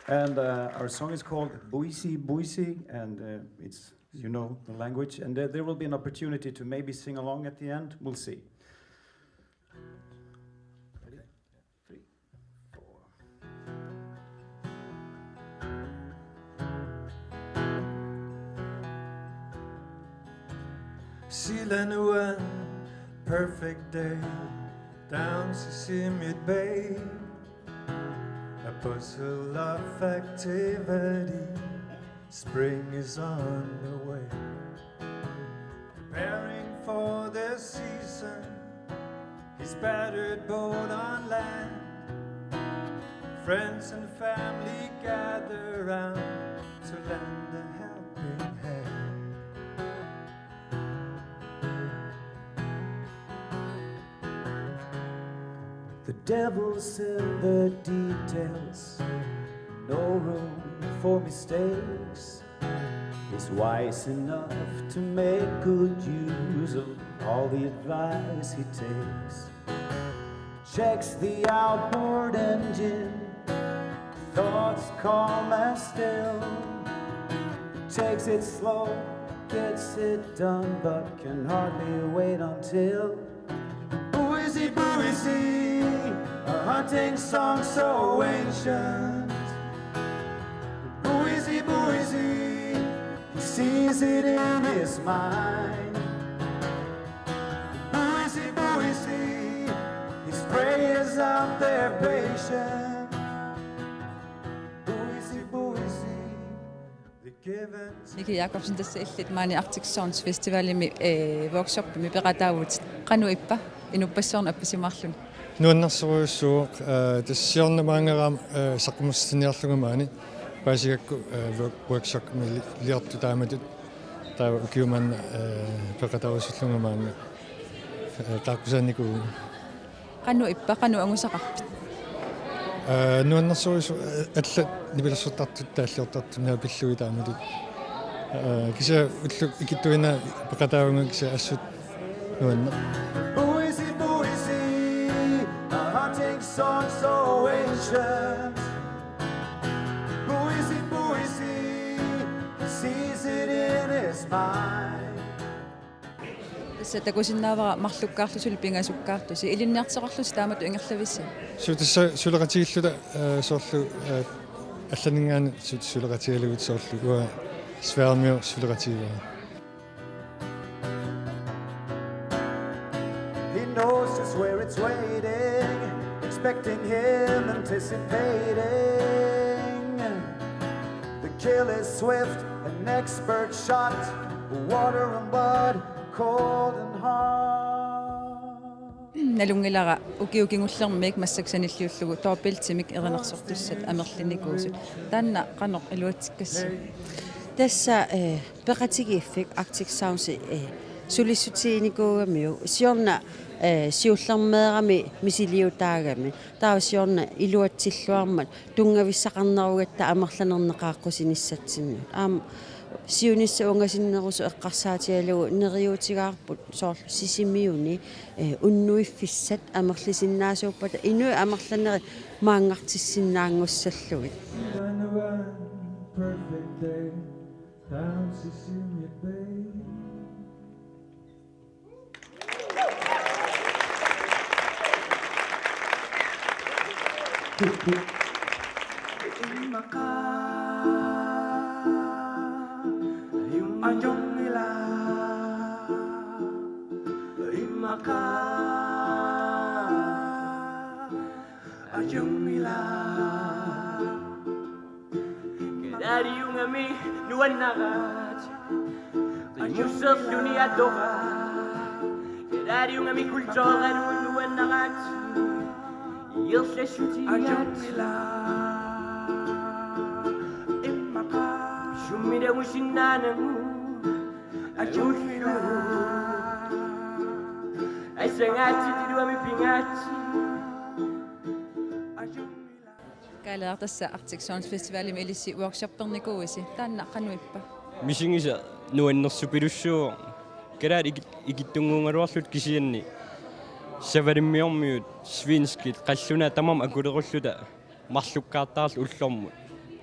And, uh, our song is called Buisi Buisi, and, uh, it's, you know the language, and there, there will be an opportunity to maybe sing along at the end. We'll see. Three, four. Sila nu en perfect day down Sisimiut Bay. A bustle of activity. Spring is on the way. Preparing for the season, his battered boat on land. Friends and family gather round to lend a helping hand. The devil's in the details, no room for mistakes. Is wise enough to make good use of all the advice he takes. Checks the outboard engine, thoughts calm and still. Takes it slow, gets it done, but can hardly wait until Buosi, buosi, a hunting song so ancient. Buosi, buosi, he sees it in his mind. Buosi, buosi, his prey is out there patient. Buosi, buosi, Miki Jakobsen, tassa illit maani Arctic Sounds Festivalimi, eh, workshopimi peqataavutit. Qanoq ippa inuppassuarnut appisimaarluni? Nuannersorujussuuvoq, eh, tassa siorna maanngarama, eh, saqqummersitsiniarlunga maani paasigakku, eh, work-, workshopimi li-, liortut taamatut taava ukioq manna, eh, peqataarusullunga maani, eh, qaaqqusaannikuuvunga. Qanoq ippa, qanoq angusaqarpit? Aa, nuannersorujussuuvoq, aa, allat nipilersortartut taalliortartut naapillugit taamatut. Aa, kisianni ullut ikittuinnaat peqataavunga kisianni assut nuanneq. Buosi, buosi, a hunting song so ancient. Buosi, buosi, sees it in his mind. Tassa takusinnaavara marlukkaarlusi suli pingasukkaartusi. Ilinniartoqarlusi taamatut ingerlavisi? Suu, tassa suleqatigiilluta, eh, soorlu, eh, allaninngaanniit su-, suleqatigalugit soorlu uanga Sverremiu suleqatigivaanga. He knows just where it's waiting, expecting him, anticipating. The kill is swift, an expert shot, water and blood, cold and hard. Nalunngilara ukiut kingullermiit massakkut sanilliullugu dobbeltimik erinarsortussat amerlinikuusut. Taanna qanoq iluatsikkassi? Tassa, eh, peqatigiiffik Arctic Sounds, eh, sulissutiginikuugamiuk siorna, eh, siullermeerami misiliutaagami. Taava siorna iluatsilluarmat tunngavissaqarnerugatta amerlanernik qaaqqusinissatsinnut. Aamma siunissaq ungasinnerusoq eqqarsaatigalugu neriuutigaarput soorlu Sisimiuni, eh, unnuiffissat amerlisinnaasuuppata inuit amerlanerit maanngartissinnaanngussallugit. Perfect day down Sisimiut Bay. Kalaaliungami nuannaraat. Qimmusserluni atoraat. Kalaaliungami kulturalugu nuannaraat. Iorlassutigigaat. Immaqa. Summilagusinnaanagu. Ajullu. Assangaatsitiluami pingaatsi. Kaaleertassa Arctic Sounds Festivalimi ilissi workshoppernikuuisi. Taanna qanoq ippa? Misigisaq, nuannersupilussuuvoq. Kalaallit ikit-, ikittunnguugaluarluta kisianni savalimmiormiut svenskit qallunaat tamarmik akulerulluta marlukkaartarluta ullormut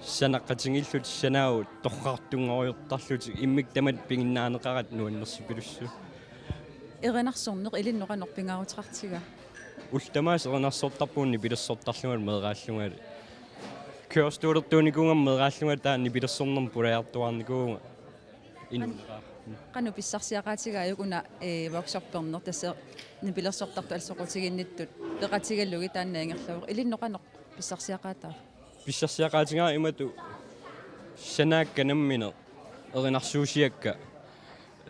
sanaqqatigiilluta sanaavut torrartunngoriartarlutik immikkut tamatta piginnaaneqaratta nuannersupilussuuvoq. Erinarsorneq ilinnut qanoq pingaaruteqartigaa? Ullut tamaasa erinarsortarpugut nipilersortarlungalu meeraallungalu. Kørestollertuunikuugama meeraallungalu taava nipilersornermut pulaartuaarnikuuvunga. Inuuneqaaq. Qanoq pissarsiaqaatigaajuk una, eh, workshopperneq, tassa nipilersortartut allat soqutiginnittut peqatigalugit taanna ingerlavoq. Ilinnut qanoq pissarsiaqaataava? Pissarsiaqaatigaara imatut sanaakka nammineq erinarsuusiakka,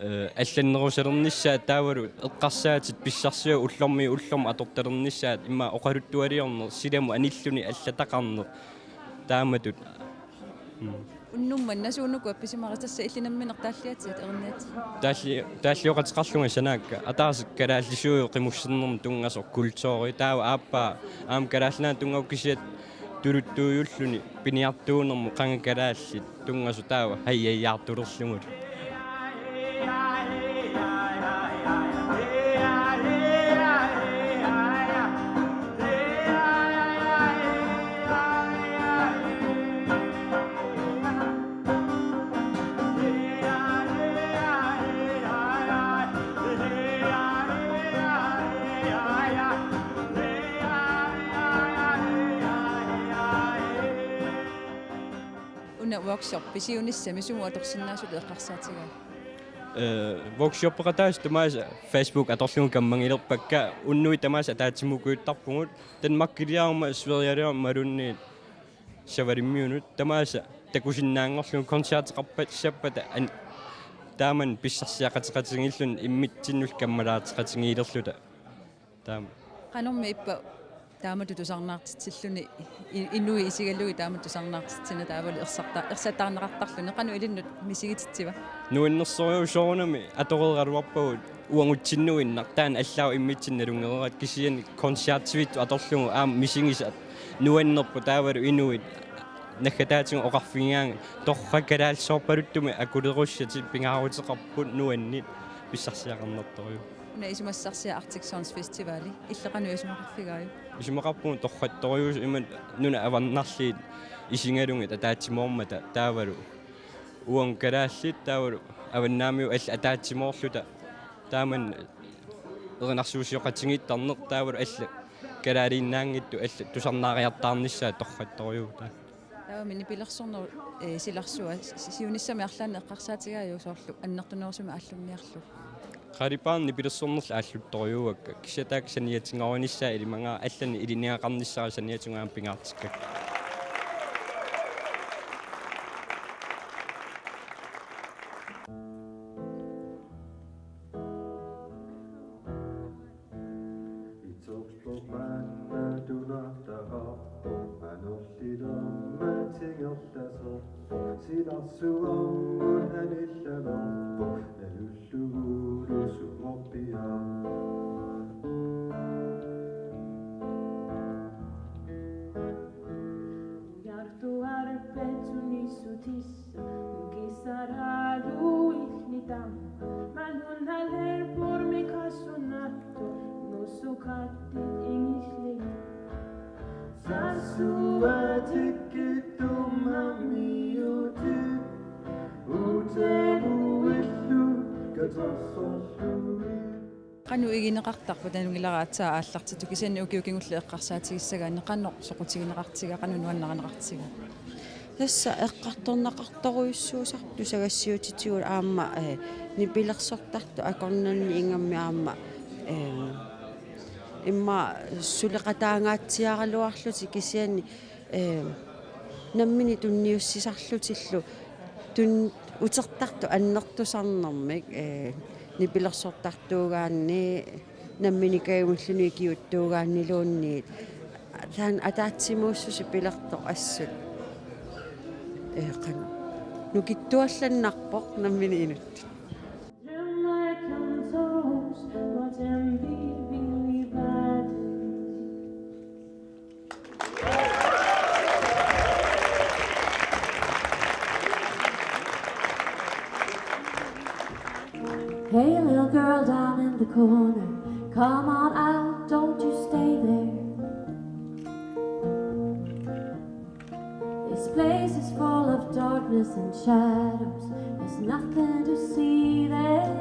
eh, allannerusalernissaat taavalu eqqarsaatit pissarsiat ullormiit ullormut atortalernissaat immaqa oqaluttualiorneq silamut anilluni allataqarneq taamatut. Mm. Unnuk manna suunuku appisimaarisi, tassa illit nammineq taalliatitit erinniatit? Taalli-, taallioqateqarlunga sanaakka. Ataaseq kalaallisuujuvoq qimussernermut tunngasoq kulturi. Taava aappaa aamma Kalaallit Nunaata tunngavoq kisianni tuluttuujulluni piniartuunermut qanga kalaallit tunngasut taava hajajjaartulerlugulu. Una workshoppi siunissami sumut atorsinnaasutut eqqarsaatigaat? Ee, workshoppeqataasut tamaasa Facebook atorlugu kammagilerpakka, unnuit tamaasa ataatsimoorujuttarpugut, Danmarkiliaruma, Sverigeliaruma imaluunniit Savalimmiunut, tamaasa takusinnaanngorlugu koncerteqarpassappata an-, taamani pissarsiaqateqatigiilluni immitsinnullu kammalaarteqatigiilerluta. Taama. Qanormi ippa taamatut tusarnaartitsilluni i-, inuit isigalugit taamatut tusarnaartitsineq taavalu ersarta-, ersataarneqartarluni, qanoq ilinnut misigititsiva? Nuannersorujussuarmik atoreeraluarpagut uagutsinnuinnaq taanna allaat immitsinnut nalunngereersoq kisianni koncertivittut atorlugu aamma misigisaq nuannerpoq taavalu inuit naggataatigut oqarfigigaanni torrak kalaallisorpaluttumik akulerussatik pingaaruteqarput nuanneq pissarsiaqarnertorujuk. Una isumassarsiaq Arctic Sounds Festivali. Illit qanoq isumaqarfigaajuk? Isumaqarpunga torrattorujuusoq imaluunniit nunat avannarliit isigalugit ataatsimoormata taavalu uagut kalaallit taavalu avannaamiut allat ataatsimoorluta taamani erinarsuusioqatigiittarneq taavalu allat kalaaliinnaanngitsut allat tusarnaariartaarnissaat torrattorujuuvoq. Taavami nipilersornerup, eh, silarsua si-, siunissami arlaannik eqqarsaatigaajuk soorlu annertunerusumik aallunniarlugu? Qalipaat nipilersornerlu aalluttorujuuakka, kisianni taakku saniatigoorunissaat ilimagaat, allanik ilinniagaqarnissara saniatigut aamma pingaartikkakku. Itsuup maanna tunartarpoq, anorlilermat ingerlaserpoq, silarsuarmut anillannerpoq, nalullugulu sumorpiaq. Ujartuarpet tunissutissaq, nukissaraalu illit aamma, malunnarlerput mikisunnartoq, nuussukatit ingillit. Saassuatikkittumammiutit, uteruillu katersorlugit. Qanoq igineqartarpa, taanna nungilara aatsaat aallartittoq, kisianni ukioq kingulleq eqqarsaatigissagaanni qanoq soqutigineqartigaa, qanoq nuannarineqartigaa? Tassa eqqartorneqartorujussuusarput tusagassiuutitigut aamma, eh, nipilersortartut akornanni ingammik aamma, eh, immaqa suleqataangaatsiaraluarlutik kisianni, eh, nammineq tunniussisarlutillu tun-, utertartut annertusarnermik, eh, nipilersortartuugaanni, nammineq kajumilluni ikiuuttuugaanniluunniit. Taanna ataatsimuussuseq pilertoq assut. Eh, qanoq. Nukittuallannarpoq nammineq inuttut. Hey, little girl down in the corner, come on out, don't you stay there. This place is full of darkness and shadows, there's nothing to see there.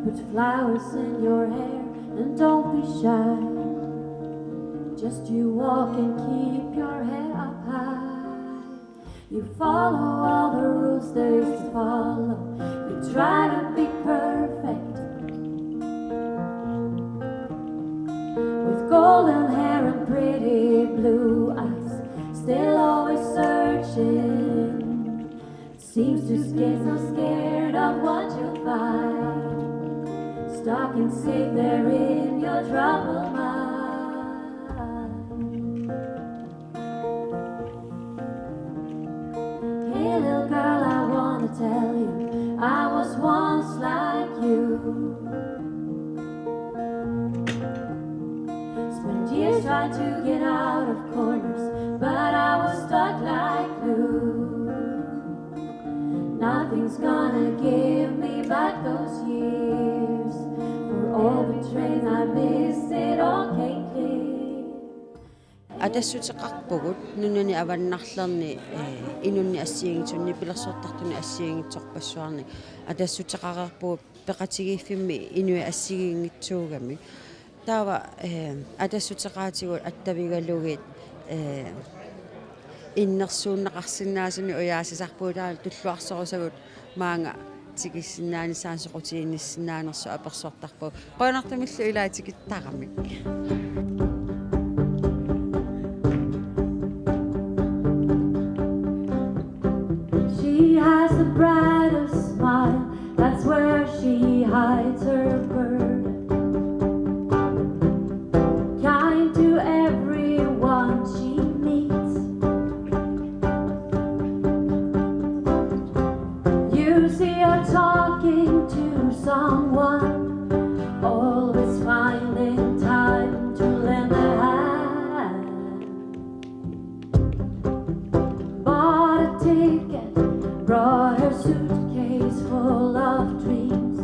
Put flowers in your hair and don't be shy. Just you walk and keep your head up high. You follow all the rules there is to follow. You try to be perfect. With golden hair and pretty blue eyes, still always searching. Seems to get so scared of what you'll find. Stuck and safe there in your troubled mind. Hey, little girl, I wanna tell you, I was once like you. Spent years trying to get out of corners, Stuck like glue. Nothing's gonna give me back those years. For all the trains I missed, it all came clear. Atassuteqarpugut nunani avannarlerni, eh, inunnik assigiinngitsunik, nipilersortartunik assigiinngitsorpassuarnik. Atassuteqareerpugut peqatigiiffimmi inuit assigiinngitsuugamik. Taava, eh, atassuteqaatigut attavigalugit, eh, innersuunneqarsinnaasunik ujaasisarpugut, taava tulluarsorusagut maanga tikissinnaanissaanut soqutiginnissinnaanersoq apersortarpugut. Qujanartumillu ilaat tikittaramik. She has the brightest smile, that's where she hides her burden. Kind to everyone she meets. You see her talking to someone, always finding time to lend a hand. Bought a ticket, brought her suitcase full of dreams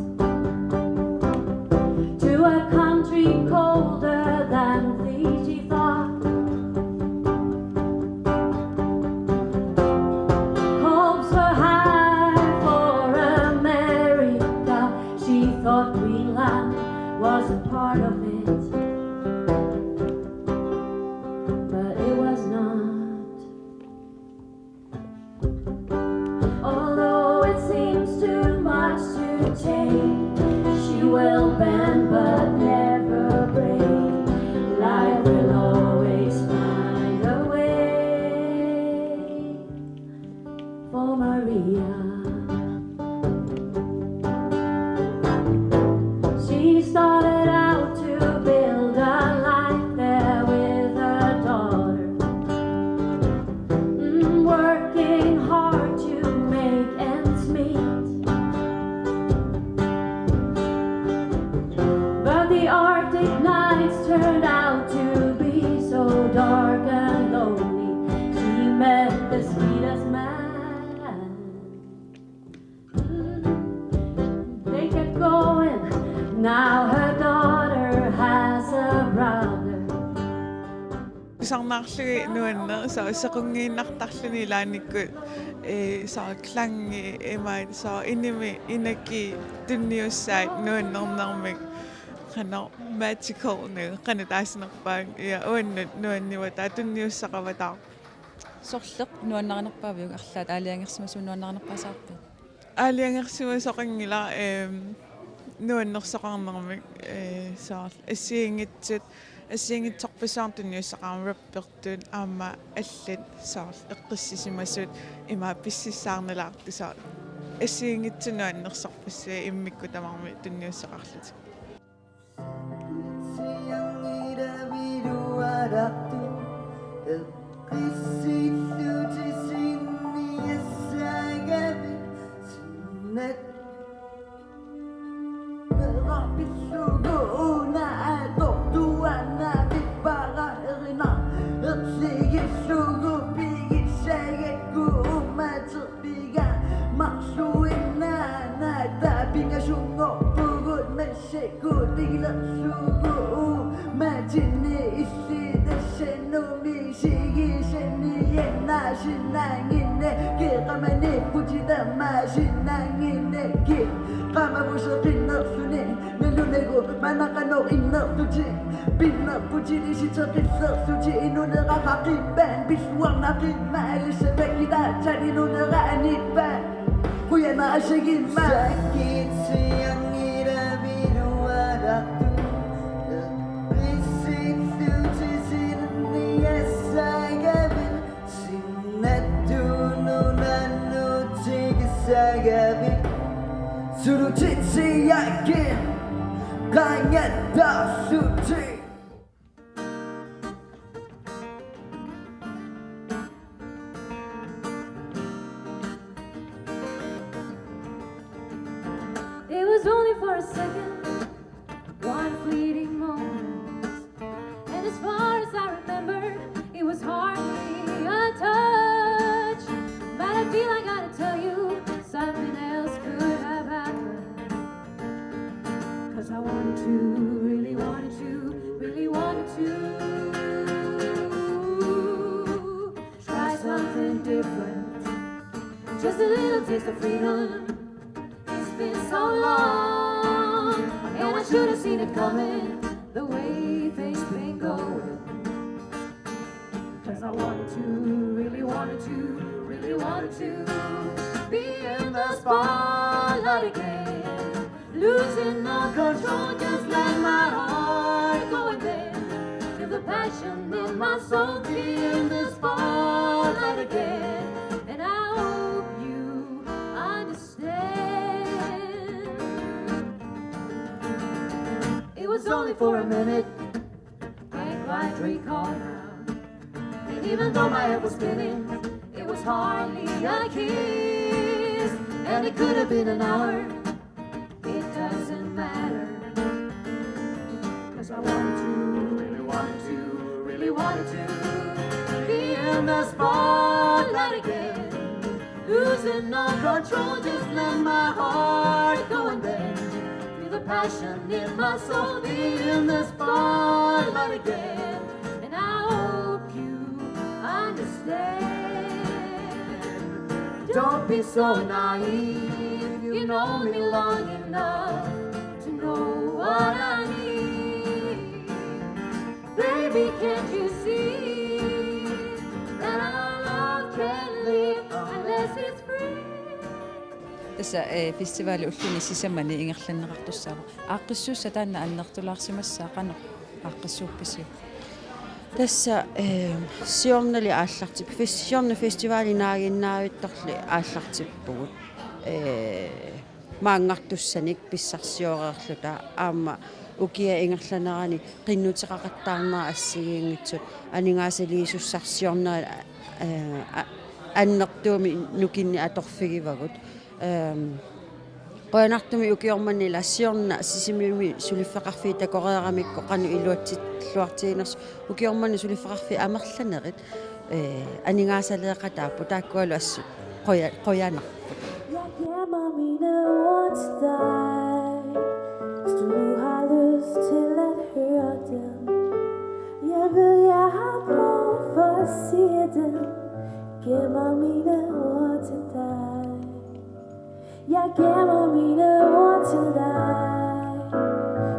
to a country colder than Fiji thought. Hopes were high for America. She thought Greenland was a part of it, but it was not. Although it seems too much to take, she will bend but never break. Life will always find a way for Maria. She started out to build a life there with her daughter, mm, working hard to make ends meet. But the Arctic nights turned out to be so dark and lonely, she met the sweetest man. They kept going. Now her daughter has a brother. Tusarnaarlugit nuanneq, soorlu sequnngiinnartarluni ilaannikkut, eh, soorlu klangi, ima, soorlu inimi, inaki tunniussaat nuannernermik, qanoq magical, qanoq taasinerpaat, ja, uannut nuannivataa tunniussaqavataa. Sorleq nuannarinerpaaviuk, arlaat aalajangersimasunik nuannarinerpaasaarpit? Aalajangersimasoqanngilaq, ehm, nuannersoqarnermik, eh, soorlu assigiinngitsut, assigiinngitsorpassuarnik tunniussaqarama, rappertut aamma allat soorlu eqqissisimasut ima pississaarnalaartut, soorlu assigiinngitsut nuannersorpassuit immikkut tamarmik tunniussaqarlutik. Piga marluinnaanata pingasunngorpugut, massakkut pigilerlugu uummatinni illit tassannumi sigisani iannaasinnaannginnakkit, qamaniipputit tamaasinnannginnakkit, qamavuseq qinnerluni nalunagu maanna qanoq innerlutit pinnerputit isiteqillerlutit, inunera qaqimmat pilluarnaqimmat, alisapakitaatsan inunera anippat. Qujanaq asigimmat. Sakkitsianngilaviluarartu, eqqissillutit sinniassagavit, sinnattuunut nannutsigissagavit, sulutitsiakkit qangattarlutit. It was only for a second, one fleeting moment. And as far as I remember, it was hardly a touch. Is the freedom. It's been so long. And I should have seen it coming. The way things been going. 'Cause I wanted to, really wanted to, really wanted to be in the spotlight again. Losing all control, just let my heart go and then feel the passion in my soul, be in the spotlight again. And I hope you understand. It was only for a minute, can't quite recall now. And even though my head was spinning, it was hardly a kiss. And it could have been an hour, it doesn't matter. 'Cause I wanted to, really wanted to, really wanted to be in the spotlight again. Losing all control, just let my heart go and then feel the passion in my soul, be in the spotlight again. And I hope you understand. Don't be so naive, you know me long enough to know what I need. Baby, can't you see that our love can't live unless it's free? Tassa, eh, festivali ulluni sisamani ingerlanneqartussaavoq. Aaqqissuussaq taanna annertulaarsimassaaq, qanoq aaqqissuuppisiuk? Tassa, eh, siornali aallartip-, fes-, siorna festivali naaginnaavittorli aallartippugut. Eh, maanngartussanik pissarsioreerluta aamma ukiup ingerlanerani qinnuteqaqattaarnerat assigiinngitsut aningaasaliisussarsiornerit, eh, a-, annertuumik nukinnik atorfigivagut. Ehm, qujanartumik ukioq manna ila siorna Sisimiuni suliffeqarfiit takoreeramikku qanoq iluatsilluartiginersoq, ukioq manna suliffeqarfiit amerlanerit, eh, aningaasaleeqataapput, taakkualu assut quja-, qujanarput. Jeg gemmer mine ord til dig. Hvis du nu har lyst til at høre dem, jeg ved, jeg har brug for at sige dem. Gemmer mine ord til dig. Jeg gemmer mine ord til dig.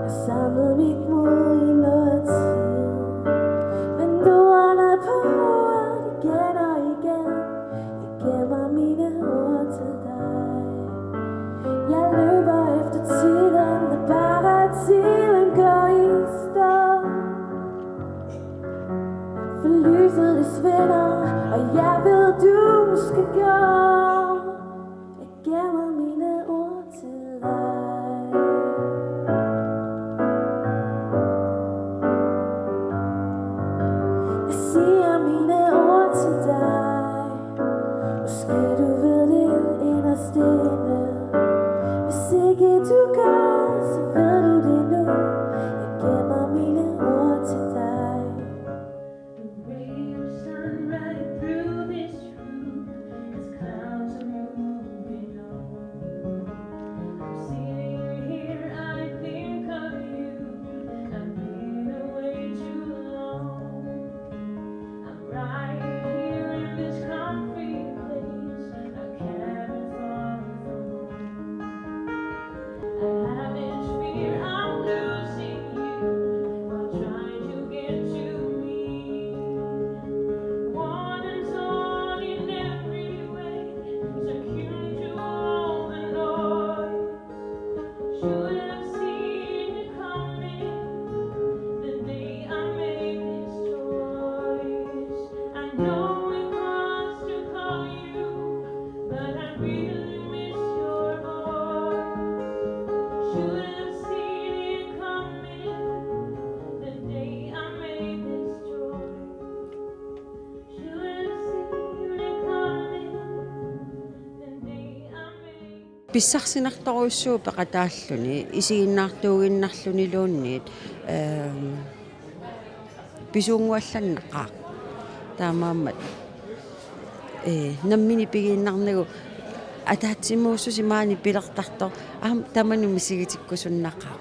Har samlet mit mod i noget tid. Vendt ordene på hovedet igen og igen. Jeg gemmer mine ord til dig. Jeg løber efter tiden, lad bare tiden gå i stå. For lyset, det svinder, og jeg ved, du skal gå. Jeg gemmer mine ord til dig. Jeg siger mine ord til dig. Måske du ved det inderst inde. Hvis ikke du gør, så ved du det nu. Jeg gemmer mine ord til dig. The rays shine right through this room as clouds are moving on. I'm sitting here, I think of you. I've been away too long. I'm right here in this concrete place, a cabin far from home. I have this fear I'm losing you while trying to get to me. One and all in every way, succumb to all the noise. Should have seen it coming the day I made this choice. I know it hurts to call you, but I really miss your voice. Should have seen it coming the day I made this choice. Should have seen it coming the day I made. Pissarsinartorujussuuvoq peqataalluni, isiginnaartuuginnarluniluunniit, ehm, pisuunnguallannaqaaq. Taamaammat, eh, nammineq pigiinnarnagu ataatsimuussuseq maani pilertartoq aamma tamanut misigitikkusunnaqaaq.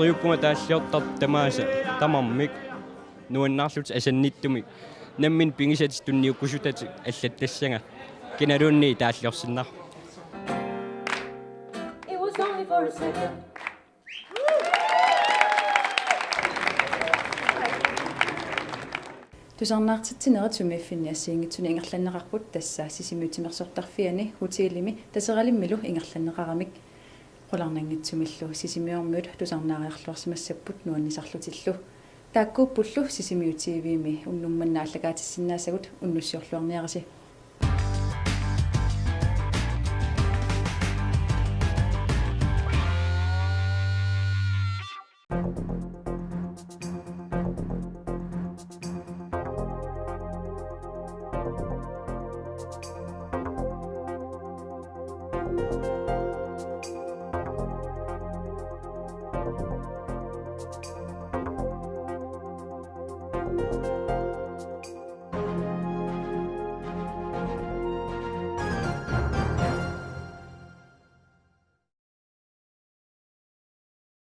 Uriuppunga taalliortartut tamaasa tamarmik nuannaarlutik asannittumik nammineq pigisatik tunniukkusutatik allattassanga kinaluunniit taalliorsinnaavarput. It was only for a second. Tusarnaartitsinerit sumiiffinni assigiinngitsuni ingerlanneqarput, tassa Sisimiut timersortarfiani hotelimi Taseralimmilu ingerlanneqaramik. Qularnanngitsumillu Sisimiormiut tusarnaariarluarsimassapput nuannisarlutillu. Taakkuuppullu Sisimiut T V-mi unnuk manna aallakaatissinnaasagut, unnussiorluarniarisi.